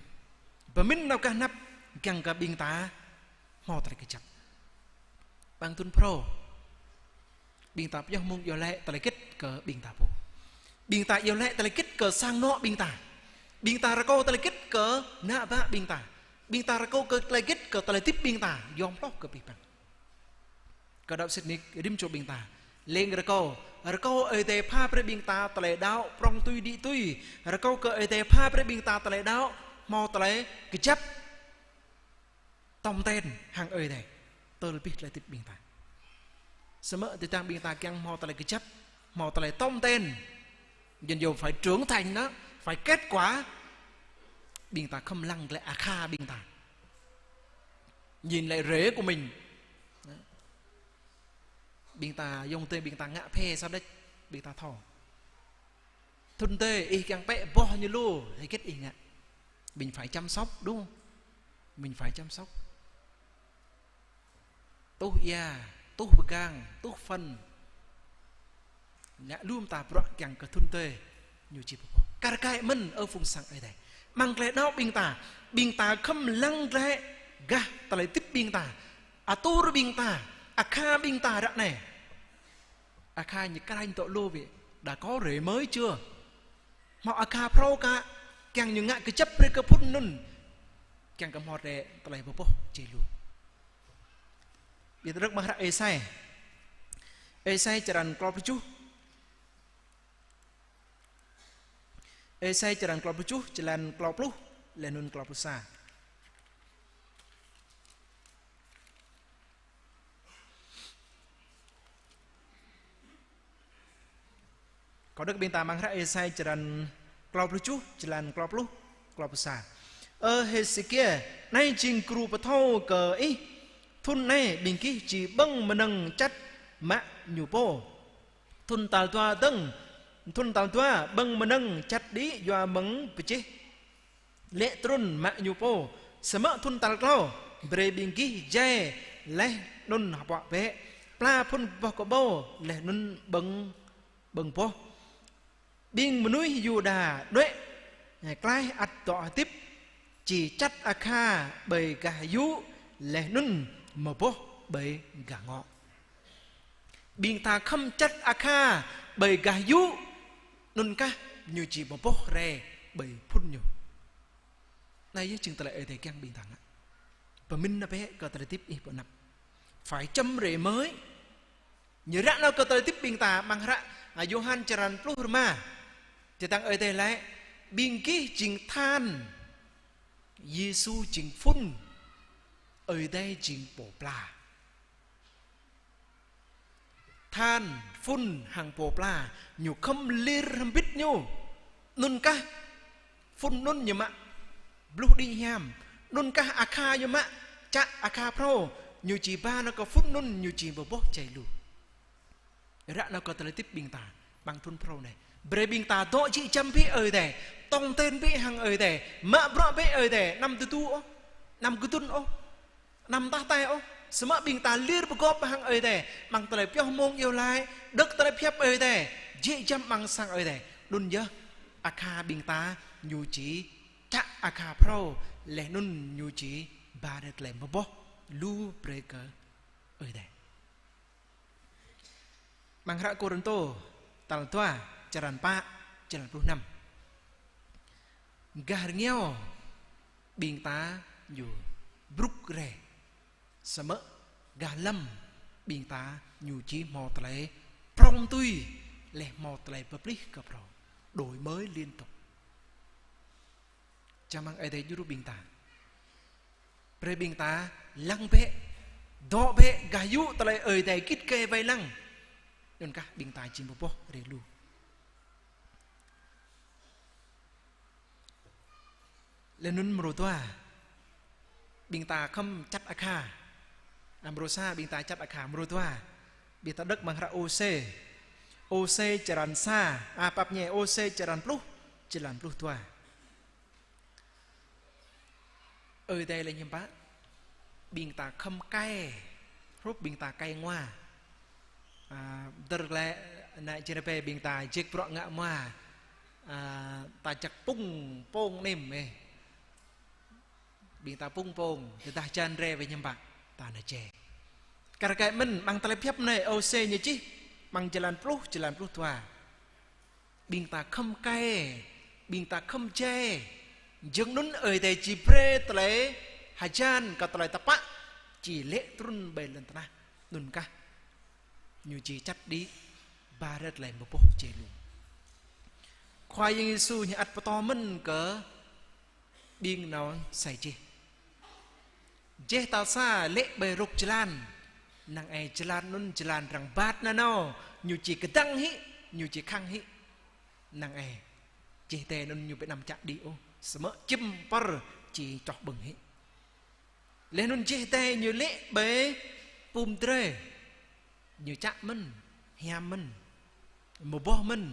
Pơmĭn nao gah anăp, kiăng kơ ƀing ta hmâo tơlơi kơjăp. Amăng thŭn phrâo, ƀing ta pioh mông iâu laĭ tơlơi hơget kơ ƀing ta pô. Ƀing ta iâu laĭ tơlơi hơget kơ sang anŏ ƀing ta. Ƀing ta rơkâo tơlơi hơget kơ ană bă ƀing ta. Ƀing ta rơkâo kơ tơlơi hơget kơ tơlơi hơdip ƀing ta, yom hloh kơ abih bang. Kơ đaŏ sĭt nik rĭm čô ƀing ta. Lêng rơkâo, rơkâo Ơi Adai pha brơi ƀing ta tơlơi đaŏ prŏng tui đĭ tui. Rơkâo kơ Ơi Adai pha brơi ƀing ta tơlơi đaŏ, hmâo tơlơi kơjăp. Tŏm ten hăng Ơi Adai. Tơl abih tơlơi hơdip ƀing ta. Samơ̆ tơdang ƀing ta kiăng hmâo tơlơi kơjăp, hmâo tơlơi tŏm ten. Dân dầu phải trưởng thành đó, phải kết quả. Ƀing ta khŏm lăng glaĭ akha ƀing ta. Nhìn lại rễ của mình. Ƀing ta yŏng tơi ƀing ta ngă phê sao đĕch, ƀing ta thâo. Thŭn tơi ih kiăng pĕ boh ñu lu, hơget ih ngă? Mình phải chăm sóc, đúng không? Mình phải chăm sóc. Tuh ia, tuh pơgang, tuh phân. Ngă lu mơta bruă kiăng kơ thŭn tơi ñu či pơpŏk. Kar kaĭ mơ̆n ơ phung sang Ơi Adai. Amăng tơlơi đaŏ ƀing ta, ƀing ta khŏm lăng glaĭ gah tơlơi hơdip ƀing ta. Atur ƀing ta, akha ƀing ta ră anai. Akha ñu kranh tŏ lu wĕ, đã có rễ mới chưa? Hmâo akha phrâo kă, kiăng ñu ngă kơjăp brơi kơ phŭn anŭn. Kiăng kơ hmâo rĕ tơlơi pơboh či lu. Ƀiă rơ̆k amăng hră Êsai. Êsai črăn klâo pluh tơjuh. Êsai črăn klâo pluh tơjuh, črăn klâo pluh, laih anŭn klâo pluh sa. Kâo đŏk ƀing ta amăng hră Êsai črăn klâo pluh tơjuh, črăn klâo pluh, klâo pluh sa. Ơ Hêsêkia, anai jing gru pơthâo kơ ih, thŭn anai ƀing gih či ƀơ̆ng mơnơ̆ng čăt mă ñu pô. Thŭn tal dua dơ̆ng, thŭn tal dua ƀơ̆ng mơnơ̆ng čăt đĭ yua mơ̆ng pơjeh lê̆ trŭn mă ñu pô, samơ̆ thŭn tal klâo, brơi ƀing gih jai laih anŭn hơpuă bĕ, pla phŭn boh kơƀâo laih anŭn ƀơ̆ng, ƀơ̆ng boh. Ƀing mơnuih Yuđa đuaĭ Klaih ăt dŏ hơdip, či čăt akha ƀơi gah yŭ, laih anŭn mơboh ƀơi gah ngŏ. Ƀing ta khŏm čăt akha ƀơi gah yŭ, anŭn kah ñu či mơboh rai ƀơi phŭn ñu. Anai yơh jing tơlơi Ơi Adai kiăng ƀing ta ngă. Pơmĭn nao bĕ kơ tơlơi hơdip ih pơ anăp. Phải chăm rễ mới. Ñu ră nao kơ tơlơi hơdip ƀing ta, amăng hră, a, Yôhan črăn pluh rơma. Tơdang Ơi Adai laĭ, ƀing gih jing than, Yêsu jing phŭn, Ơi Adai jing pô pla. Than, phŭn hăng pô pla, ñu khŏm lir hrŏm hơbĭt ñu. Anŭn kah phŭn anŭn ñu mă bluh đĭ hiam. Anŭn kah akha ñu mă čă akha phrâo, ñu či ba nao kơ phŭn anŭn, ñu či mơboh jai lu. Ră nao kơ tơlơi hơdip ƀing ta, amăng thŭn phrâo anai. Brơi ƀing ta dŏ jĕ jăm bĕ Ơi Adai, tong ten bĕ hăng Ơi Adai, mă bruă bĕ Ơi Adai, anăm tơdu ôh, anăm kơdŭn ôh. Anăm tah tai ôh, samơ̆ ƀing ta lir pơgop hăng Ơi Adai, amăng tơlơi pioh mông iâu laĭ, đŏk tơlơi pơhiăp Ơi Adai, jĕ jăm amăng sang Ơi Adai. Anŭn yơh, akha ƀing ta ñu či čă akha phrâo, laih anŭn ñu či ba rai tơlơi mơboh lu brơi kơ Ơi Adai. Amăng hră Kôrintô tal dua, črăn pă, črăn pluh năm. Gah rơngiao ƀing ta ñu brŭk rai. Samơ̆ gah lăm ƀing ta ñu či hmâo tơlơi prŏng tui, laih hmâo tơlơi pơplih kơ phrâo. Đổi mới liên tục. Čang mơ̆ng Ơi Adai djru ƀing ta. Brơi ƀing ta lăng bĕ, dŏ bĕ gah yŭ tơlơi Ơi Adai git gai wai lăng. Anŭn kah ƀing ta či mơboh rai lu. Laih anŭn mrô dua, ƀing ta khŏm čăt akha. A, mrô sa ƀing ta čăt akha, mrô dua. Ƀing ta đŏk amăng hră Ôsê. Ôsê črăn sa, a, pap ñe Ôsê črăn pluh, črăn pluh dua. Ơi Adai lĕ hiư̆m pă, ƀing ta khŏm kai, hrup ƀing ta kai ngua. A, dơ̆r lĕ anai čơrơpe ƀing ta jek bruă ngă mua. A, ta jak pŭng pông nem ê. Ƀing ta pŭng pông, tơdah jan rai wơ̆t hiư̆m pă, ta nao jai. Kar kaĭ mơ̆n, amăng tơlơi pơhiăp anai, Ôsê ñu čih, amăng črăn pluh, črăn pluh dua. Ƀing ta khŏm kai, ƀing ta khŏm jai. Jơ̆ng anŭn Ơi Adai či brơi tơlơi hơjan kơ tơlơi tơpă, či lê̆ trŭn ƀơi lŏn tơnah. Anŭn kah ñu či čăt đĭ ba rai tơlơi mơboh jai lu. Khua Yang Yêsu ñu ăt pơtô mơ̆n kơ ƀing nao sai jeh. Jeh tal sa lê̆ ƀơi rŏk jơlan. Năng ai jơlan anŭn jơlan arăng bat nanao, ñu či kơdăng hĭ, ñu či khăng hĭ. Năng ai jeh Adai anŭn ñu ƀu anăm čă đĭ ôh, samơ̆ čim pơr či čoh ƀơ̆ng hĭ. Laih anŭn jeh Adai ñu lê̆ ƀơi pum drơi. Ñu čă mơ̆n, hiam mơ̆n, mơboh mơ̆n,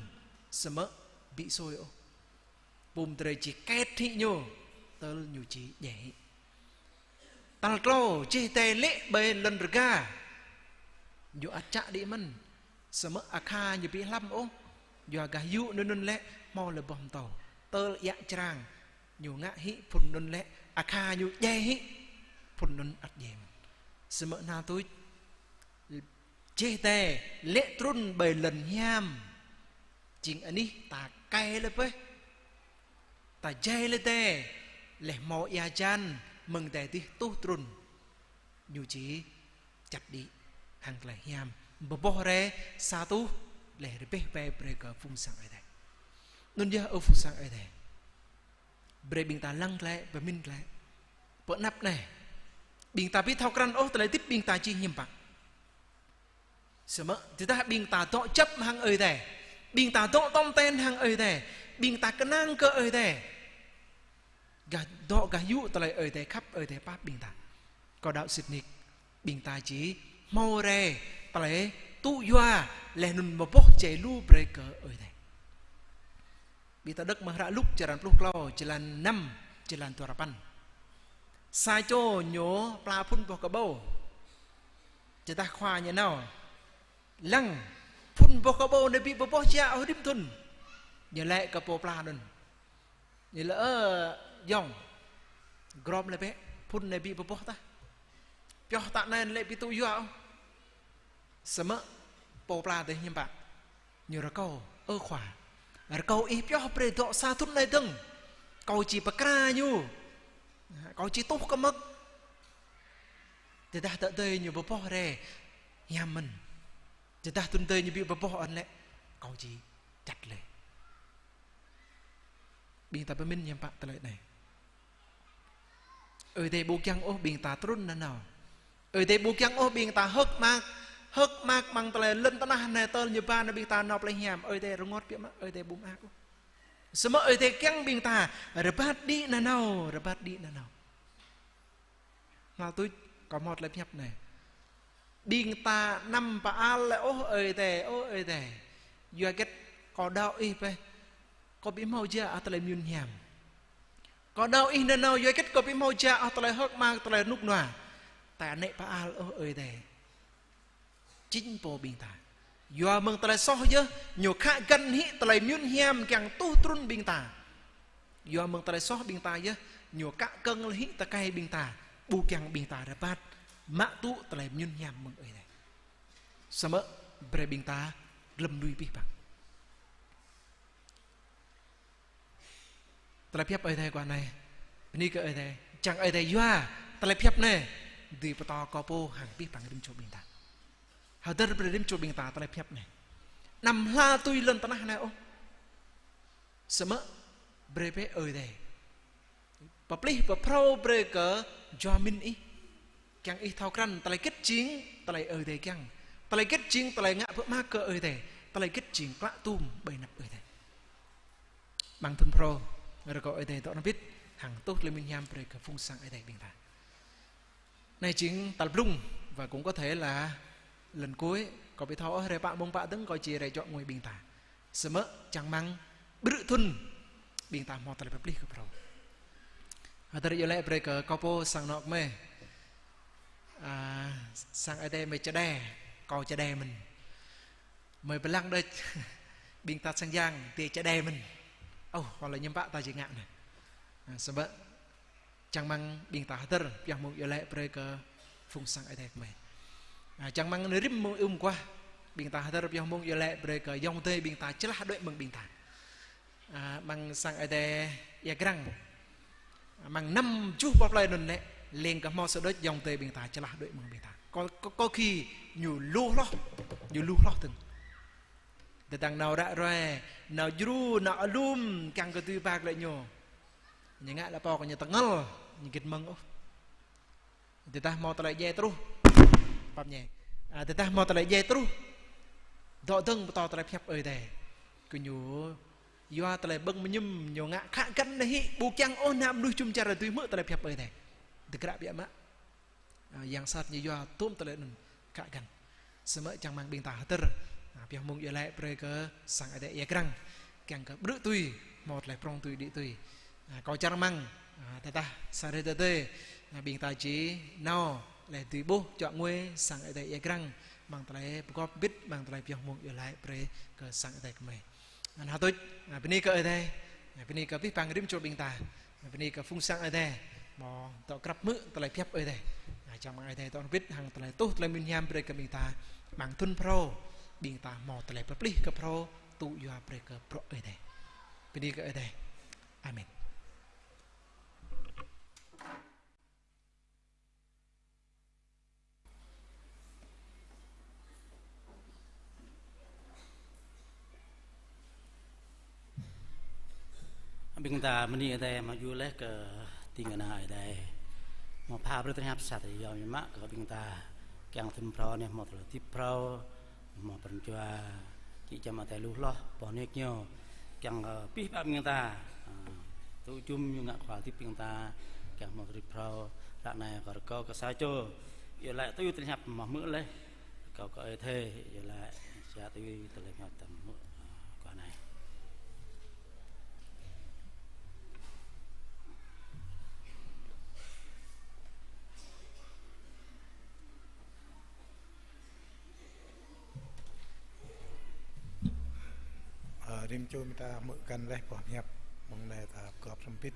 samơ̆ ƀu sui ôh. Pum drơi či ket hĭ ñu, tơl ñu či djai hĭ. Tal klâo, jeh Adai lê̆ ƀơi lŏn rơga. Ñu ăt čă đĭ mơ̆n, samơ̆ akha ñu ƀu hlăm ôh. Yua gah yŭ anŭn anŭn lĕ hmâo lĕ boh pơtâo. Tơl iă črang, ñu ngă hĭ phŭn anŭn lĕ, akha ñu djai hĭ, phŭn anŭn ăt djai mơ̆n. Samơ̆ hơnăl tuč, jeh Adai lê̆ trŭn ƀơi lŏn hiam. Jing anih ta kai lĕ pơh. Ta jai lĕ Adai, laih hmâo ia hơjan mơ̆ng Adai dih tuh trŭn. Ñu či čăt đĭ hăng tơlơi hiam. Mơboh rai sa tuh, laih rơbeh ƀai brơi kơ phung sang Ơi Adai. Anŭn yơh ơ phung sang Ơi Adai. Brơi ƀing ta lăng glaĭ, pơmĭn glaĭ. Pơ anăp anai, ƀing ta ƀu thâo krăn ôh tơlơi hơdip ƀing ta či hiư̆m pă. Samơ̆ tơdah ƀing ta dŏ djŏp hăng Ơi Adai, ƀing ta dŏ tŏm ten hăng Ơi Adai, ƀing ta kơnang kơ Ơi Adai, gah dŏ gah yŭ tơlơi Ơi Adai khăp, Ơi Adai pap ƀing ta. Kâo đaŏ sĭt nik, ƀing ta či hmâo rai tơlơi tŭ yua laih anŭn mơboh jai lu brơi kơ Ơi Adai. Ƀing ta đŏk amăng hră Luk črăn pluh klâo, črăn năm, črăn dua rơpăn. Sa čô ñu pla phŭn boh kơƀâo. Tơdah khua ñu nao lăng, phŭn boh kơƀâo anai ƀu pơboh jia ôh rĭm thŭn. Ñu laĭ kơ pô pla anŭn: Ñu laĭ, ơ, yŏng, grom lĕ bĕ, phŭn anai ƀu ƀuh tah. Pioh tă anai lĕ ƀu tŭ yua ôh. Samơ̆ pô pla dêh hiư̆m pă. Ñu rơkâo, ơ khua, rơkâo ih pioh brơi dŏ sa thŭn anai dơ̆ng. Kâo či pơkra ñu. Kâo či tuh kơ mơ̆k. Tơdah tơ adơi ñu ƀu ƀuh rai, hiam mơ̆n. Tơdah thŭn adơi ñu ƀu ƀuh ơn lĕ, kâo či čăt lĕ. Ƀing ta pơmĭn hiư̆m pă tơlơi anai. Ơi Adai ƀu kiăng ôh ƀing ta trŭn nanao. Ơi Adai ƀu kiăng ôh ƀing ta hơ̆k mơak, hơ̆k mơak amăng tơlơi lŏn tơnah anai tơl ñu ba nao ƀing ta nao plei hiam. Ơi Adai rơngot biă mă, Ơi Adai ƀu mơak ôh. Samơ̆ Ơi Adai kiăng ƀing ta rơbat đĭ nanao, rơbat đĭ nanao. Hlâo tuč, kâo hmâo tơlơi pơhiăp anai. Ƀing ta anăm pơal lĕ ôh Ơi Adai, ôh Ơi Adai. Yua hơget kâo đaŏ ih bĕ, kâo ƀu hmâo jă ôh tơlơi mơyun hiam. Kâo đaŏ ih nanao yua hơget kâo ƀu hmâo jă ôh tơlơi hơ̆k mơak, tơlơi rơnŭk rơnua. Ta anai pơal ôh Ơi Adai. Chính pô ƀing ta. Yua mơ̆ng tơlơi soh yơh, ñu khă găn hĭ tơlơi mơyun hiam kiăng tuh trŭn ƀing ta. Yua mơ̆ng tơlơi soh ƀing ta yơh, ñu kă kơ̆ng hĭ tơkai ƀing ta, ƀu kiăng ƀing ta rơbat mă tŭ tơlơi mơyun hiam mơ̆ng Ơi Adai. Samơ̆ brơi ƀing ta lơ̆m lui abih bang. Tơlơi pơhiăp Ơi Adai guah anai. Bơni kơ Ơi Adai. Čang Ơi Adai yua tơlơi pơhiăp anai dưi pơtô kơ pô hăng abih bang rĭm čô ƀing ta. Hơdơr brơi rĭm čô ƀing ta tơlơi pơhiăp anai. Anăm hla tui lŏn tơnah anai ôh. Samơ̆ brơi bĕ Ơi Adai pơplih pơphrâo brơi kơ jua mĭn ih. Kiăng ih thâo krăn tơlơi hơget jing tơlơi Ơi Adai kiăng. Tơlơi hơget jing tơlơi ngă pơmơak kơ Ơi Adai. Tơlơi hơget jing klă tum ƀơi anăp Ơi Adai. Amăng thŭn phrâo, rơkâo Ơi Adai dŏ hrŏm hơbĭt hăng tuh tơlơi mĭn hiam brơi kơ phung sang Ơi Adai ƀing ta. Anai jing tal blung, và cũng có thể là lần cuối, kâo ƀu thâo ôh rai pă mông pă dơ̆ng kâo či rai čŏk ngui ƀing ta. Samơ̆ čang mơ̆ng ƀrư̆ thŭn ƀing ta hmâo tơlơi pơplih kơ phrâo. Hơdơr iâu laĭ brơi kơ kâo pô sang anŏ kơmơi. À, sang Ơi Adai mơi Čơđai, kâo Čơđai mơ̆n. Mơi pơlăng đôč, ƀing ta sang Yang, tơ Čơđai mơ̆n. Ôh, kâo lĕ hiư̆m pă ta či ngă anai. À, samơ̆ čang mơ̆ng ƀing ta hơdơr pioh mông iâu laĭ brơi kơ phung sang Ơi Adai kơmơi. À, čang mơ̆ng anai rĭm mông ưm guah, ƀing ta hơdơr pioh mông iâu laĭ brơi kơ ayŏng adơi ƀing ta čơlah đuaĭ mơ̆ng ƀing ta. À, amăng sang Ơi Adai Ia Grăng. Amăng năm juh boh plơi anŭn lĕ, leng kơ hmâo sa đôč ayŏng adơi ƀing ta čơlah đuaĭ mơ̆ng ƀing ta. Kơ, kơ, kơ khi ñu lu hloh, ñu lu hloh dơ̆ng. Tơdang nao ră ruai, nao djru, nao alum, kiăng kơ dưi ba glaĭ ñu. Ñu ngă lĕ pô kơ ñu tơngơ̆l, ñu git mơ̆ng ôh. Tơdah hmâo tơlơi djai truh. Pap ñe. À, tơdah hmâo tơlơi djai truh. Dŏ dơ̆ng pơtô tơlơi pơhiăp Ơi Adai. Kơ ñu yua tơlơi ƀơ̆ng mơñum ñu ngă khă găn anai hĭ, ƀu kiăng ôh ană mơnuih jum dar dưi hmư̆ tơlơi pơhiăp Ơi Adai. Tơgră biă mă. À, yang sat ñu yua tôm tơlơi anŭn khă găn. Samơ̆ čang mơ̆ng ƀing ta hơdơr, à, pioh mông iâu laĭ brơi kơ sang Ơi Adai Ia Grăng. Kiăng kơ ƀrư̆ tui, hmâo tơlơi prŏng tui đĭ tui. À, kâo čang mơ̆ng, à, tơdah sa hrơi tơdơi, à, ƀing ta či nao, lĕ dưi ƀuh čŏk ngui sang Ơi Adai Ia Grăng, mơ̆ng tơlơi pơgop bit, mơ̆ng tơlơi pioh mông iâu laĭ brơi kơ sang Ơi Adai kơmơi. Anŭn hơtuč, à, bơni kơ Ơi Adai, à, bơni kơ abih bang rĭm čô ƀing ta, à, bơni kơ phung sang Ơi Adai, hmâo dŏ krăp hmư̆ tơlơi pơhiăp Ơi Adai. À, čang mơ̆ng Ơi Adai dŏ hrŏm hơbĭt hăng tơlơi tuh tơlơi mĭn hiam brơi kơ ƀing ta, amăng thŭn phrâo, ƀing ta hmâo tơlơi pơplih kơ phrâo, tŭ yua brơi kơ bruă Ơi Adai. Bơni kơ Ơi Adai. Amen. Ƀing ta bơni Ơi Adai hmâo djru laih kơ ding kơna Ơi Adai. Hmâo pha brơi tơlơi pơhiăp sat yôm mă kơ ƀing ta. Kiăng thŭn phrâo anai hmâo tơlơi hơdip phrâo. Hmâo pran jua, či čăm Ơi Adai lu hloh, boh nik ñu. Kiăng, ơ, abih bang ƀing ta, ơ, tŭ jum ñu ngă khua hơdip ƀing ta, kiăng hmâo hơdip phrâo, ră anai kâo rơkâo kơ sa čô iâu laĭ tui tơlơi pơhiăp hmâo hmư̆ laih, rơkâo kơ Ơi Thê iâu laĭ, sa tui tơlơi pơhiăp ta hmư̆, ơ, guah anai. Ơ, rĭm čô ƀing ta hmư̆ găn laih boh pơhiăp Mơ̆ng anai ta pơgop hrŏm hơbĭt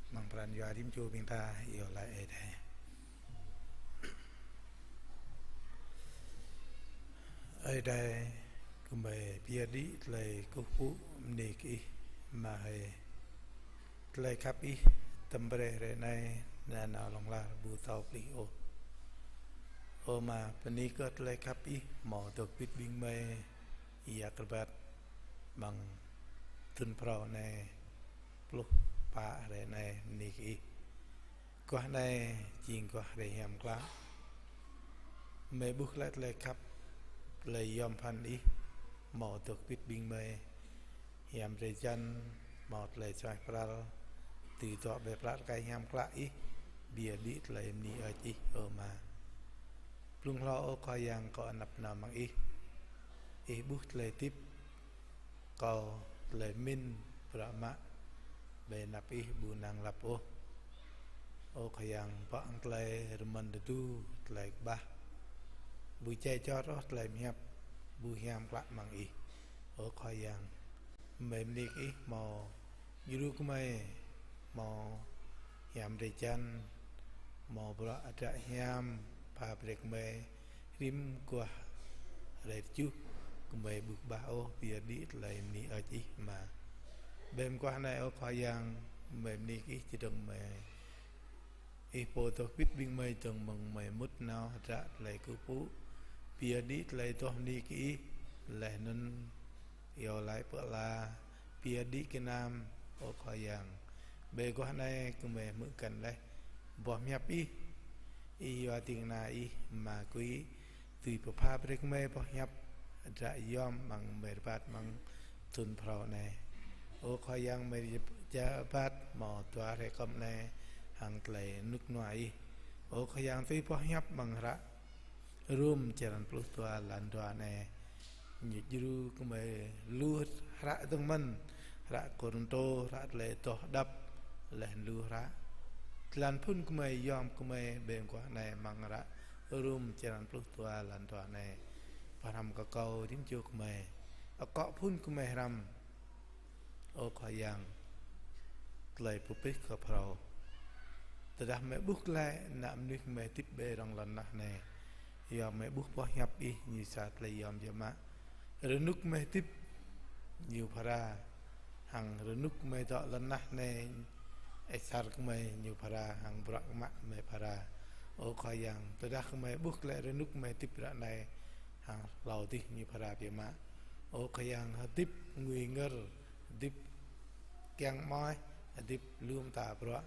amăng pran jua rĭm čô ƀing ta, iâu laĭ Ơi Adai. Ơi Adai, gơmơi pơyơr đĭ tơlơi kơkuh pơpŭ bơni kơ Ih, mă hơi tơlơi khăp Ih tơm brơi hrơi anai, nanao hlŏng lar ƀu thâo pơplih ôh. Ơ Ama, bơni kơ tơlơi khăp Ih hmâo dŏ hơbĭt ƀing gơmơi ia kơ rơbat amăng thun phrâo anai, pluh pă hrơi anai, bơni kơ Ih. Guah anai jing guah hrơi hiam klă. Gơmơi ƀuh glaĭ tơlơi khăp, tơlơi yom pơphan Ih hmâo dŏ hơbĭt ƀing gơmơi. Hiam drơi jăn hmâo tơlơi suaih pral, tui dŏ ƀơi plă rơkơi hiam klă Ih, pơyơr đĭ tơlơi bơni hơơč Ih, ơ Ama. Blung hlâo, ơ Khua Yang, kâo anăp nao amăng Ih. Ih ƀuh tơlơi hơdip kâo, tơlơi pơmĭn, bruă mă ƀơi anăp Ih ƀu năng lăp ôh. Ơ Khua Yang, pŏk hăng tơlơi rơmơ̆n tơdu, tơlơi kơƀah, ƀu jai jor ôh tơlơi pơhiăp, ƀu hiam klă amăng Ih. Ơ Khua Yang, gơmơi bơni kơ Ih hmâo djru gơmơi, hmâo hiam drơi jăn, hmâo bruă hơdră hiam pha brơi gơmơi rĭm guah hrơi tơjuh, gơmơi ƀu kơƀah ôh pơyơr đĭ tơlơi bơni hơơč Ih, Ama. Ƀơi mơ̆ng guah anai, ơ Khua Yang, gơmơi bơni kơ Ih čơdơ̆ng gơmơi, Ih pô dŏ hơbĭt ƀing gơmơi dơ̆ng mơ̆ng gơmơi mŭt nao hơdră tơlơi kơkuh pơpŭ, pơyơr đĭ tơlơi adoh bơni kơ Ih, laih anŭn iâu laĭ pơala, pơyơr đĭ gơnam, ơ Khua Yang. Ƀơi guah anai gơmơi hmư̆ găn laih boh pơhiăp Ih, Ih yua ding kơna Ih mơkui dưi pơpha brơi gơmơi boh pơhiăp hơdră yom amăng gơmơi rơbat amăng thun phrâo anai. Ơ Khua Yang, gơmơi rơbat hmâo dua hrơi kơm anai hăng tơlơi rơnŭk rơnua Ih. Ơ Khua Yang, tui boh pơhiăp amăng hră Rôm črăn pluh dua lan dua anai, ñu djru gơmơi lu hră dơ̆ng mơ̆n, hră Kôrintô, hră tơlơi adoh đăp, laih lu hră. Tơlơi anŭn phŭn gơmơi yom gơmơi ƀơi mơguah anai amăng hră Rôm črăn pluh dua lan dua anai. Pơhrăm kơ kâo rĭm čô gơmơi. Akŏ phŭn gơmơi hrăm. Ơ Khua Yang, tơlơi pơplih kơ phrâo. Tơdah gơmơi ƀuh glaĭ ană mơnuih gơmơi hơdip ƀơi rŏng lŏn tơnah anai, yua gơmơi ƀuh boh pơhiăp Ih ñu sa tơlơi yom biă mă. Rơnŭk gơmơi hơdip ñu phara, hăng rơnŭk gơmơi dŏ lŏn tơnah anai, asar gơmơi ñu phara, hăng bruă mă gơmơi phara. Ơ Khua Yang, tơdah gơmơi ƀuh glaĭ rơnŭk gơmơi hơdip ră anai, hăng hlâo adih ñu phara biă mă. Ơ Khua Yang, hơdip ngui ngơr, hơdip kiăng mơai, hơdip lu mơta bruă.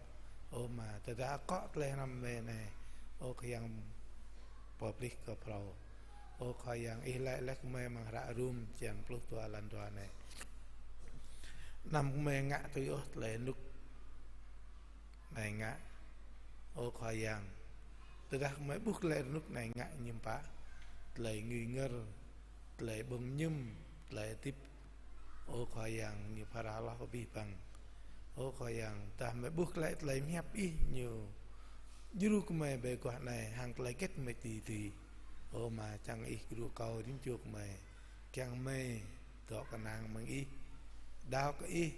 Ơ Ama, tơdah akŏ tơlơi hrăm gơmơi anai, ơ Khua Yang, pơplih kơ phrâo. Ơ Khua Yang, Ih laĭ laih gơmơi amăng hră Rôm črăn pluh dua lan dua anai: Anăm gơmơi ngă tui ôh tơlơi rơnŭk anai ngă. Ơ Khua Yang, tơdah gơmơi ƀuh tơlơi rơnŭk anai ngă ñu pă, tơlơi ngui ngơr, tơlơi ƀơ̆ng mơñum, tơlơi hơdip, ơ Khua Yang, ñu phara hloh abih bang. Ơ Khua Yang, tơdah gơmơi ƀuh glaĭ tơlơi pơhiăp Ih ñu djru gơmơi ƀơi guah anai hăng tơlơi hơget gơmơi dưi dưi. Ơ Ama, čang Ih djru kâo rĭm čô gơmơi, kiăng gơmơi dŏ kơnang mơ̆ng Ih, đaŏ kơ Ih.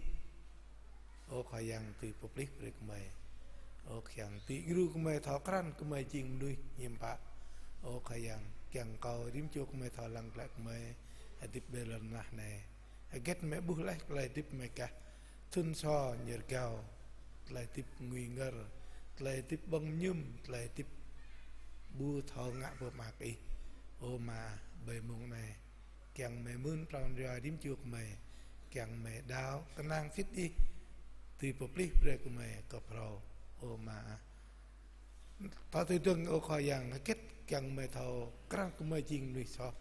Ơ Khua Yang, dưi pơplih brơi gơmơi. Ơ Khua Yang, dưi djru gơmơi thâo krăn gơmơi jing mơnuih hiư̆m pă. Ơ Khua Yang, kiăng kâo rĭm čô gơmơi thâo lăng glaĭ gơmơi hơdip ƀơi lŏn tơnah anai. Hơget gơmơi ƀuh laih tơlơi hơdip gơmơi gah thŭn sô ñu rơgao, tơlơi hơdip ngui ngơr, tơlơi hơdip ƀơ̆ng mơñum, tơlơi hơdip ƀu thâo ngă pơmơak Ih. Ơ Ama, ƀơi mông anai, kiăng gơmơi mưn pran jua rĭm čô gơmơi, kiăng gơmơi đaŏ kơnang sĭt Ih, dưi pơplih brơi gơmơi kơ phrâo. Ơ Ama, thâo tơdơ̆ng, ơ Khua Yang, hơget kiăng gơmơi thâo krăn gơmơi jing mơnuih soh.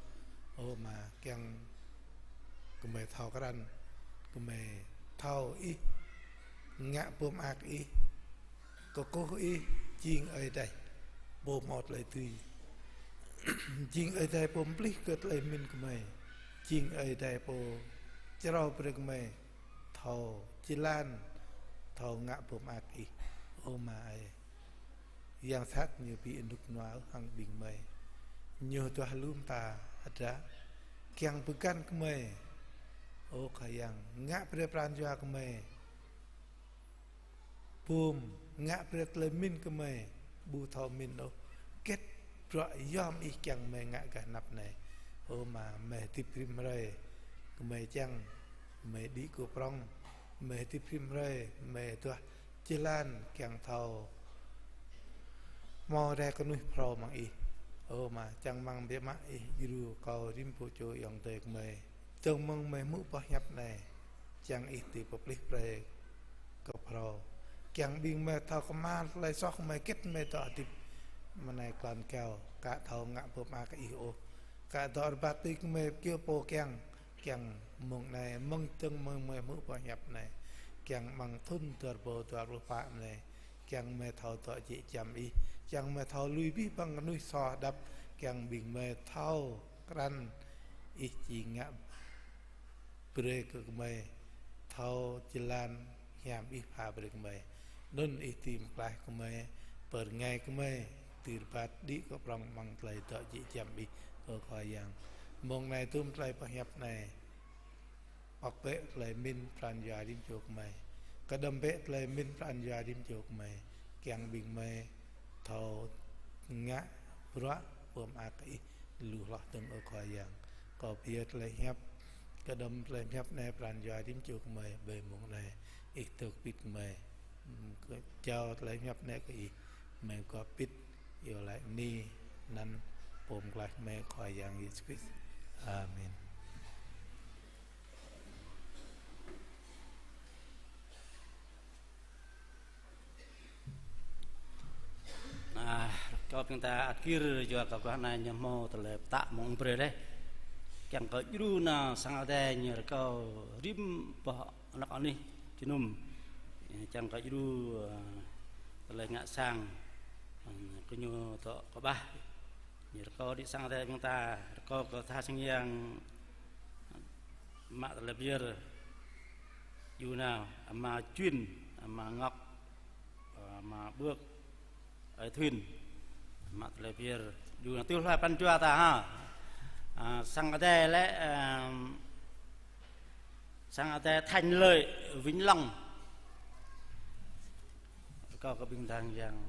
Ơ Ama, kiăng gơmơi thâo krăn, gơmơi thâo Ih, ngă pơmơak Ih, kơkuh Ih, jing Ơi Adai pô hmâo tơlơi dưi, jing Ơi Adai pô pơplih kơ tơlơi pơmĭn gơmơi, jing Ơi Adai pô črâo brơi gơmơi thâo jơlan, thâo ngă pơmơak Ih. Ơ Ama ơi, Yang sat ñu ƀu rơnŭk rơnua ôh hăng ƀing gơmơi. Ñu duah lu mơta hơdră, kiăng pơgăn gơmơi. Ơ Khua Yang, ngă brơi pran jua gơmơi Bum, ngă brơi tơlơi mĭn gơmơi, ƀu thâo mĭn ôh. Hơget bruă yom ih kiăng gơmơi ngă gah anăp anai. Ơ Ama, gơmơi hơdip rĭm hrơi, gơmơi čang, gơmơi đĭ kơ prŏng, gơmơi hơdip rĭm hrơi, gơmơi duah jơlan kiăng thâo hmâo rai kơnuih phrâo amăng ih. Ơ Ama, čang rơmang biă mă ih djru kâo rĭm pô čô ayŏng adơi gơmơi. Dơ̆ng mơ̆ng gơmơi hmư̆ boh hiăp anai, čang ih dưi pơplih brơi kơ phrâo. Kiăng ƀing gơmơi thâo kơhma̱l tơlơi soh gơmơi hơget gơmơi dŏ hơdip mơ̆ng anai kơnăl kâo, ka thâo ngă pơmơak kơ ih ôh. Ka dŏ rơbat tui gơmơi kơ pô kiăng, kiăng mơ̆ng anai, mơ̆ng dơ̆ng mơ̆ng gơmơi hmư̆ boh hiăp anai. Kiăng amăng thŭn dua rơbâo dua pluh pă anai, kiăng gơmơi thâo dŏ jĕ giăm ih, kiăng gơmơi thâo lui abih bang kơnuih soh hơđăp, kiăng ƀing gơmơi thâo krăn ih či ngă brơi kơ gơmơi thâo jơlan hiam ih pha brơi gơmơi. Anŭn ih dưi pơklaih gơmơi, pơrơngai gơmơi, dưi rơbat đĭ kơ prŏng amăng tơlơi dŏ jĕ giăm ih, ơ Khua Yang. Mơ̆ng anai tŭm tơlơi pơhiăp anai, pŏk bĕ tơlơi mĭn pran jua rĭm čô gơmơi. Kơđŏm bĕ tơlơi mĭn pran jua rĭm čô gơmơi. Kiăng ƀing gơmơi thâo ngă bruă pơmơak kơ ih lu hloh dơ̆ng, ơ Khua Yang. Kâo pơyơr tơlơi hiăp, kơđŏm tơlơi hiăp anai pran jua rĭm čô gơmơi, ƀơi mông anai ih dŏ pĭt gơmơi. Jao tơlơi hiăp anai kơ ih, gơmơi gŏp pĭt, iâu laĭ bơni anăn Pô Pơklaih gơmơi Khua Yang Yêsu Krist. Amen. Ah, rơkâo ƀing ta ăt gir yua kơ guah anai ñu hmâo tơlơi pơtă mơ̆ng brơi laih. Kiăng kơ djru nao sang Adai ñu rơkâo rĭm boh anăp anih jơnum. Kiăng kơ djru, ah, tơlơi ngă sang, ah, kơ ñu dŏ kơƀah. Ñu rơkâo đĭ sang Adai ƀing ta, rơkâo kơ tha sang yang mă tơlơi pơyơr. Djru nao, ama Chuyên, ama Ngọc, ama Bưk, ơi Thuyên, mă tơlơi pơyơr. Djru nao tui hluai pran jua ta ha. À, sang Adai lĕ, à, sang Adai Thành Lợi, Vĩnh Long. Rơkâo kơ ƀing ta yang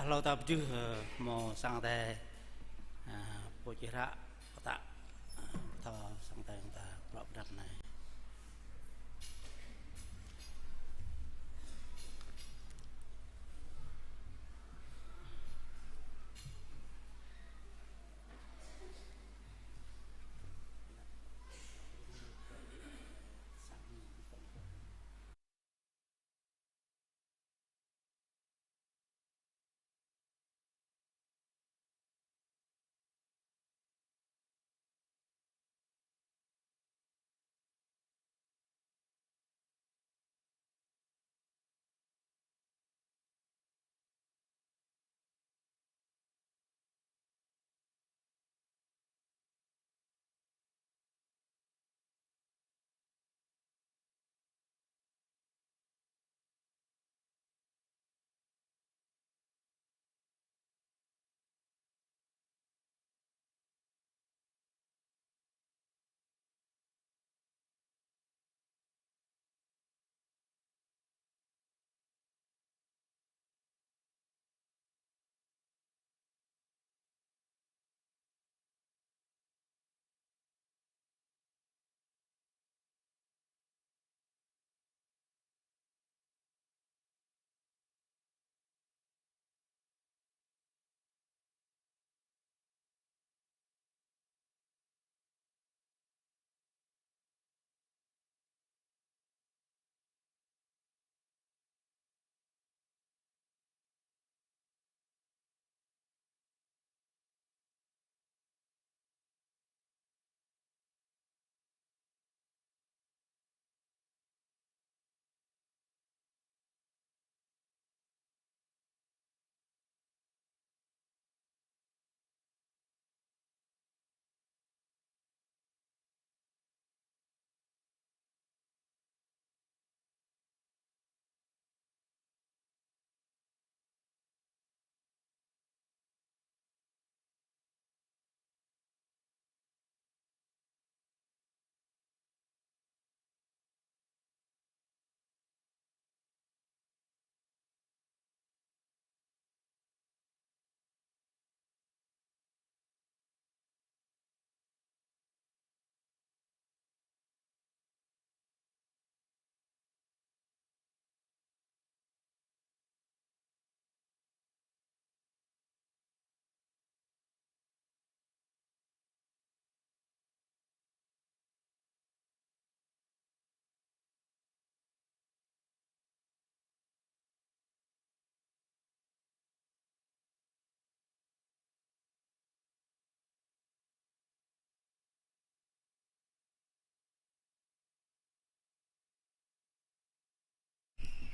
Hlâo ta pơjưh, ơ, hmâo sang Ơi Adai, ơ, pô čih hră, pơtă, ơ, pơtô sang Ơi Adai ta prŏ pơđăp anai.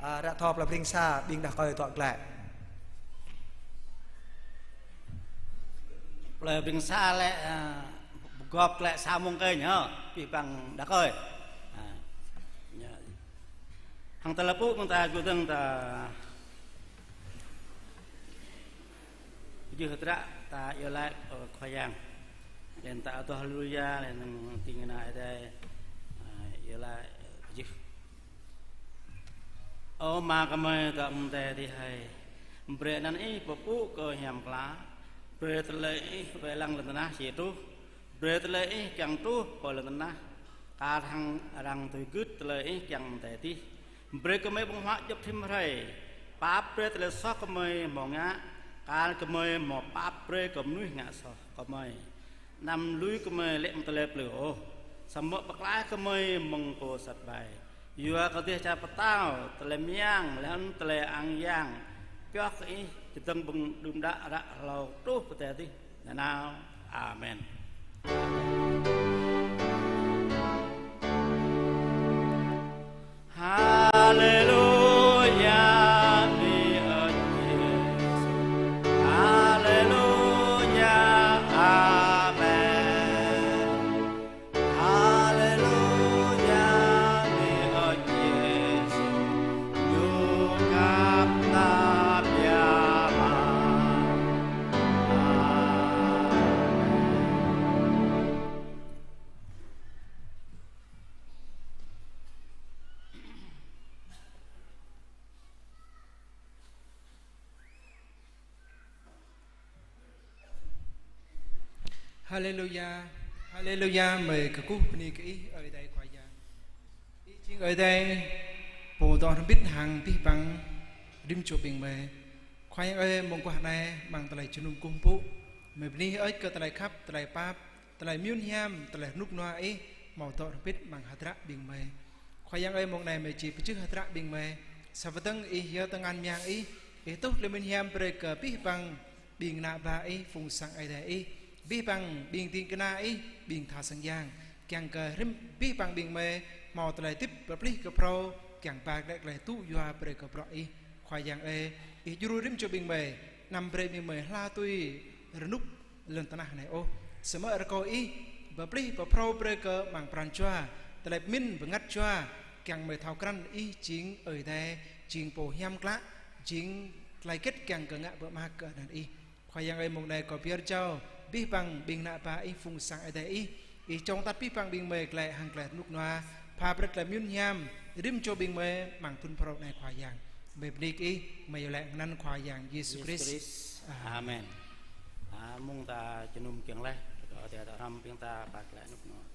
Ơ, ră thâo plơi Breng Sa, ƀing đah kơi tŏ glaĭ. Plơi Breng Sa lĕ, ơ, pơgop glaĭ sa mông kơnh hă, pih păng đah kơi. Ơ, ñu. Hăng tơlơi pơpŭ mơ̆ng ta gơ̆ dơ̆ng ta pơjưh hơdră ta iâu laĭ, ơ, Khua Yang. Laih anŭn ta adoh haleluya, laih anŭn tĭng kơna Ơi Adai, ơ, iâu laĭ, ơ, pơjưh. Ơ Ama gơmơi dŏ amăng adai adih hơi. Brơi anăn Ih pơpŭ kơ hiam klă. Brơi tơlơi Ih wai lăng lŏn tơnah či truh. Brơi tơlơi Ih kiăng truh pơ lŏn tơnah. Kar hăng arăng tui gưt tơlơi Ih kiăng amăng adai adih. Brơi gơmơi ƀơ̆ng huă djŏp rĭm hrơi. Pap brơi tơlơi soh gơmơi hmâo ngă. Kar gơmơi hmâo pap brơi kơ mơnuih ngă soh gơmơi. Anăm lui gơmơi lê̆ mơ̆ng tơlơi plư ôh, samơ̆ pơklaih gơmơi mơ̆ng pô sat ƀai. Yua kơ dêh čar pơtao, tơlơi mơyang, laih anŭn tơlơi ang yang, pioh kơ Ih, čơdơ̆ng ƀơ̆ng đưm đă ră hlâo truh pơ adai adih nanao. Amen. Haleluya, bơni ơ Yêsu. Haleluya, amen. Haleluya, bơni ơ Yêsu. Ñu khăp ta biă mă. Amen. Haleluya, haleluya, mơi kơkuh bơni kơ Ih, Ơi Adai Khua Yang. Ih jing Ơi Adai, Pô dŏ hrŏm hơbĭt hăng abih bang rĭm čô ƀing mơi. Khua Yang ơi, mông guah anai, amăng tơlơi jơnum kơkuh pơpŭ, mơi bơni hơơč kơ tơlơi khăp, tơlơi pap, tơlơi mơyun hiam, tơlơi rơnŭk rơnua Ih, hmâo dŏ hrŏm hơbĭt amăng hơdră ƀing mơi. Khua Yang ơi, mông anai mơi či pơjưh hơdră ƀing mơi. Sa pơtơ̆ng Ih yơh tơngan mơyang Ih, Ih tuh tơlơi mơyun hiam brơi kơ abih bang ƀing ană bă Ih, phung sang Ơi Adai Ih, abih bang ƀing ding kơna Ih, ƀing tha sang yang, kiăng kơ rĭm abih bang ƀing mơi hmâo tơlơi hơdip pơplih kơ phrâo, kiăng ba glaĭ tơlơi tŭ yua brơi kơ bruă Ih. Khua Yang ơi, Ih djru rĭm čô ƀing mơi, anăm brơi ƀing mơi hla tui rơnŭk lŏn tơnah anai ôh. Samơ̆ rơkâo Ih pơplih pơphrâo brơi kơ amăng pran jua, tơlơi pơmĭn bơngăt jua, kiăng mơi thâo krăn Ih jing Ơi Adai, jing Pô hiam klă, jing tơlơi hơget kiăng kơ ngă pơmơak kơ anăn Ih. Khua Yang ơi, mông anai kâo pơyơr jao abih bang ƀing ană bă Ih, phung sang Ơi Adai Ih, Ih čŏng atăt abih bang ƀing mơi glaĭ hăng tơlơi rơnŭk rơnua, pha brơi tơlơi mơyun hiam rĭm čô ƀing mơi amăng thŭn phrâo anai Khua Yang. Mơi bơni kơ Ih, mơi iâu laĭ hăng anăn Khua Yang Yêsu Krist. Amen. Amen. A, mông ta jơnum kiăng laih, kơ tơlơi ta hrăm ƀing ta pha glaĭ rơnŭk rơnua.